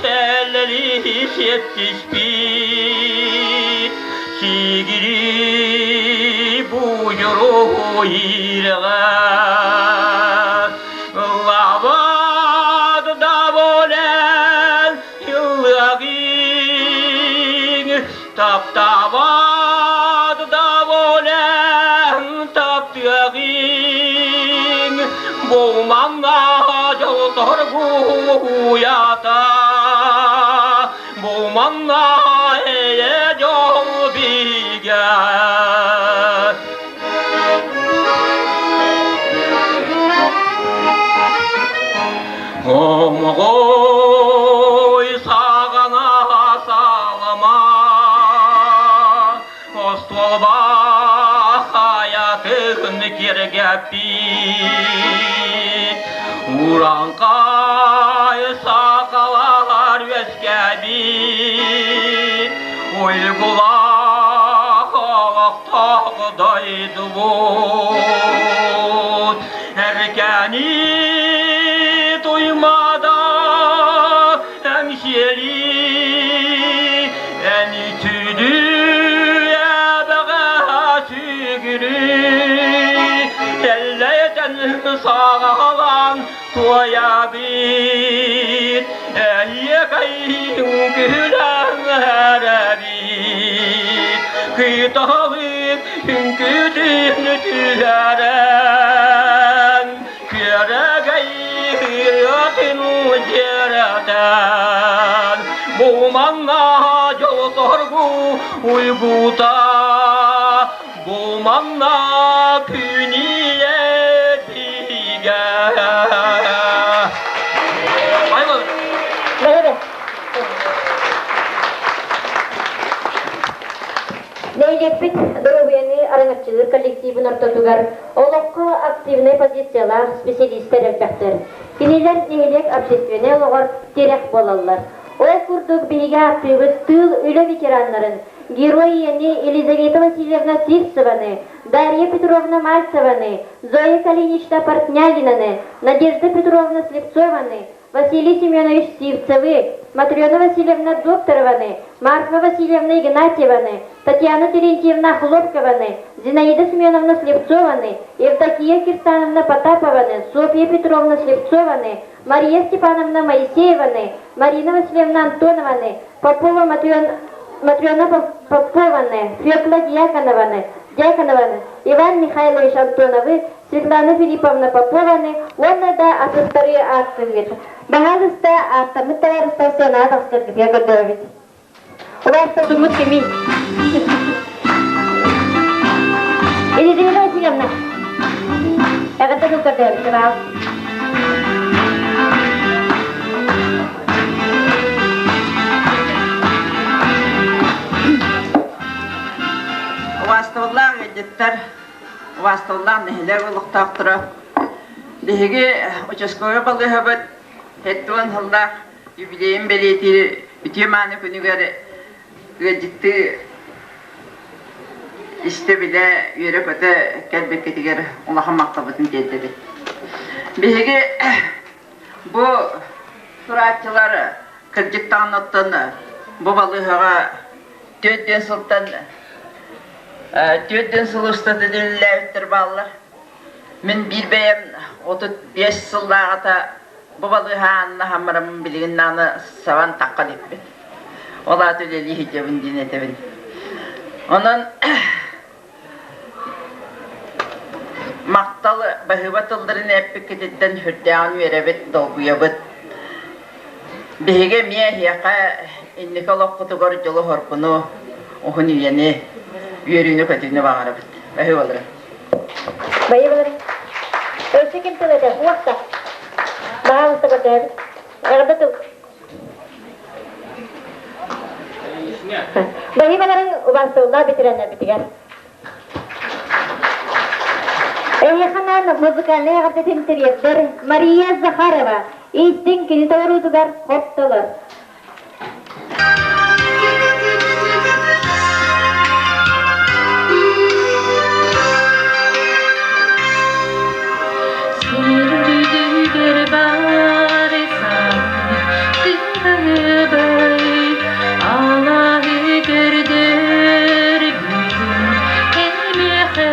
сэллэри сиэттиспит Сигири буйуру ирэҕэ Ыллаабат да болен ыллыагыҥ Таптаабат да болен таптыагыҥ Бу манна дьол торгуйата Бу манна эйэ дьол бигэ. Омоҕой саҕана салама, остуолба хайатын киэргэппит, урааҥхай сахалар үөскээбит, уйгулаах олохтоох дойдубут эркээни туймаада эҥсиэли эн үтүлү эбэҕэ сүгүрү тэллэйтэн саҕалаан туойабыт эйиэхэй үҥкүүлээн эрэбит. Кыталык үҥкүүтүн түһэрэн, Күөрэгэй ырыатын дьиэрэтэн, Бу манна дьол-соргу уйгута, Бу манна күн ийэтигэ. Нэһилиэкпит доруобуйаны араҥаччылыыр коллективын ортотугар олоххо активнай позициялаах специалистэр элбэхтэр. Кинилэр нэһилиэк общественнай олоҕор тирэх буолаллар. Ол курдук биһиги ааттыыбыт тыыл үлэ ветераннарын, герой ийэни Елизавета Васильевна Сивцеваны, Дарья Петровна Мальцеваны, Зоя Калинична Портнягинаны, Надежда Петровна Слепцованы, Василий Семенович Сивцевы, Матрена Васильевна Докторованы, Марфа Васильевна Игнатьеваны, Татьяна Терентьевна Хлопкованы, Зинаида Семеновна Слепцованы, Евдокия Кирсановна Потапованы, Софья Петровна Слепцованы, Мария Степановна Моисееваны, Марина Васильевна Антонованы, Попова Матрена Попованы, Фекла Дьяконованы, Дьяконованы, Иван Михайлович Антоновы, Светлана Филипповна Попованы уонна да атыттары ааттыыбыт. Баһаалыста ааттаммыт табаарыстар сыанаҕа тахсаргытыгар көрдөһөбүт. Убаастатыммыт кимий? Елизавета Васильевна, эҕэрдэ тыл көрдөһөбүт, баал. Убаастабыллаах ыалдьыттар, Убаастабыллаах нэһилиэк олохтоохторо, биһиги участковай балыыһабыт 70 сыллаах юбилейын бэлиэтиир үтүө-мааны күнүгэр ыалдьыттыы истэ-билэ, үөрэ-көтө кэлбиккитигэр улахан махталбытын тиэрдэбит. Биһиги бу турааччылар кырдьык даҕаны оттон бу балыыһаҕа 4 сылтан 4 сыл устата үлэлээбиттэр бааллар. Мин биир бэйэм 35 сыллааҕыта бу балыыһа аанна хаммарым билигин даҕаны сабан тахха иликпин. Ол аата үлэлии сылдьабын диэн этэбин. Онон махтал баһыыба тылларын эппиккититтэн сүрдээҕин үөрэбит, долгуйабыт. Биһиги эмиэ эһиэхэ инники олоххутугар дьолу-соргуну, уһун үйэни, үөрүүнү-көтүүнү баҕарабыт. Баһыы болары. Баһыы болары. Өссө ким тыл этэ? Уохта. Баҕалыста көрдөһөбүт. Эҕэрдэ тыл. Баһыы баларын убаастабыллаах ветераннарбытыгар. Эйиэхэ музыкальнай эҕэрдэтин тириэрдэр Мария Захарова истиҥ кини толоруутугар хоптолор. Сирдүүтүгэр барсан тыһыбай алаһы көрдөр бүгүн эмиэхэ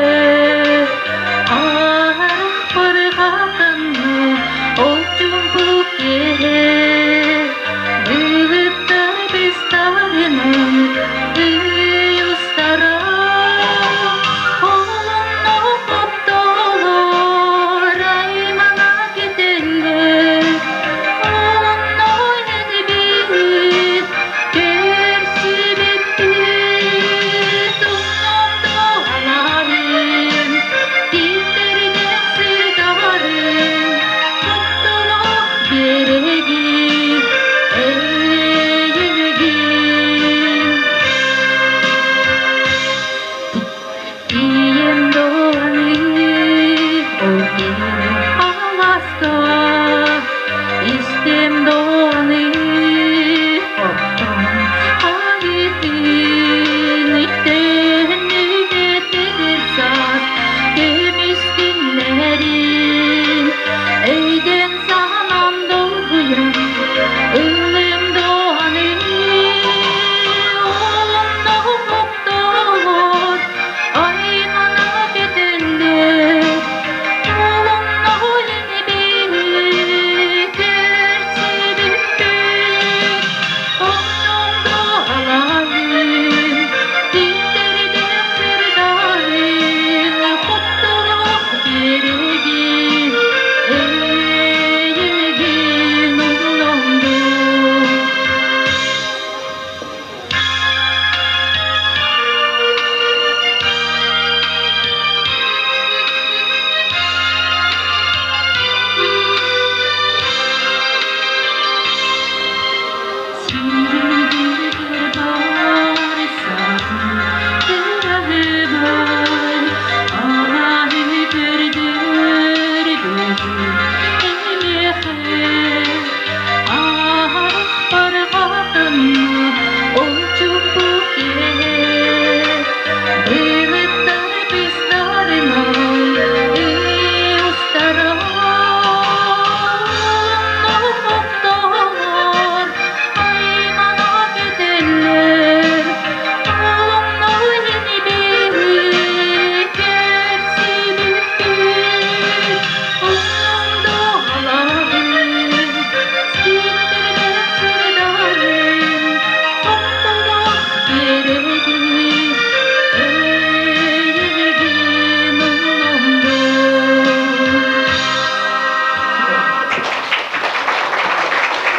аарах барҕатанны ол чуҥкук киэһэ.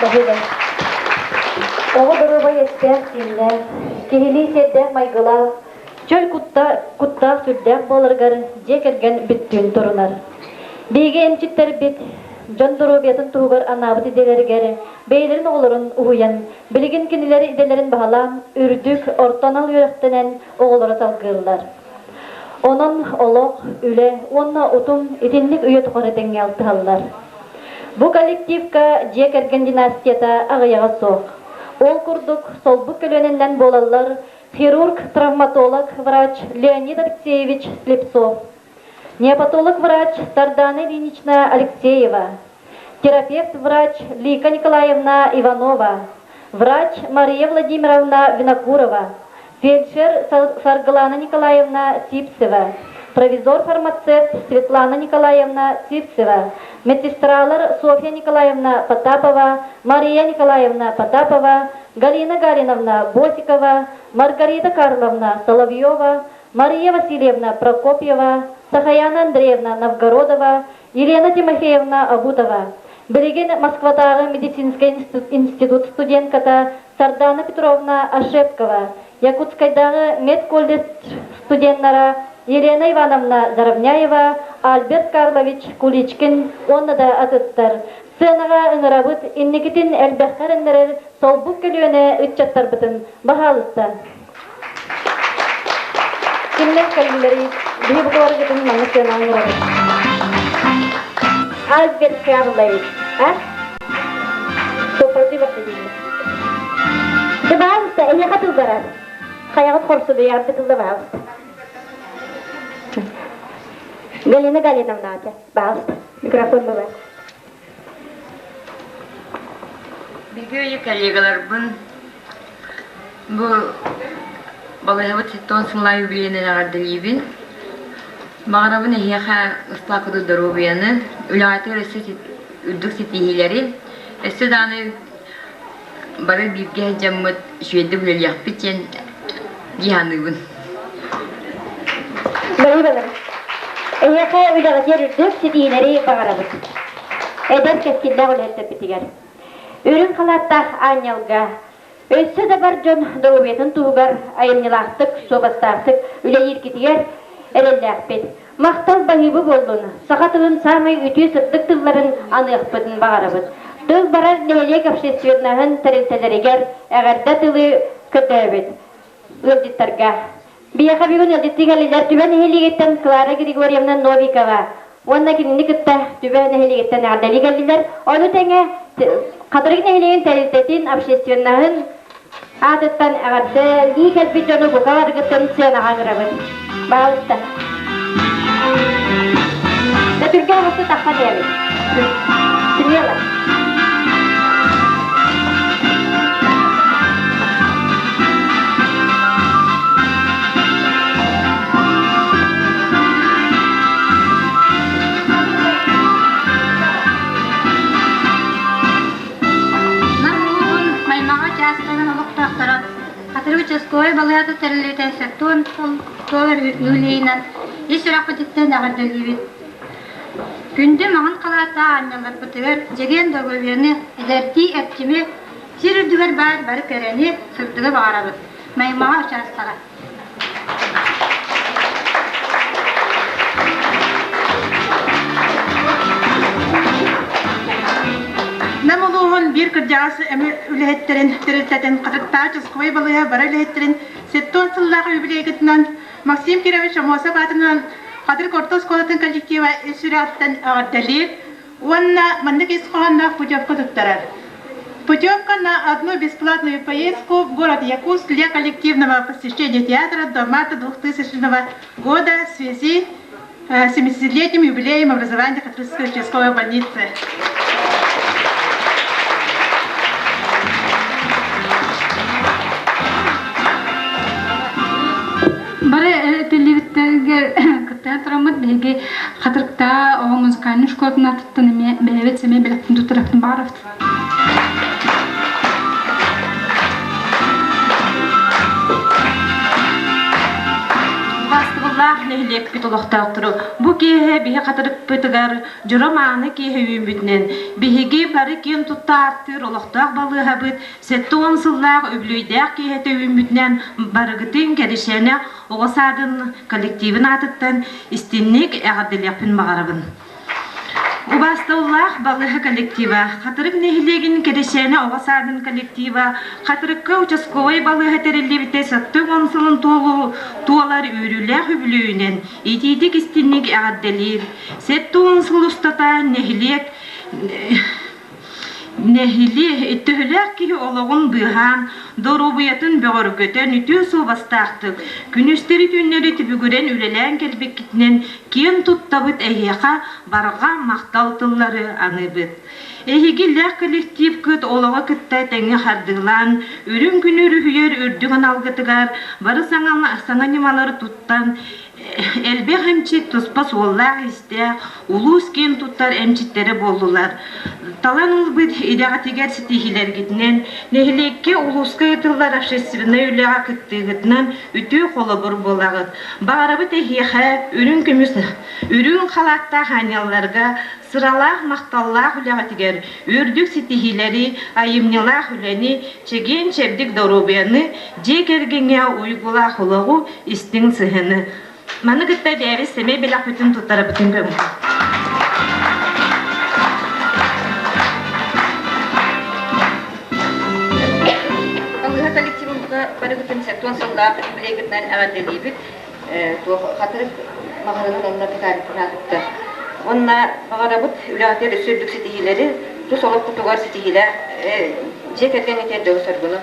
Баһыыба. Оҕо доруобай эттээх-сииннээх, киһилии сиэрдээх майгылаах, чөл кутта, куттаах сүрдээх буоларыгар дьиэ кэргэн бүттүүн турунар. Биһиги эмчиттэрбит дьон доруобуйатын туһугар анаабыт идэлэригэр бэйэлэрин оҕолорун уһуйан, билигин кинилэр идэлэрин баһылаан, үрдүк, орто анал үөрэхтэнэн оҕолоро салгыыллар. Онон олох, үлэ уонна утум итинник үйэ тухары тэҥҥэ алтыһаллар. Бу коллективка дьиэ кэргэн династията аҕыйаҕа суох. Ол курдук солбук көлүөнэннэн буолаллар хирург, травматолог врач Леонид Алексеевич Слепцов, неопатолог-врач Сардана Ильинична Алексеева, терапевт-врач Лика Николаевна Иванова, врач Мария Владимировна Винокурова, фельдшер Саргылана Николаевна Сипцева, провизор-фармацевт Светлана Николаевна Сивцева, медсестралар Софья Николаевна Потапова, Мария Николаевна Потапова, Галина Галиновна Босикова, Маргарита Карловна Соловьева, Мария Васильевна Прокопьева, Сахаяна Андреевна Новгородова, Елена Тимофеевна Абутова, билигин Москватааҕы медицинскэй институт студентката Сардана Петровна Ошепкова, Якутскайдааҕы медколледж студеннара Елена Ивановна Заровняева, Альберт Карлович Куличкин уонна да атыттар. Сценаҕа ыҥырабыт, инникитин элбэххэ эрэннэрэр солбук көлүөнэ ыччаттарбытын баһаалыста. Кимнээх кэллилэрий? Биһи букаларгытын манна сыанаҕа ыҥырабыт. Альберт Карлович, а? Суоппардыы барда дииллэр. Пожалуйста, эһиэхэ тыл барар. Хайаҕыт хорсунуйаҕыт тылла пожалуйста. Галина Галиновна, пожалуйста, микрофон бывает. Биһиги коллегаларбын бу балыыһабыт сэттэ сыллаах юбилейынан эҕэрдэлиибин. Баҕарабын эһиэхэ ыстаакыды доруобуйаны, үлэҕитигэр өссө үрдүк ситиһиилэри, өссө даҕаны бары бииргэ сылдьаммыт үчүгэйдик үлэлиэхпит диэн дии саныыбын. Бары Эһиэхэ үлэҕитигэр үрдүк ситиһиилэри баҕарабыт. Эдэр кэскиллээх үлэһиттэрбитигэр. Үрүҥ халааттаах аанньалга өссө да бар дьон доруобуйатын туһугар айымньылаахтык, суобастаахтык үлэлииргитигэр эрэллээхпит. Махтал баһыыбы буоллун, саха тылын саамай үтүө сырдык тылларын аныахпытын баҕарабыт. Тыл барар нэһилиэк общественноһын тэрилтэлэригэр эҕэрдэ тылы көрдөөбүт ыалдьыттарга. Биһиэхэ бүгүн ыалдьыттыы кэллилэр Түбэ нэһилиэгиттэн Клара Григорьевна Новикова уонна кинини кытта Түбэ нэһилиэгиттэн эҕэрдэлии кэллилэр. Ону тэҥэ Хатырык нэһилиэгин тэрилтэтин общественноһын аатыттан эҕэрдэлии кэлбит дьону бука барыгыттан сыанаҕа ыҥырабыт. Баалыста. Түргэн оҕусту тахсан иһэбит. Смело. Нам улууһун Маймаҕа учаастагын олохтоохторо Хатырык участковай балыыһата тэриллибитэ сэттион сыл туолар юбилейынан ис сүрэхпититтэн эҕэрдэлиибит. Күндү маҥан халааттаах аанньалларбытыгар дьэгиэн доруобуйаны, эдэрдии эрчими, сир үрдүгэр баар бары кэрэни, сырдыгы баҕарабыт. Маймаҕа учаастага. Нам улууһун биир кырдьаҕас үлэһиттэрин тэрилтэтин Хатыктаах участковай балыыһа бары үлэһиттэрин 70 сыллаах юбилейгытынан Максим Кирович Аммосов аатынан Хатырык орто оскуолатын коллектива ис сүрэҕиттэн эҕэрдэлиир уонна маннык ис хоһоонноох путевка туттарар. Путевка на одну бесплатную поездку в город Якутск для коллективного посещения театра до марта 2000 года в связи с 70-летним юбилеем образования Хатырской участковой больницы. Бары этиллибиттэргэ кыттыһан тураммыт биһиги Хатырыктаа оҕо музыкальнай школатын аттыттан эмиэ бэйэбит сэмэй бэлэхпин туттарахпын баҕарабыт. Бастыбыллаах нэһилиэкпит олохтоохтору бу киэһэ биһи хатырыкпытыгар дьоро мааны киэһэ үүммүтүнэн биһиги бары киэн тутта ааттыыр олохтоох балыыһабыт 70 сыллаах үбүлүөйдээх киэһэтэ үүммүтүнэн барыгытын Кэришэнэ оҕо саадын коллективын аатыттан истинник эҕэрдэлиэхпин баҕарабын. Убаастабыллаах балыыһа коллектива, Хатырык нэһилиэгин Кэрэчээнэ оҕо саадын коллектива, Хатырыкка участковай балыыһа тэриллибитэ 70 сылын туолар үөрүүлээх үбүлүөйүнэн итиитик истинник эҕэрдэлиир. 70 сыл устата нэһилиэк Нэһилиэ төһөлөөх киһи олоҕун быыһаан, доруобуйатын бөҕөргөтөн үтүө суобастаахтык, күнүстэри-түүннэри түбүгүрэн үлэлээн кэлбиккитинэн киэн туттабыт эһиэхэ барҕа махтал тыллары аныыбыт. Эһиги иллээх коллективкыт олоҕу кытта тэҥҥэ хардыылаан, үрүҥ күнү өрүһүйэр үрдүк аналгытыгар бары саҥа ньымалары туттан, Элбэх эмчит туспа суоллаах-иистээх, улуус киэн туттар эмчиттэрэ буоллулар. Талан ылбыт идэҕитигэр ситиһиилэргитинэн, нэһилиэккэ, улууска ыытыллар общественнай үлэҕэ кыттыыгытынан үтүө холобур буолаҕыт. Баҕарабыт эһиэхэ үрүҥ көмүс үрүҥ халааттаах аанньалларга сыралаах, махталлаах үлэҕитигэр үрдүк ситиһиилэри, айымньылаах үлэни, чэгиэн-чэбдик доруобуйаны, дьиэ кэргэҥҥэ уйгулаах олоҕу, истиҥ сыһыаны. Маны кытта бэйэбит сэмэй бэлэхпитин туттарабытын көҥүл. Балыыһа коллективын бука барыгытын 70 сыллаах юбилейгытынан эҕэрдэлиибит. Туох хатырык маҕаһыынын онно питариктын аатыттар. Уонна баҕарабыт үлэҕитигэр өссө үрдүк ситиһиилэри, тус олоххутугар ситиһиилээх дьиэ кэргэҥҥитигэр дьолу-соргуну.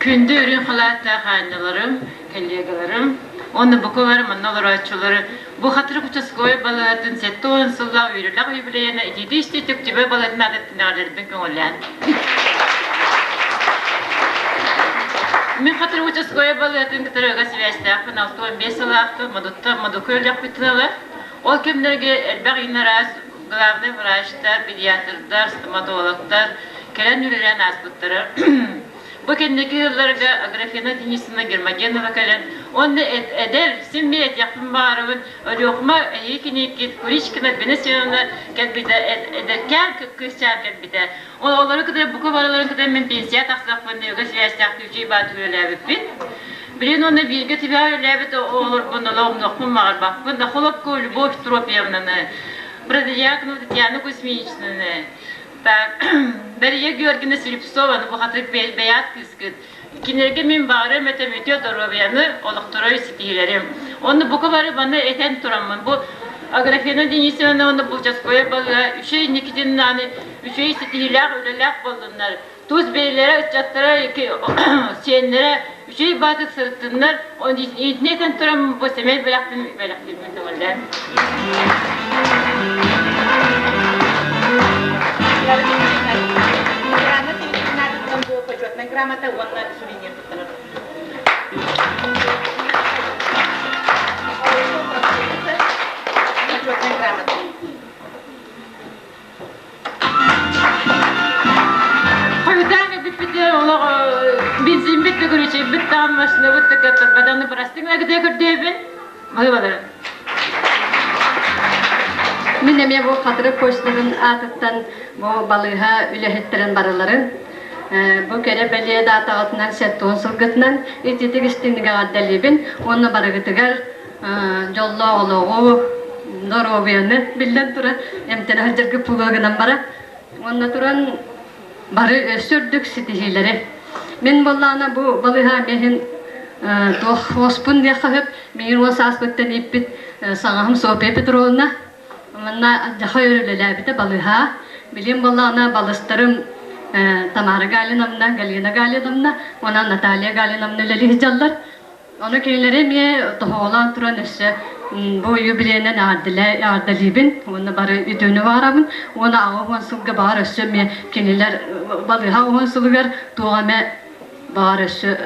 Күндү үрүҥ халааттаах аанньаларым, коллегаларым уонна бука манна олорооччулары бу Хатырык участковай балыыһатын 70 сыллаах үөрүүлээх юбилейына итиитии-истиитик түбэ балыыһатын аатыттан эҕэрдэлэрбин көҥүллээн. Мин Хатырык участковай балыыһатын кытары ыга сибээстээхпин 65 сылаахпын Модутта Модуку өлөхпүтүн ыла. Ол кэмнэргэ элбэх инараас главный врачтар, педиатрдар, стоматологтар кэлэн үлэлээн ааспыттара. Бу кэнники сылларга Аграфена Денисовна Гермогенова кэлэн, уонна эдэр, син биир этиэхпин баҕарабын, Өлүөхүмэ эһиги кинииккит Куричкина Альбина Семеновна кэлбитэ, эдэркээн кыысчаан кэлбитэ. Олору кытары бука барыларын кытары мин пенсия тахсахпын, өгэ сибээстээх күчүй баат үлэлээбиппин. Билин уонна бииргэ түбэһэ үлэлээбит оҕолорбун олоҕумнуохпун баҕарбаппын. Охолопко Любовь Тропьевнаны, Бродьякину Татьяну Кузьминичнаны, Так, Дария Георгиевна Слепцова, бу хатырык бэйэт кыыскыт. Кинилэргэ мин баҕарым этэ үтүө доруобуйаны, олохторой ситиһиилэрим. Онно бука бары маны этэн тураммын, бу Аграфена Денисовна уонна Булчаскоя балыга үчүгэй Никитиннааны үчүгэй ситиһиилээх үлэлээх буоллуннар, тус бэйэлэрэ, ыччаттара, сиэннэрэ үчүгэй баатык сырыттыннар, итини этэн туран бу сэмэй бэлэхпин бэлэхтиирбин көҥүллээн. Почетная грамота уонна сувенир туттарар. Почетная грамота. Хойутаан бүппүтэ олох бензинбит да көрүчэйбит даҕан машинабыт да каттарбатаны бырастык нагыдыа көрдөөбүн баһыыбалары. Мин эмиэ бу Хатырык почтатын аатыттан бу балыыһа үлэһиттэрин барыларын бу кэрэ бэлиэ даатаҕытынан 70 сылгытынан ититик истиҥник эҕэрдэлиибин уонна барыгытыгар дьоллоох олоҕу, доруобуйаны биллэн турар, эмтэнэ сылдьаргыт буолуо гынан бара. Уонна туран бары өссө үрдүк ситиһиилэри. Мин буоллаҕына бу балыыһа миһин туох уоспун диэххэ сөп, миигин уон сааспыттан ииппит саҥаһым Софья Петровна. Манна дьаха өр үлэлээбитэ балыыһа. Билим буоллаҕына балыстарым Тамара Галиновна, Галина Галиновна уонна Наталья Галиновна үлэлии сылдьаллар. Ону кинилэри эмиэ тоһоҕолоон туран өссө бу юбилейынан эҕэрдэлиибин уонна бары үтүөнү баҕарабын уонна 80 сылга баҕар өссө эмиэ кинилэр балыыһа уһун сылыгар туох эмэ баҕар өссө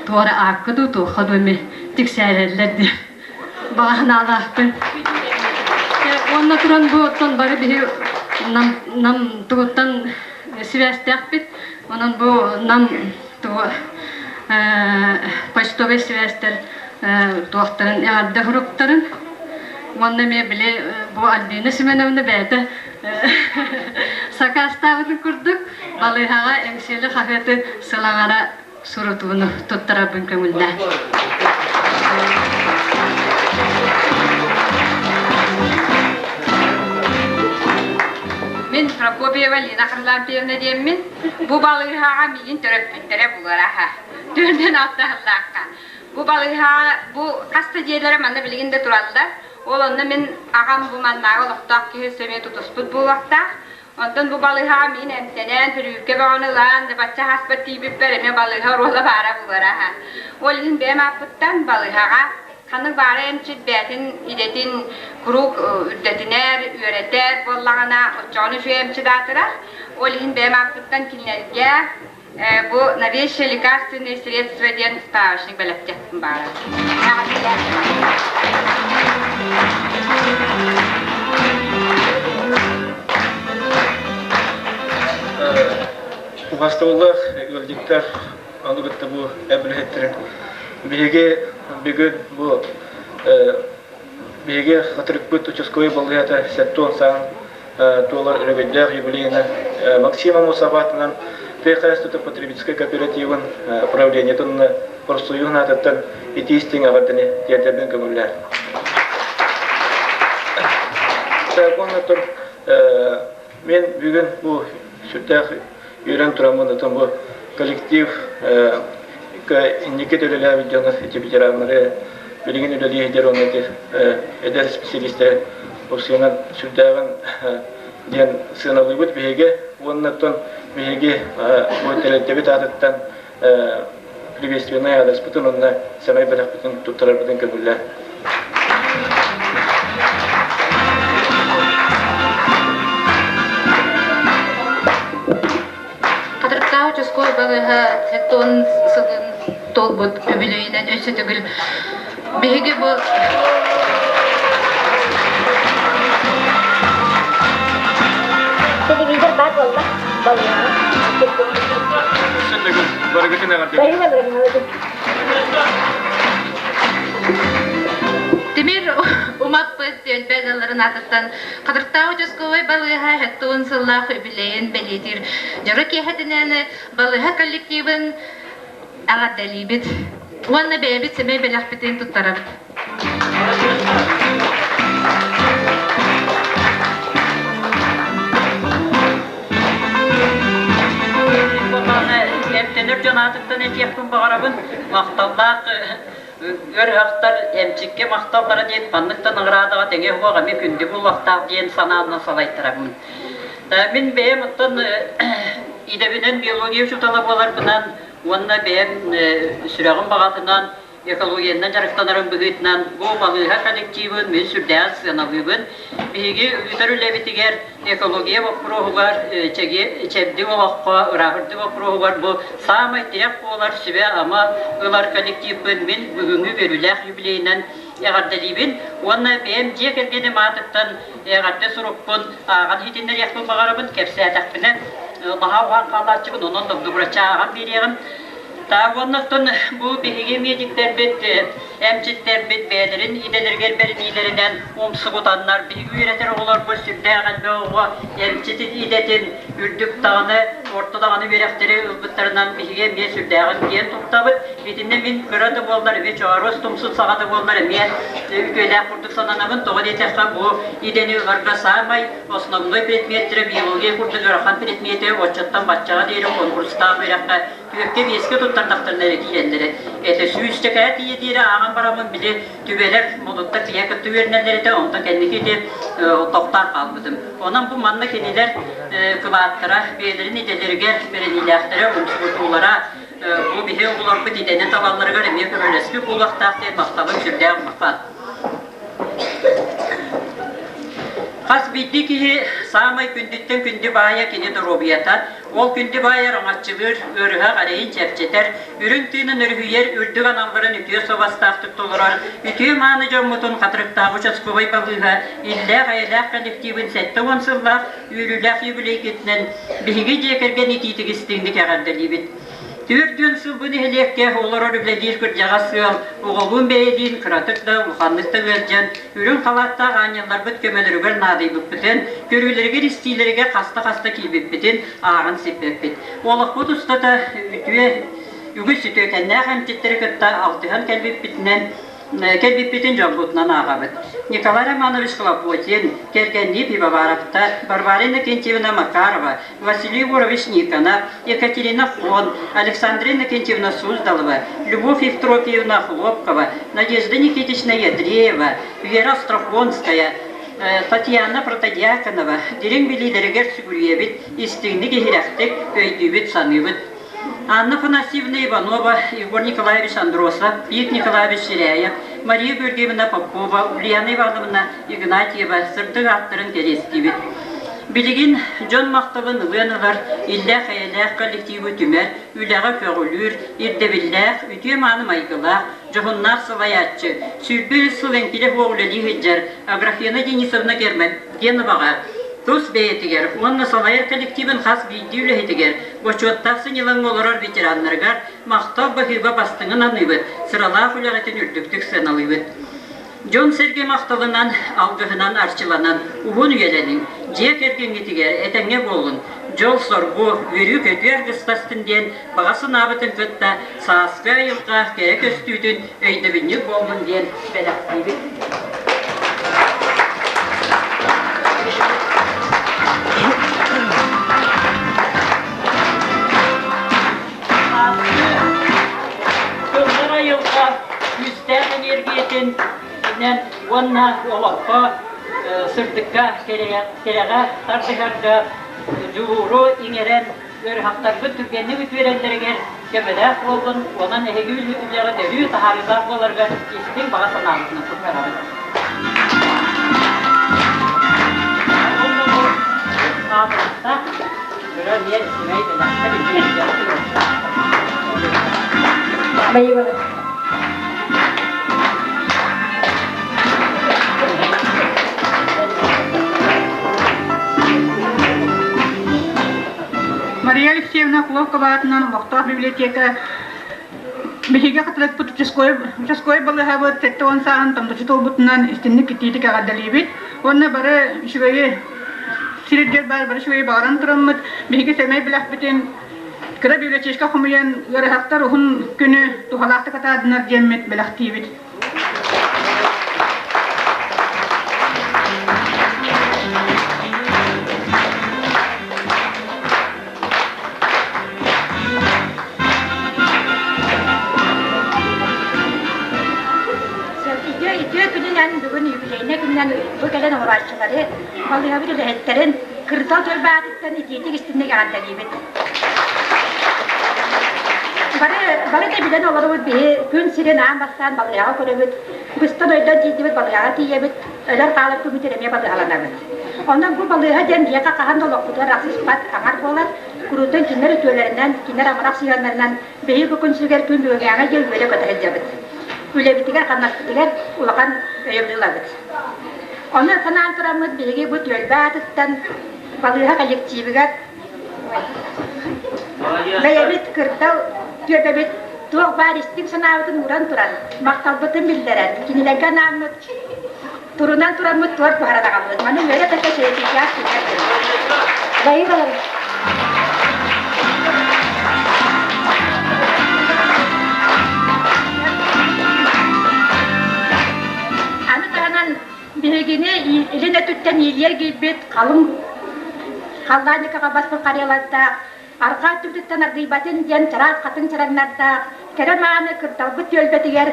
туора аакка дуу туохха дуу эмиэ тиксээрэллэр диэн баҕа санаалаахпын. Уонна туран бу оттон бары биһи нам, нам тугуттан сибээстээхпит. Онон бу нам почтовый связьтэр туохтарын эҕэрдэ суруктарын уонна эмиэ били бу Альбина Семеновна бэйэтэ сакаастаабытын курдук балыыһаҕа Эҥсиэли хаһыаты сыл аҥара сурутууну туттарарбын көҥүллээ. Мин Прокопьева Лина Харлампьевна диэммин. Бу балыыһаҕа миигин төрөппүттэрэ булараха. Төрдөн алтаһыллаахха. Бу балыыһаҕа бу хас да дьиэлэрэ манна билигин да тураллар. Ол онно мин аҕам бу маннааҕы олохтоох киһи өссө тутуспут буолуохтаах. Онтон бу балыыһаҕа мин эмтэнэн, түрүүккэ бөҕөнү ылан, бачча хаспар тиийбиппэр эмиэ балыыһа оруола баара булара. Ол иһин бэйэм ааппыттан балыыһаҕа ханнык баара эмчит бэйэтин идэтин куруук үрдэтинэр, үөрэтэр буоллаҕына, оччоҕуна үчүгэй эмчит аатырар. Ол иһин бэйэм ааппыттан кинилэргэ бу новейшие лекарственные средства диэн справочник бэлэхтиэхпин баара. Убастабыллаах ыалдьыттар, ону кытта бу эбилэһиттэрин биһиги бүгүн бу биһиги хатырыкпыт участковай балыыһата 70 саан туолар өрөгөйдөөх юбилейынан Максим Аммосов аатынан тыа хаһаайыстыбата потребительскай кооперативын правлениетын профсоюһун аатыттан итии истиҥ эҕэрдэни тиэрдэрбин көҥүллээр. Уонна мен бүгүн бу сүрдээх үөрэн тураммын отон бу коллектив инники үлэлээбит дьону эти ветераннары билигин үлэлии сылдьар уонна эдэр специалистары уксуйунан сүрдээҕин диэн сыаналыыбыт биһиги уонна оттон биһиги бу тэрилтэбит аатыттан приветственнай аадырыспытын уонна сэмэй бэлэхпитин туттарарбытын көҥүллээн. Хатырыктаах участковай балыыһа 70 сылын туолбут үбүлүөйүнэн өссө төгүл биһиги бу Телевизор баар буолла. Балыыһаҕа. Өссө төгүл барыгытын эҕэрдэ. Тимир умаппыт түөлбэ ыалларын аатыттан Хатырыктаах участковай балыыһа 70 сыллаах үбүлүөйүн бэлиэтиир дьоро киэһэтинэн балыыһа коллективын эҕэрдэлиибит уонна бэйэбит сэмэй бэлэхпитин туттарабыт. Эмтэнэр дьон аатыттан этиэхпин баҕарабын. Махталлаах ыарыһахтар эмчиккэ махталлара диэн ханнык да наҕараадаҕа тэҥэ суох эмиэ күндү буолуохтаах диэн санаанан салайтарабын. Мин бэйэм оттон идэбинэн биология учуутала буоларбынан уонна бэйэм сүрэҕим баҕатынан экологиянан дьарыктанарым быһыытынан бу балыыһа коллективын мин сүрдээҕин сыаналыыбын. Биһиги ыытар үлэбитигэр экология боппуруоһугар, чэбдик олоххо, ырааһырдыы боппуруоһугар бу саамай тирэх буолар сүбэ-ама ылар коллективпын мин бүгүҥҥү үөрүүлээх юбилейынан эҕэрдэлиибин уонна бэйэм дьиэ кэргэним аатыттан эҕэрдэ сурукпун ааҕан иһитиннэриэхпин баҕарабын, кэпсээтэхпинэ наһаа уһаан хаалааччыбын, онон добдугураччы ааҕан биэриэҕим. Таа уонна оттон бу биһиги медиктэрбит эмчиттэрбит бэйэлэрин идэлэригэр бэриниилэринэн умсугутаннар, биһиги үөрэтэр оҕолорбут сүрдээх элбэх оҕо эмчит идэтин үрдүк даҕаны, орто даҕаны үөрэхтэри ылбыттарынан биһиги эмиэ сүрдээҕин киэн туттабыт. Итиннэ мин кыра да буоллар, эмиэ чооруос тумсун саҕа да буоллар эмиэ үтүөлээх курдук сананабын. Тоҕо диэтэххэ, бу идэни ыларга саамай основной предметтэрэ биология курдук ыарахан предмети оччоттон баччаҕа диэри конкурстаах үөрэххэ түөркэ-биэскэ туттардахтарына эрэ киирэллэрэ. Это сүүсчэкээ тиийэ диэри ааҕан бараммын били түбэлэр модуттар тиийэ кытта үөрэнэллэр этэ, онтон кэнники ити тохтоон хаалбытым. Онон бу манна кинилэр кылааттара бэйэлэрин идэлэригэр бэриниилээхтэрэ, умсугутуулара бу биһи оҕолорбут идэни талалларыгар эмиэ көмөлөспүт буолуохтаах диэн махталым сүрдээх улахан. Хас биирдии киһи саамай күндүттэн күндү баайа кини доруобуйата. Ол күндү баай араҥаччылыыр, ыарыһах эрэйин чэпчэтэр, үрүҥ тыынын өрүһүйэр үрдүк аналларын үтүө суобастаахтык толорор үтүө-мааны дьоммутун Хатырыктааҕы участковай балыыһа иллээх-эйэлээх коллективын 70 сыллаах үөрүүлээх юбилейгитинэн биһиги дьиэ кэргэн итиитик истиҥник эҕэрдэлиибит. 40 сыл бу нэһилиэккэ олорор үлэлиир кырдьаҕас ыал оҕолуун бэйэлиин кыратык да улаханнык да ыалдьан үрүҥ халааттаах аанньалларбыт көмөлөрүгэр наадыйбыппытын, көрүүлэригэр-истиилэригэр хаста-хаста киирбиппитин ааҕан сиппэппит. Олохпут устата үтүө үгүс үтүөкэннээх эмчиттэри кытта алтыһан кэлбиппитинэн кэлбиппитин дьолбутунан ааҕабыт. Николай Романович Хлопотин, кэргэннии Пивоваровтар, Варвара Иннокентьевна Макарова, Василий Егорович Никонов, Екатерина Хон, Александра Иннокентьевна Суздалова, Любовь Евтропьевна Хлопкова, Надежда Никитична Ядреева, Вера Острохонская, Татьяна Протодьяконова дириҥ билиилэригэр сүгүрүйэбит, истиҥник иһирэхтик өйдүүбүт-саныыбыт. Анна Афанасьевна Иванова, Егор Николаевич Андросов, Пит Николаевич Ширяев, Мария Георгиевна Попова, Ульяна Ивановна Игнатьева сырдык ааттарын кэриэстиибит. Билигин дьон махталын ылыан ылар, иллээх-эйэлээх коллективы түмэр, үлэҕэ көҕүлүүр, ирдэбиллээх, үтүө-мааны майгылаах, дьоһуннаах салайааччы, 23 сыл эҥкилэ суох үлэлии сылдьар Аграфена Денисовна Гермогеноваҕа тус бэйэтигэр уонна салайар коллективын хас биирдии үлэһитигэр, бочуоттаах сынньалаҥҥа олорор ветераннарыгар махтал баһыыба бастыҥын аныыбыт, сыралаах үлэҕитин үрдүктүк сыаналыыбыт. Дьон-сэргэ махталынан, алгыһынан арчыланан уһун үйэлэниҥ, дьиэ кэргэҥҥитигэр этэҥҥэ буолун, дьол-соргу, үөрүү-көтүү аргыстастын диэн баҕа санаабытын кытта сааскы айылҕа кэрэ көстүүтүн өйдөбүнньүк буоллун диэн бэлэхтиибит. Тыллар айылҕа күүстээх эниэргийэтин уонна олоххо сырдыкка, кэрэҕэ тардыһарга дьулууру иҥэрэн ыарыһахтарбыт түргэнник үтүөрэллэригэр көмөлөөх буоллун, онон эһиги үлэҕит өрүү таһаарыылаах буоларыгар истиҥ баҕа санаабытынан туттарабыт. Аатырыста, көрө эмиэ симэй бэлэхтэр Мария Алексеевна Куловкова аатынан олохтоох библиотека биһиги хатылыкпыт участковай балыыһабыт 70 сааһын томточу туолбутунан истинник итиитик эҕэрдэлиибит уонна бары үчүгэйи сирирдэр баар бары үчүгэйи баҕаран тураммыт биһиги сэмэй бэлэхпитин кыра библиотечка хомуйан ыарыһахтар уһун күнү туһалаахтык атаардынар диэммит бэлэхтиибит. Үтүө үтүө күнүнэн бүгүн юбилейнай күнүнэн бу кэлэн оҥорооччулары, балыыһабыт үлэһиттэрин Кырдал түөлбээтиттэн итиитик истинник эҕэрдэлиибит. Бары, бары да билэн олоробут биһи күн сирин аан бастаан балыыһаҕа көрөбүт, быстан ойдон тиийдибит балыыһаҕа тиийэбит, өлөр хаалар күммүтүн эмиэ балыыһаланабыт. Онон бу балыыһа диэн биһиэхэ хаһан да олохпутугар арахсыспат аҥар буолар, куруутун кинилэр үтүөлэринэн, кинилэр амарах сыһыаннарынан биһиги бу күн сиригэр күн бүгүҥҥээҥи диэн үөрэ-көтө сылдьабыт. Үлэбитигэр-хамнаспытыгар улахан өйөбүл ылабыт. Ону санаан тураммыт биһиги бу түөлбэ аатыттан балыыһа коллективыгар бэйэбит кырдал түөлбэбит туох баар истиҥ санаабытын ууран туран, махталбытын биллэрэн, кинилэргэ анааммыт турунан тураммыт туор буһаран аҕаллыбыт. Маны үөрэ-көтө чэйэтиилээх күннэр Байы Аны таһынан биһигини илин өттүттэн иилиэр киирбит халыҥ халлаанньыкаҕа баспыт харыалардаах, арҕаа өттүбүтүттэн аргыйбатын диэн чараас хатыҥ чараҥнардаах, кэрэ мааны кырдалбыт түөлбэтигэр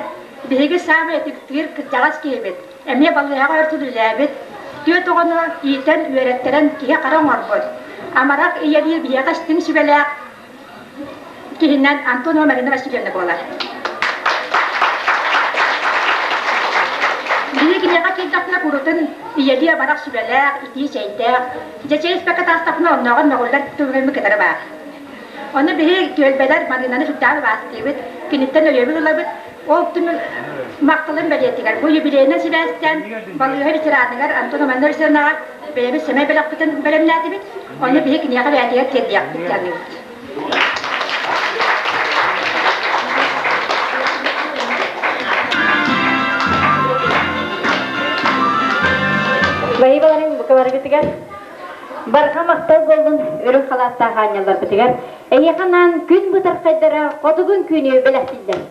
биһиги саамай ытыктыыр кырдьаҕас киһибит, эмиэ балыыһаҕа өр үлэлээбит, түөрт оҕону иитэн, үөрэттэрэн киһи-хара оҥорбут, амарах ийэлии биһиэхэ истиҥ сүбэлээх киһинэн Антонова Марина Васильевна буолар. Биһиги киниэхэ киирдэхпинэ курутун ийэлии абарах сүбэлээх, итии чэйдээх, дьэ чэй испэккэ таастахпына оннооҕор мөҕүллэр түгэммит кытары баар. Ону биһи түөлбэлэр Маринаны сүрдээҕин убаастыыбыт, киниттэн өйөбүл ылабыт. Ол түмүк махталын бэлиэтигэр бу юбилейынан сибээстээн балыыһа ветераныгар Антон Иванович Ивановичаҕа бэйэбит сэмэй бэлэхпитин бэлэмнээтибит. Ону биһи киниэхэ бэйэтигэр тиэрдиэхпит диэбит. Баһыыбаларын букаларгытыгар барҕа махтал буоллун үрүҥ халааттаах аанньалларбытыгар эһиэхэ анаан күн бытархайдара хотугун күнү бэлэхтииллэр.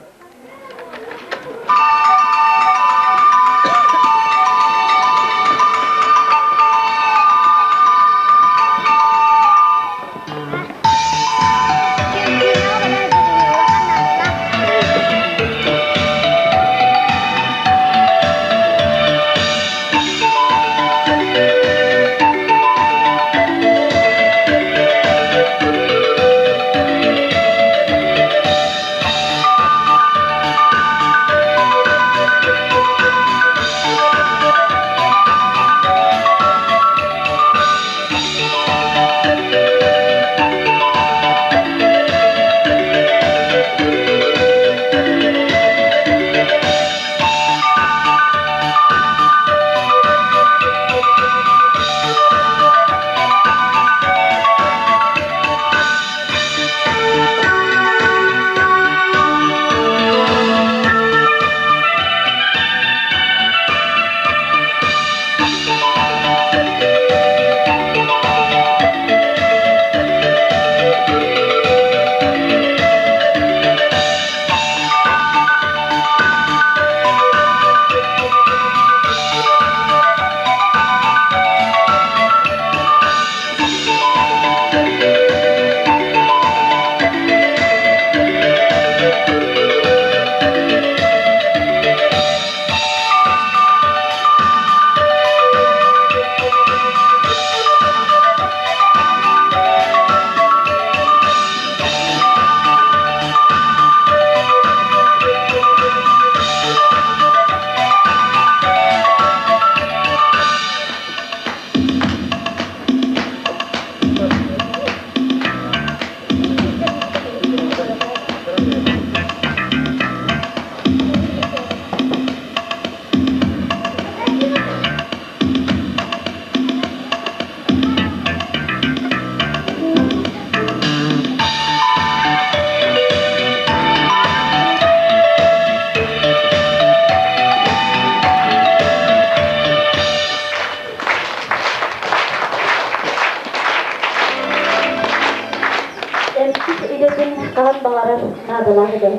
Эмчит идэтин хаһан баҕарар наадалаах идэ.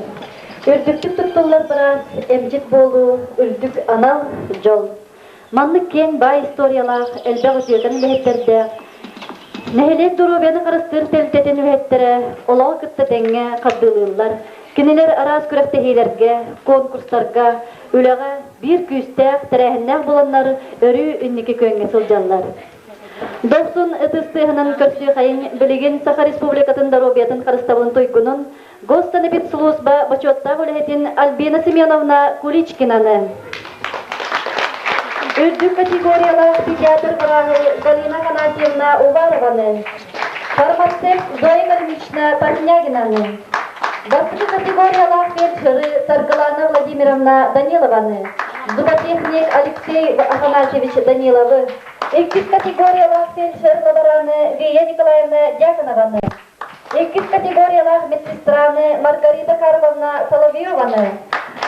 Үрдүктүк туттуллар быраас, эмчит буолуу, үрдүк анал, дьол. Маннык киэҥ баай историялаах, элбэх үтүөкэн үлэһиттэрдээх, нэһилиэк доруобуйаны харыстыыр тэрилтэтин үлэһиттэрэ олоҕу кытта тэҥҥэ хардыылыыллар. Кинилэр араас күрэхтэһиилэргэ, конкурстарга, үлэҕэ биир күүстээх, тэрээһиннээх буоланнар өрүү инники күөҥҥэ сылдьаллар. Дохсун ытыс тыаһынан көрсүөхайын билигин Саха Республикатын доруобуйатын харыстабылын туйгунун Госсанэпидслужба бочуоттаах үлэһитин Альбина Семеновна Куличкинаны, үрдүк категориялаах педиатр бырааһы Галина Афанасьевна Уварованы, фармацевт Зоя Калинична Портнягинаны, бастакы категориялаах фельдшеры Саргылана Владимировна Данилованы, зуботехник Алексей Афанасьевич Даниловы, иккис категориялаах фельдшер-лабораны Вия Николаевна Дьяконованы, Иккис категориялаах медсестраны Маргарита Карловна Соловьеваны,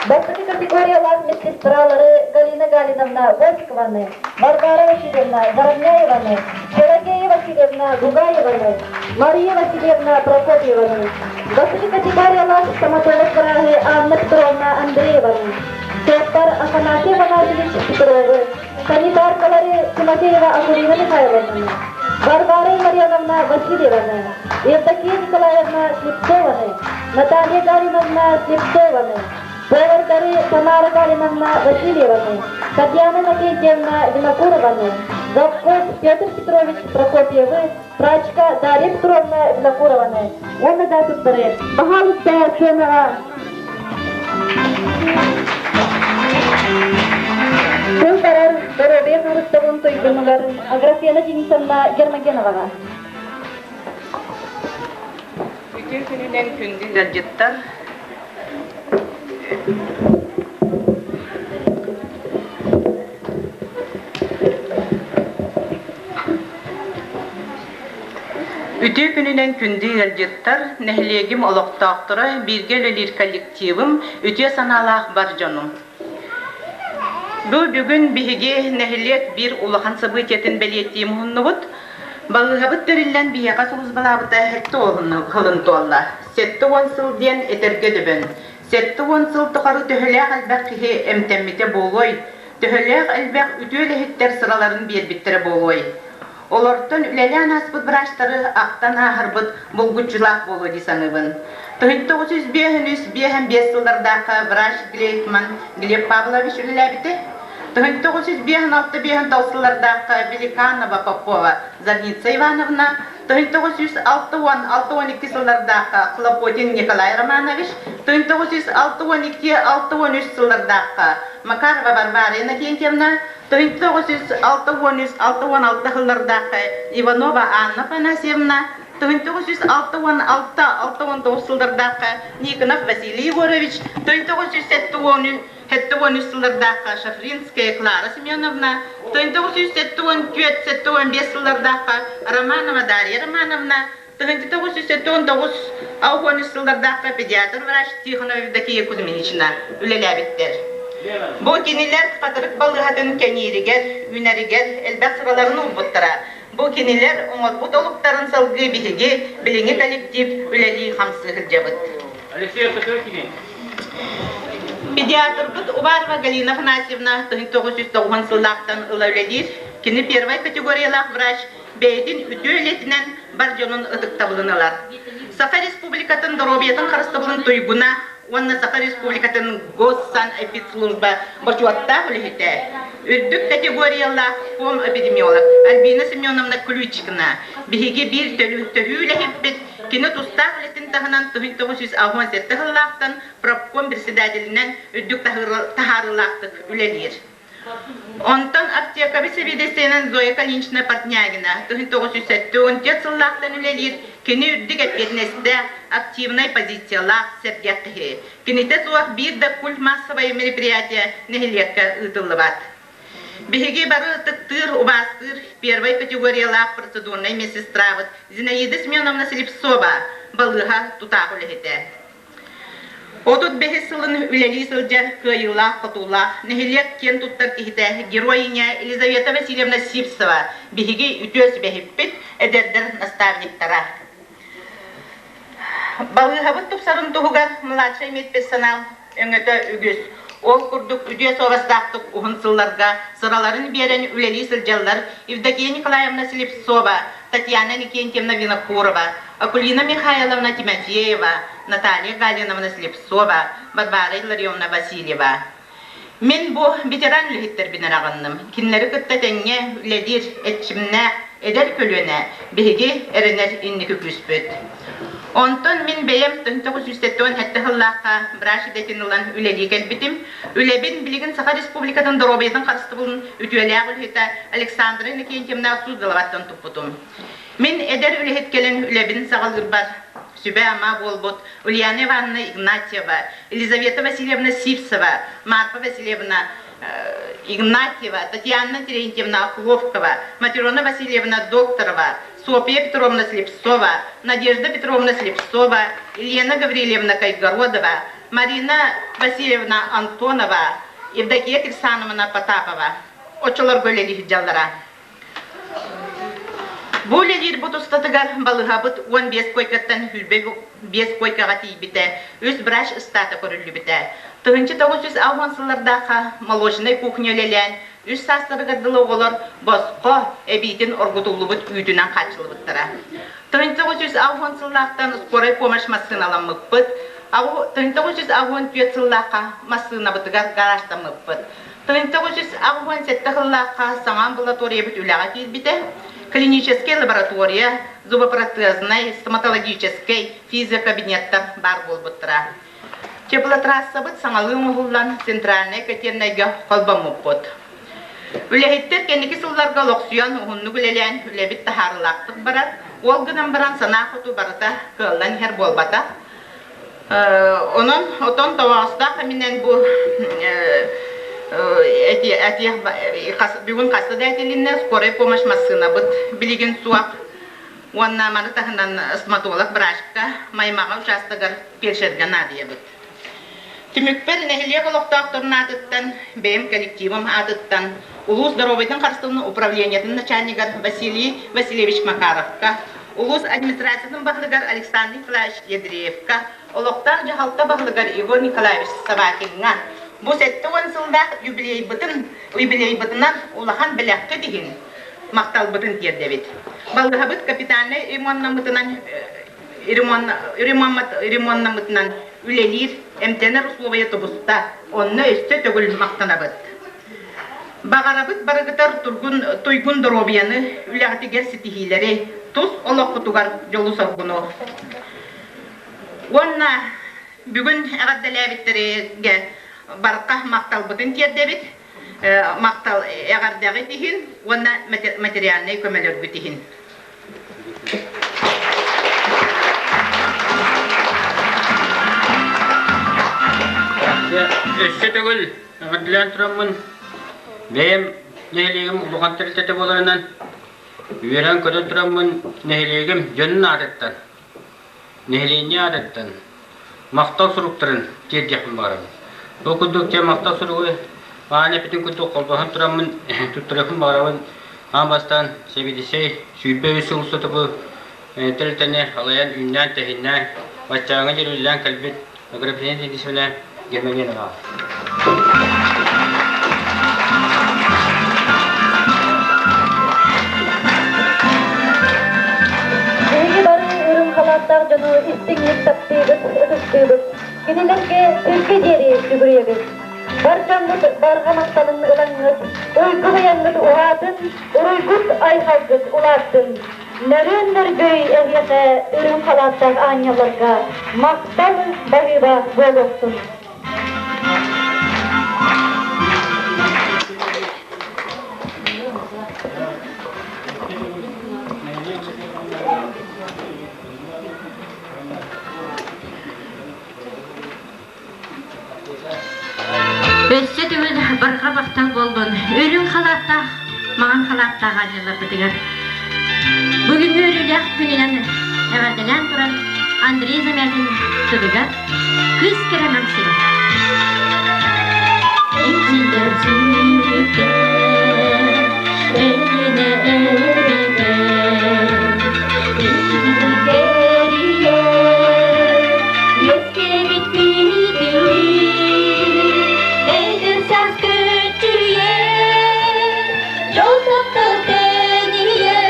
бастакы категориялаах медсестралары Галина Галиновна Босикованы, Варвара Васильевна Заровняеваны, Пелагея Васильевна Гугаеваны, Мария Васильевна Прокопьеваны, бастакы категориялаах стоматолог бырааһы Анна Петровна Андрееваны, суоппар Афанасий Афанасьевич Петровы, санитаркалары Тимофеева Акулина Михайловнаны, Варвара Илларионовна Васильеваны, Евдокия Николаевна Слепцованы, Наталья Гариновна Слепцованы, повардары Тамара Галиновна Васильеваны, Татьяна Иннокентьевна Винокурованы, завхоз Петр Петрович Прокопьевы, прачка Дарья Петровна Винокурованы уонна да туттары баһаалыста сыанаҕа. Тыл барар доруобуйа харыстабылын туйгунугар Аграфена Денисовна Гермогеноваҕа. Үтүө күнүнэн күндү ыалдьыттар. Үтүө күнүнэн күндү ыалдьыттар, нэһилиэгим олохтоохторо, бииргэ үлэлиир коллективым, үтүө санаалаах бар дьонум. Бу бүгүн биһиги нэһилиэк биир улахан событиетын бэлиэтии муһуннубут. Балыыһабыт тэриллэн биһиэхэ сулууспалаабыта 70 сылын туолла. 70 сыл диэн этэргэ дөбөн. 70 сыл тухары төһөлөөх элбэх киһи эмтэммитэ буолуой, төһөлөөх элбэх үтүө үлэһиттэр сыраларын биэрбиттэрэ буолуой? Олортон үлэлээн ааспыт врачтары ахтан ааһарбыт булгуччулаах буолуо дии саныыбын. 1953 сыллардаахха врач Глейфман Глеб Павлович үлэлээбитэ. 1956-59 сыллардаахха Великанова Попова Зарница Ивановна, 1960-62 сыллардаахха Хлопотин Николай Романович, 1962-63 сыллардаахха Макарова Варвара Иннокентьевна, 1963-66 сыллардаахха Иванова Анна Афанасьевна, 1966-69 сыллардаахха Никонов Василий Егорович, 1973 сыллардаахха Шафринская Клара Семеновна, 1974-75 сыллардаахха Романова Дарья Романовна, 1979 сыллардаахха педиатр врач Тихонова Евдокия Кузьминична үлэлээбиттэр. Бу кинилэр Хатырык балыыһатын кэҥииригэр, үүнэригэр элбэх сыраларын уурбуттара. Бу кинилэр оҥорбут олуктарын салгыы биһиги билиҥҥи коллектив үлэлии-хамсыы сылдьабыт. Алексей Петрович Педиатрбыт Уварова Галина Афанасьевна 1990 сыллаахтан ыла үлэлиир. Кини первай категориялаах врач, бэйэтин үтүө үлэтинэн бар дьонун ытыктабылын ылар. Саха Республикатын доруобуйатын харыстабылын туйгуна уонна Саха Республикатын Госсанэпидслужба бочуоттаах үлэһитэ, үрдүк категориялаах ком-эпидемиолог Альбина Семеновна Ключикина биһиги биир төһүү үлэһиппит, кини тустаах үлэтин таһынан 1967 сыллаахтан профком председателинэн үрдүк таһаарыылаахтык үлэлиир. Онтон аптекабыт сэбиэдиссэйинэн Зоя Калинична Портнягина 1974 сыллаахтан үлэлиир, кини үрдүк эппиэтинэстээх, активнай позициялаах, сэргэх киһи. Кинитэ суох биир да культ массовай мероприятие нэһилиэккэ ыытыллыбат. Биһиги бары ытыктыыр, убаастыыр первой категориялаах процедурнай медсестрабыт Зинаида Семеновна Слепцова балыыһа тутаах үлэһитэ. 35 сылын үлэлии сылдьар кыайыылаах-хотуулаах, нэһилиэк киэн туттар киһитэ, героиня Елизавета Васильевна Сивцева биһиги үтүө сүбэһиппит, эдэрдэр наставниктара. Балыыһабыт тупсарын туһугар младшай медперсонал өҥөтө үгүс. Ол курдук үтүө суобастаахтык уһун сылларга сыраларын биэрэн үлэлии сылдьаллар Евдокия Николаевна Слепцова, Татьяна Никентьевна Винокурова, Акулина Михайловна Тимофеева, Наталья Галиновна Слепцова, Варвара Илларионовна Васильева. Мин бу ветеран үлэһиттэрбин араҕынным. Кинилэри кытта тэҥҥэ үлэлиир эрчимнээх эдэр көлүөнэ биһиги эрэнэр инники күүспүт. Онтон мин бэйэм 1977 сыллаахха врач идэтин ылан үлэлии кэлбитим. Үлэбин билигин Саха Республикатын доруобуйатын харыстабылын үтүөлээх үлэһитэ Александра Иннокентьевна Суздаловаттан туппутум. Мин эдэр үлэһит кэлэн үлэбин саҕалыырбар сүбэ-ама буолбут Ульяна Ивановна Игнатьева, Елизавета Васильевна Сивцева, Марфа Васильевна Игнатьева, Татьяна Терентьевна Охловкова, Матрена Васильевна Докторова, Софья Петровна Слепцова, Надежда Петровна Слепцова, Елена Гаврильевна Кайгородова, Марина Васильевна Антонова, Евдокия Кирсановна Потапова. Оччолорго үлэлии сылдьаллара. Бу үлэлиирбит устатыгар балыыһабыт 15 куойкаттан 25 куойкаҕа тиийбитэ, үс врач ыстаата көрүллүбүтэ. 1960 сыллардаахха молочнай кухня үлэлээн, үс саастарыгар дылы оҕолор босхо эбиитин оргутуллубут үүтүнэн хааччыллыбыттара. 1960 сыллаахтан скорай помощь массыыналаммыппыт, 1964 сыллаахха массыынабытыгар гаражтаммыппыт. 1987 сыллаахха саҥа амбулаториябыт үлэҕэ киирбитэ. Клиническэй лаборатория, зубопротезнай, стоматологическай, физиокабинеттар баар буолбуттара. Теплотрассабыт саҥалыы оҥоһуллан центральнай котельнайга холбоммуппут. Үлэһиттэр кэнники сылларга олохсуйан уһуннук үлэлээн үлэбит таһаарыылаахтык барар. Ол гынан баран санаа хоту барыта кыаллан иһэр буолбатах. Онон отон тоҕоостоох эминэн бу бүгүн хаста да этилиннэ скорая помощь массыынабыт билигин суох. Уонна маны таһынан стоматолог врачка Маймаҕа учаастагар фельдшергэ наадыйабыт. Түмүкпэр нэһилиэк олохтоохторун аатыттан, бэйэм коллективым аатыттан улуус доруобуйатын харыстабылын управлениетын начальнигар Василий Васильевич Макаровка, улуус администрациятын баһылыгар Александр Николаевич Ядреевка, олохтоох дьаһалта баһылыгар Егор Николаевич Собакиҥҥа бу 70 сыллаах юбилейбытын, юбилейбытынан улахан бэлэххит иһин махталбытын тиэрдэбит. Балыыһабыт капитальнай ремоннаммытынан ремоннаммытынан үлэлиир, эмтэнэр условия тубуста, онно өссө төгүл махтанабыт. Баҕарабыт барыгытар туйгун доруобуйаны, үлэҕитигэр ситиһиилэри, тус олоххутугар дьолу-соргуну. Уонна бүгүн эҕэрдэлээбиттэргэ барҕа махталбытын тиэрдэбит. Махтал эҕэрдэҕит иһин уонна материальнай көмөлөргүт иһин. Өссө төгүл эҕэрдэлээн тураммын, бэйэм нэһилиэгим улахан тэрилтэтэ буоларынан, үөрэн-көтөн тураммын нэһилиэгим дьонун аатыттан, нэһилиэнньэ аатыттан махтал суруктарын тиэрдиэхпин баҕарабын. Бу курдук дьэ махтал суругу аан эппитин курдук холбоһон тураммын туттарыахпын баҕарабын. Аан бастаан сэбиэдиссэй 23 сыл устата бу тэрилтэни алайан үүннээн-тэһиннээн, баччааҥҥа дьүрүллээн кэлбит Аграфена Денисовна Гермогенова. Биһиги бары үрүҥ халааттаах дьону истиҥник таптыыбыт, ытыктыыбыт. Кинилэргэ сиргэ диэри сүгүрүйэбит. Бар дьоммут барҕа махталын ылаҥҥыт, уйгу-быйаҥҥыт уһаатын, уруйгут-айхалгыт улааттын. Нөрүөн нөргүй эһиэхэ үрүҥ халааттаах аанньалларга махтал баһыыба буолуохтун! Өссө төгүл барҕа махтал буоллун үрүҥ халааттаах, маҥан халааттаах аанньалларбытыгар. Бүгүҥҥү үөрүүлээх күнүнэн эҕэрдэлээн туран Андрей Замятин тылыгар Кыыс кэрэ намсыга. Инсилэр сүүрүккэ, элинэ эбэтэ, Кэрийэ, үөскээбит күүтүлүү, эдэр саас көччүйэ, дьол таптал тэнийэ,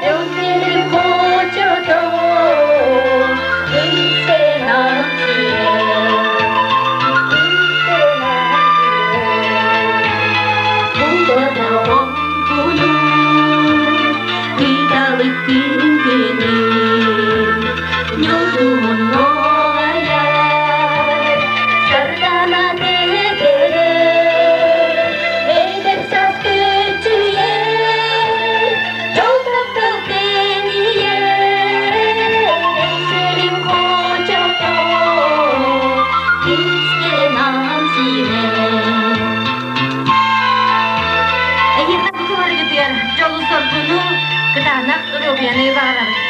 Өлгүрүм хочото, Эһиэхэ бу барыгытыгар дьолу-соргуну, кытаанах доруобуйаны баҕарабыт.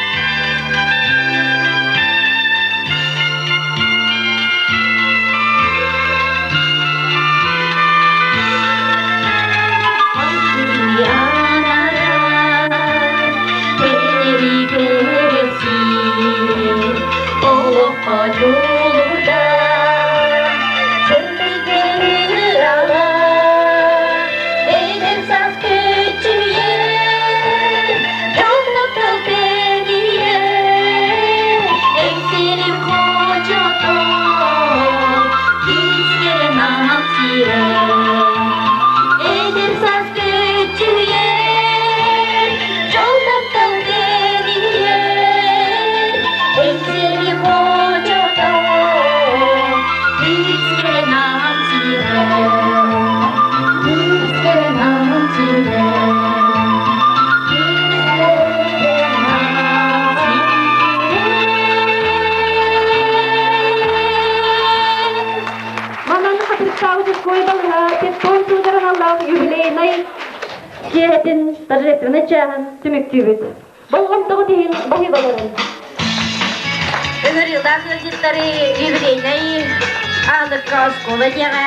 киэһэтин торжественнай чааһын түмүктүүбүт. Болҕомтоҕут иһин баһыыбаларын. Ыҥырыылаах ыалдьыттары юбилейнай аалыкка оскуола диэҕэ.